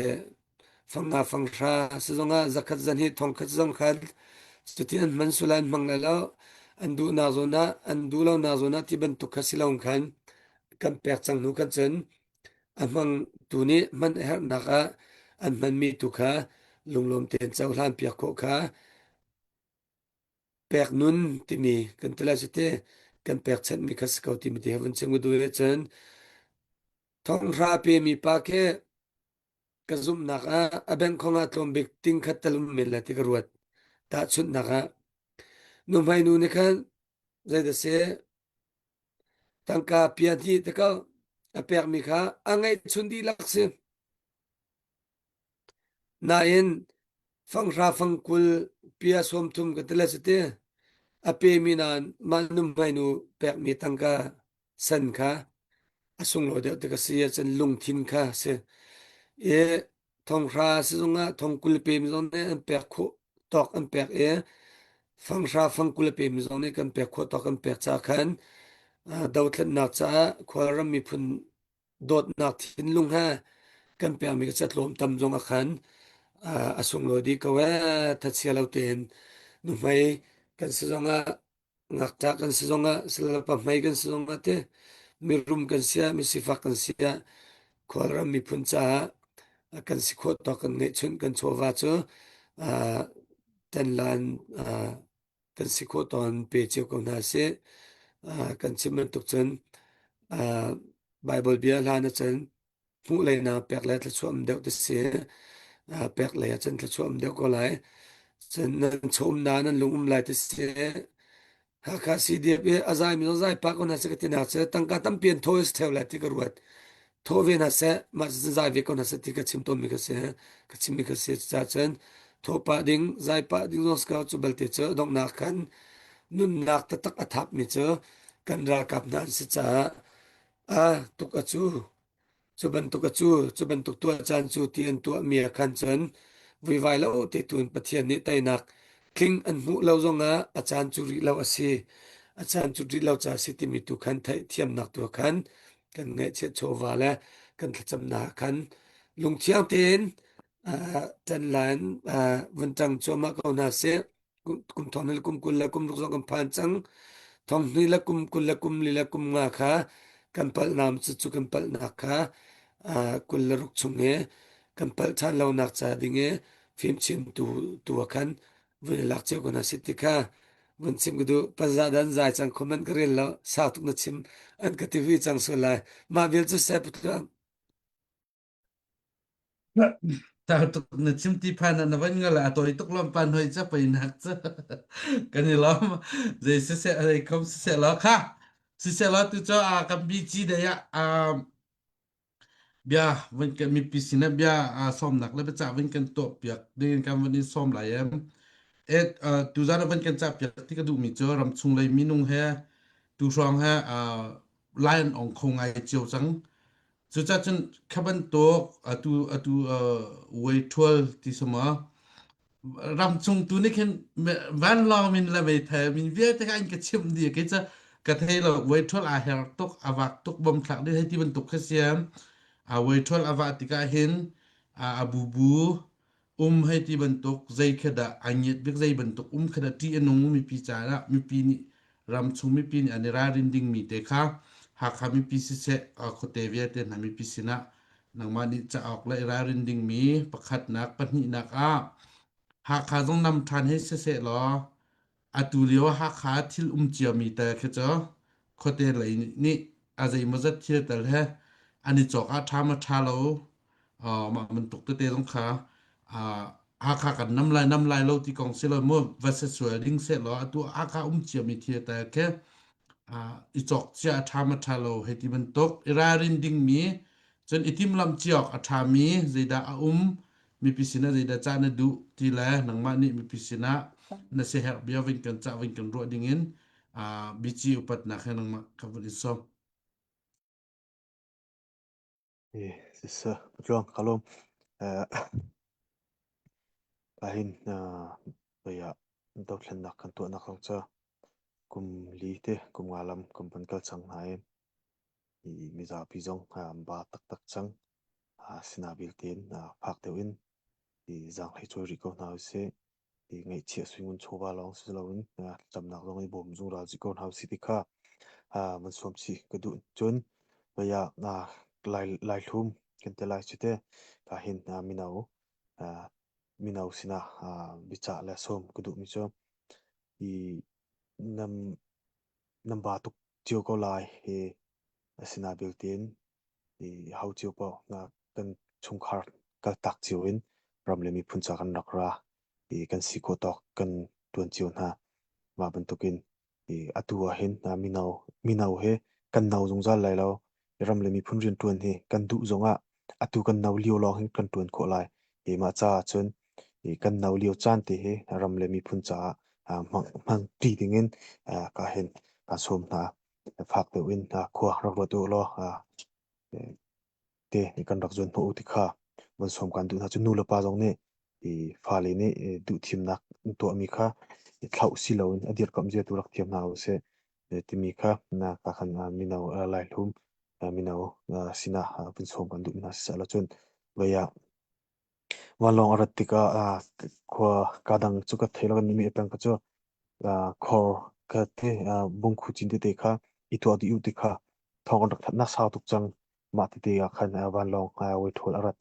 fang nga fang hra sizong ah zakhat zan hi thongkhat zong khan cuti an hman sula an hmang lai lo an duh nak zawn ah an duh lo nak zawn ah ti bantuk kha si lo khan kan pek cang hnu kan cun A hmangtu nih hman a herhnak ah an hmanmi tu kha lunglawm tein cohlan piak khawh kha pek nun timi kan ti lai cu ti kan pekchanhmi kha si ko timi ti he vun chim ka duh ahcun. Thonghra pemi pa khi ka zumhnak ah a bank khong ah tlawm bik tingkhat tal um men lai ti ka ruat. Tahchunhnak ah nuhmei nu nih khan zeidah si tangka pia hnih te ko a pekmi kha a ngeihchun dihlak si. Nain fanghra fangkul pia 30 ka ti le cu ti a pemi nain mah nuhmei nu pekmi tangka san kha a sunglawi deuh tik a si ahcun lungthin kha a si. I thonghra sizung ah thongkul pemi zong nih an pek khawh tawk an pek i fanghra fangkul a pemi zong nih kan pek khawh tawk an pek caah khan dothlennak caah khualram miphun dawtnak thinlung he kan pekmi ka tlawm tam zong a khan a sunglawi dih ko ee thachia lo tein nuhmei kan si zong ah ngakṭah kan si zong ah silole pahmei kan si zong ah te mirum kan si ah misifak kan si ah khualram miphun caah kan si khawh tawk kan ngeihchunh kan chawva cu tanlan kan si khawh tawn pe cio ko hna sih. Kan chim bantuk cun Bible bia hlan ahcun hmuh lei na pek le thluachuah um deuh ti si. Pek lei ahcun thluachuah um deuh ko lai. Cun nan chawm na nan lung um lai ti si. Hakha CDF i a zai mi zong zai pah ko hna seh ka ti nak cu tangka tampi an thaw si theo lai ti ka ruat. Thaw ve hna seh, mah cu zai ve ko hna seh ti ka chim tawnmi ka si. Ka chimmi ka si. Cucaah cun thaw pah ding, zai pah ding zong si ko cu balte cu donghnak khan nunnak taktak a thapmi cu kan ralkap hna an si caah a tuk a cu. Cu bantuk a cu, cu bantuk tuah caan cu ti an tuahmi ah khan cun vuivai lo te tu in Pathian nih teinak tling an hmuh lo zongah a caan cu rih lo a si. A caan cu rih lo ca a si timi tu khan theihthiamnak tu khan kan ngaihchiat chawva le kan thlacamnak ah khan lungthiang tein ṭan la in vun ṭang cuahmah ko hna sih. Kum thong le kum 20 le kum ruk zong kan phan cang. Thong hnih le kum 20 le kum li le kum nga kha kan palh cu cu kan palhnak kha 26 chung i kan palh ṭhan lonak ca ding i fimchim tu tu ah khan vun i lak cio ko hna sih ti kha vun chim ka duh. Paza dan zai cang comment ka rel lo sau tuk na chim an ka ti hui cang sual lai. Mah vial cu seh putluang. Tar tuk na chim ti phan na van ngala a tawi tuk lom pan hoi cha pei nak cha kan i lom zei si se zei khom si se lo kha si se lo tu cho a kan bi chi dei a bia van kan mipi sinah bia sawmnak le biacah van kan tuah piak ding kan van in sawm lai em et tuzan van kan cah piak ti ka duhmi cu ramchung lei minung he tu hrawng he lai an ong kho ngai cio cang cucah cun kha bantuk atu atu way thual ti sama ramchung tu nih khin vanlawng min le meithal min vialte kha an ka chimh dih kei cu ka thei lo voiṭhual aa her tuk a vak tuk bom thlak dih hei ti bantuk kha siam a voiṭhual a vah tikah hin a bubu um hei ti bantuk zei kha dah a ngiat bik zei bantuk um kha dah ṭih a nung mipi caah mipi nih ramchung mipi nih an i ralrin dingmi te kha Hakha mipi siseh khuate vialte hna mipi sinah nangmah nih cauk le i ralrin dingmi pakhatnak pahnihnak ah Hakha zong nam ṭhan hei siseh law atu lio Hakha thil um ciami tal khi cu khuate lei nih a zeimawzat thil tal he an i cawk ah ṭha ma ṭha lo mah bantuk tete zong kha Hakha kan nam lai nam lai lo ti kong si lo mu va se sual ding se law atu Hakha um ciami thil tal khi i cawk cia a ṭha ma ṭha lo hei ti bantuk i ralrin dingmi cun i timhlamh ciawk a ṭhami zeidah a um mipi sinah zeidah cah na duh ti le nangmah nih mipi sinah na siaherh bia vin kan cah vin kan ruah dingin bici upatnak he nangmah ka vun in sawm. Eh, sisa patluang kalom eh ahin baya dothlennak kan tuahnak rong cha kum li te kum nga lam kum pan kal chang hna i mizapi zong an ba taktak cang. Sinabil tein phak deuh in zaanghlei cawi rih ko hna usih. Ngaihchiah suingun chawva lawng si loin thlacamnak zong i bawm zungzal rih ko hna usih ti kha van sawm chih ka duh. Cun vei ah Laihlum kan ti lai cu te ka hin mino mino sinah biacah le sawm ka duhmi cu i nan ba tuk cio ko lai hi asinain tein. I ho cio paoh kan chungkhar kaltak cio in ram le miphun ca kan rak ra i kan si khawh tawk kan ṭuan cio hna. Mah bantukin i atu ah hin mino mino he kan no zungzal lai lo. Ram le miphun rianṭuan hi kan duh zongah atu kan no lio lawng hin kan ṭuan khawh lai. I mah caah cun i kan no lio caan te hi ram le miphun caah hmang hmangṭi dingin ka hin kaan sawm hna. Fak deuh in khua rak ruat u law te kan rak zuan hnawh u ti kha van sawm kan duh hna. Cun nu le pa zong nih i fale nih duhthimnak an tuahmi kha i thlauh si loin a dirkamh zia tu rak thiam hna usih timi kha na ka khan mino laihlum mino sinah vun sawm kan duh hna siseh cun vei ah vanlawng a rat tikah khua ka dang cu ka thei lo kan mi peng ka cu khor ka te bungkhu cin tete kha i tuah dih u ti kha thawng an rak that nak sau tuk cang. Mah tete ah khan vanlawng voi ṭhawl a rat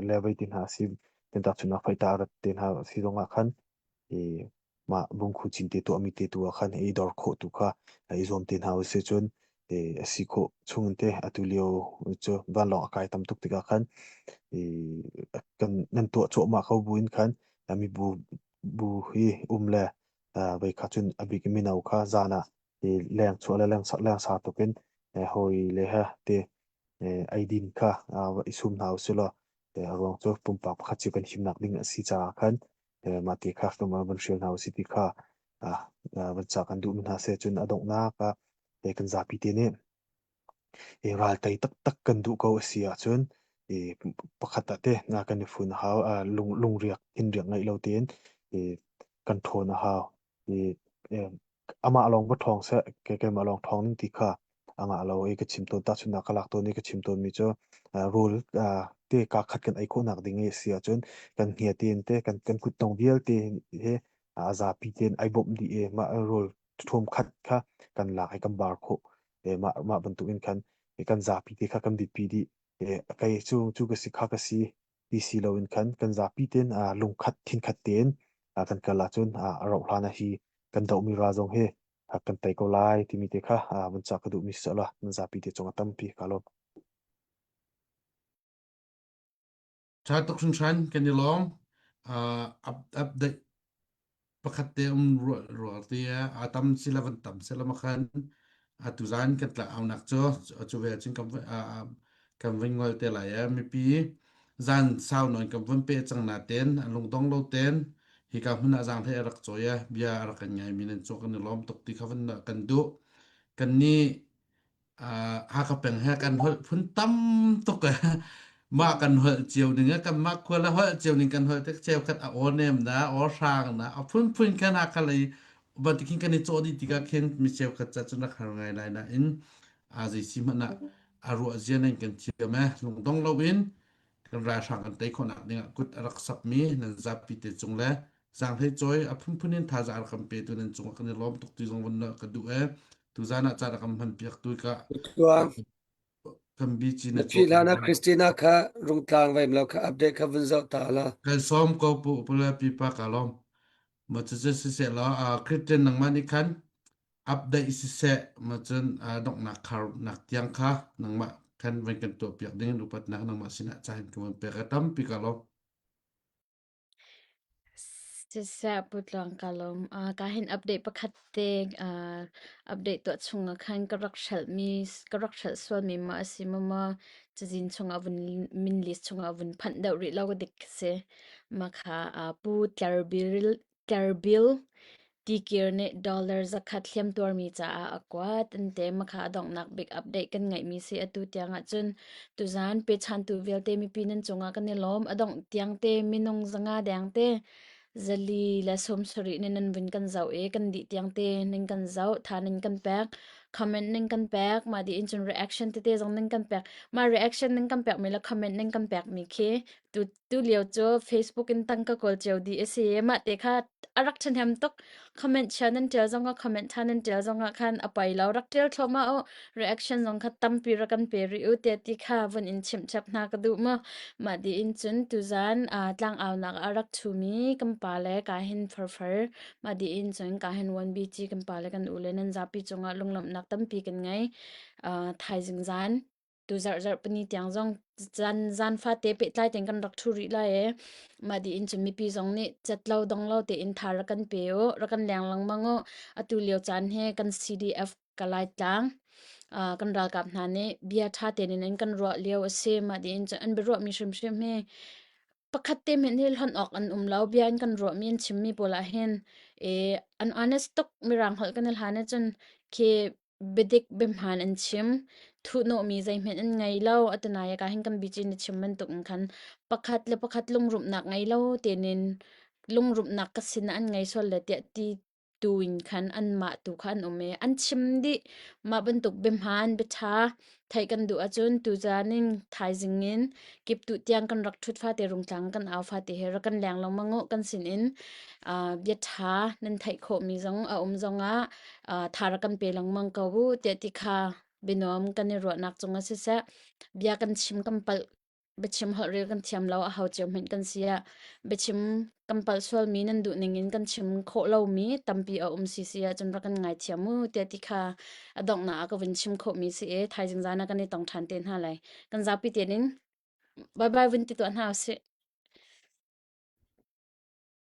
le voi ti hna si tentak chunnak faita a rat te hna si zong ah khan i mah bungkhu cin te tuahmi te tu ah khan i dor khawh tu kha i zuam te hna usih cun a si khawh chung te atu lio cu vanlawng a kai tam tuk tikah khan i kan nan tuah cuahmah ko buin khan mibu bu hi um le voi kha cun a bik mino kha zan ah i leng chuah le leng leng sa tuk in hawi le he te eidin kha i sum hna usih law a ruang cu pumpak pakhat cio kan himnak ding a si caah khan mah ti kha van hrial hna usih ti kha van ca kan duhmi hna seh cun a donghnak ah kan zapi te nih ral tei taktak kan duh ko a si ahcun pakhat ah te kan i fun a hau lung lungriak thinriak ngeih lo tein kan ṭhawn a hau. I amah lawng va ṭhawng seh, kei keimah lawng ṭhawng ning ti kha a ngah lo i ka chim tawn. Tahchunhnak ka lak tawn i ka chim tawnmi cu rawl te kaa khat kan ei khawhnak ding i a si ahcun kan hngia tein te kan kan kutdong vialte he a zapi tein ai bawmh dih i mah rawl ṭhawm khat kha kan lak i kan bar khawh. Mah mah bantuk in khan kan zapi te kha kan biapi dih. Kei cu cu ka si kha ka si ti si loin khan kan zapi tein lungkhat thinkhat tein kan kal ahcun a rauh hlan ah hi kan dohmi ral zong hi kan tei ko lai timi te kha vun ca ka duhmi si la nan zapi te cungah tampi ka lawm. Ṭha tuk hringhran kan i lawm. Uh, up, update pakhat te um ruah ruah te a tam sila van tam sila ma khan atu zan kan tla aunak cu cu ve cun kan kan vun ngol te lai e mipi zan sau non kan vun pe cang na ten an lungdong lo ten hika hmun ah zang hlei a rak cawi e bia a rak kan ngai mi nan cu kan i lawm tuk ti kha van kan duh kan ni Hakha peng he kan holh phun tam tuk eh. Mah kan holh cio ning eh kan mah khua le holh cio ning kan holh tik cheukhat a aw nem na aw hrang na a phunphun khan Hakha lei bantukin kan i cawh dih tikah khin mi cheukhat ca cun rak har ngai lai nain a zei si hmanh ah a ruah zia nan kan thiam eh lungdong loin kan ralhrang kan tei khawhnak dingah kut a rak sapmi nan zapi te cung le zaanghlei cawi a phunphun in thazaang a rak kan petu nan cungah kan i lawm tuk ti zong von ka duh e tuzan ah caan a kan hman piak tu ka Tuang kan bi chi na na phi hlan ah Christina kha rungtlang vaim lo kha update kha vun zoh ta la. Kan sawm ko pu pula pipa ka lawm ma cu cu siseh law Christian nangmah nih khan update siseh ma cun donghnak khar nak tiang kha nangmah khan van kan tuah piak ding in upatnak nangmah sinah caan kan van pek a tampi ka lawm. Siseh Pu Tluang ka lawm. Ka hin update pakhat te update tuah chung ah khan ka rak hrelhmi ka rak hrelh sualmi maw a si maw maw cazin chungah vun min list chungah vun phanh deuh rih lo ka dik si. Mah kha Pu Tler Bil Tler Bil Tikir nih dollar 100 hliamtuarmi caah a kuat. An te makha a donghnak bik update kan ngeihmi si atu tiang ahcun tuzaan pechantu vialte mipi nan cungah kan i lawm. A dongh tiang te minung zanga deng te zali le 70 nih nan vun kan zoh i kan dih tiang te ning kan zoh, tha ning kan pek, comment ning kan pek, mah dih in cun reaction tete zong ning kan pek. Mah reaction ning kan pekmi le comment ning kan pekmi khi tu tu lio cu Facebook in tangka kawl cio dih a si i mah te kha a rak ṭhahnem tuk. Comment chia nan ṭial zongah comment ṭha nan ṭial zongah khan a poi lo. Rak ṭial thluahmah u. Reaction zong kha tampi rak kan pe rih u tiah ti kha vun in chimh chap hna ka duh mu. Mah dih in cun tuzan uh, tlangaunak ah rak ṭhumi kan pa le ka hin farfar mah dih in cun ka hin 1BG kan pa le kan u le nan zapi cungah lunglawmhnak tampi kan ngei. Uh, thaizing zan. Tu zarh zarh pani tiang zong zan zan fate pehtlai tein kan rak ṭhu rih lai e. Mah dih in cun mipi zong nih cat lo dong lo tein tha rak kan pe u, rak kan leng lengmang u. Atu lio caan hi kan CDF Kalay tlang uh, kan ralkap hna nih bia ṭha tein in kan ruah lio a si. Mah dih in cun an biaruahmi hrimhrim hi pakhat te hmanh hi hlonh awk an um lo. Bia in kan ruahmi an chimmi pawl ah hin e, an honest tuk mirang holh kan i hlan ahcun khi biadik biahmaan an chim. Thuhnawhmi zeihmanh an ngei lo. Atunai ka hin kan bici na chim bantuk in khan pakhat le pakhat lungrumhnak ngei lo tein lungrumhnak ka sin ah an ngei sual le tiah ti tu in khan anmah tu kha an um i an chim dih. Mah bantuk biahmaan biaṭha theih kan duh ahcun tuzaan in thaizing in kiptuh tiang kan rak ṭhut fate rungtlang kan au fate he rak kan leng lengmang u kan sin in uh, biaṭha nan theih khawhmi zong a um zongah uh, tha rak kan pe lengmang ko u tiah ti kha bianuam kan i ruahnak cungah siseh bia kan chim kan palh biachim holhrel kan thiam lo a hau cio hmanh kan si ah biachim kan palh sualmi nan duh ning in kan chim khawh lomi tampi a um si si ahcun rak kan ngaithiam mu tiah ti kha a donghnak ah ka vun chim khawhmi si i thaizing zan ah kan i tong ṭhan te hna lai kan zapi tein in bye bye vun ti tuah hna usih.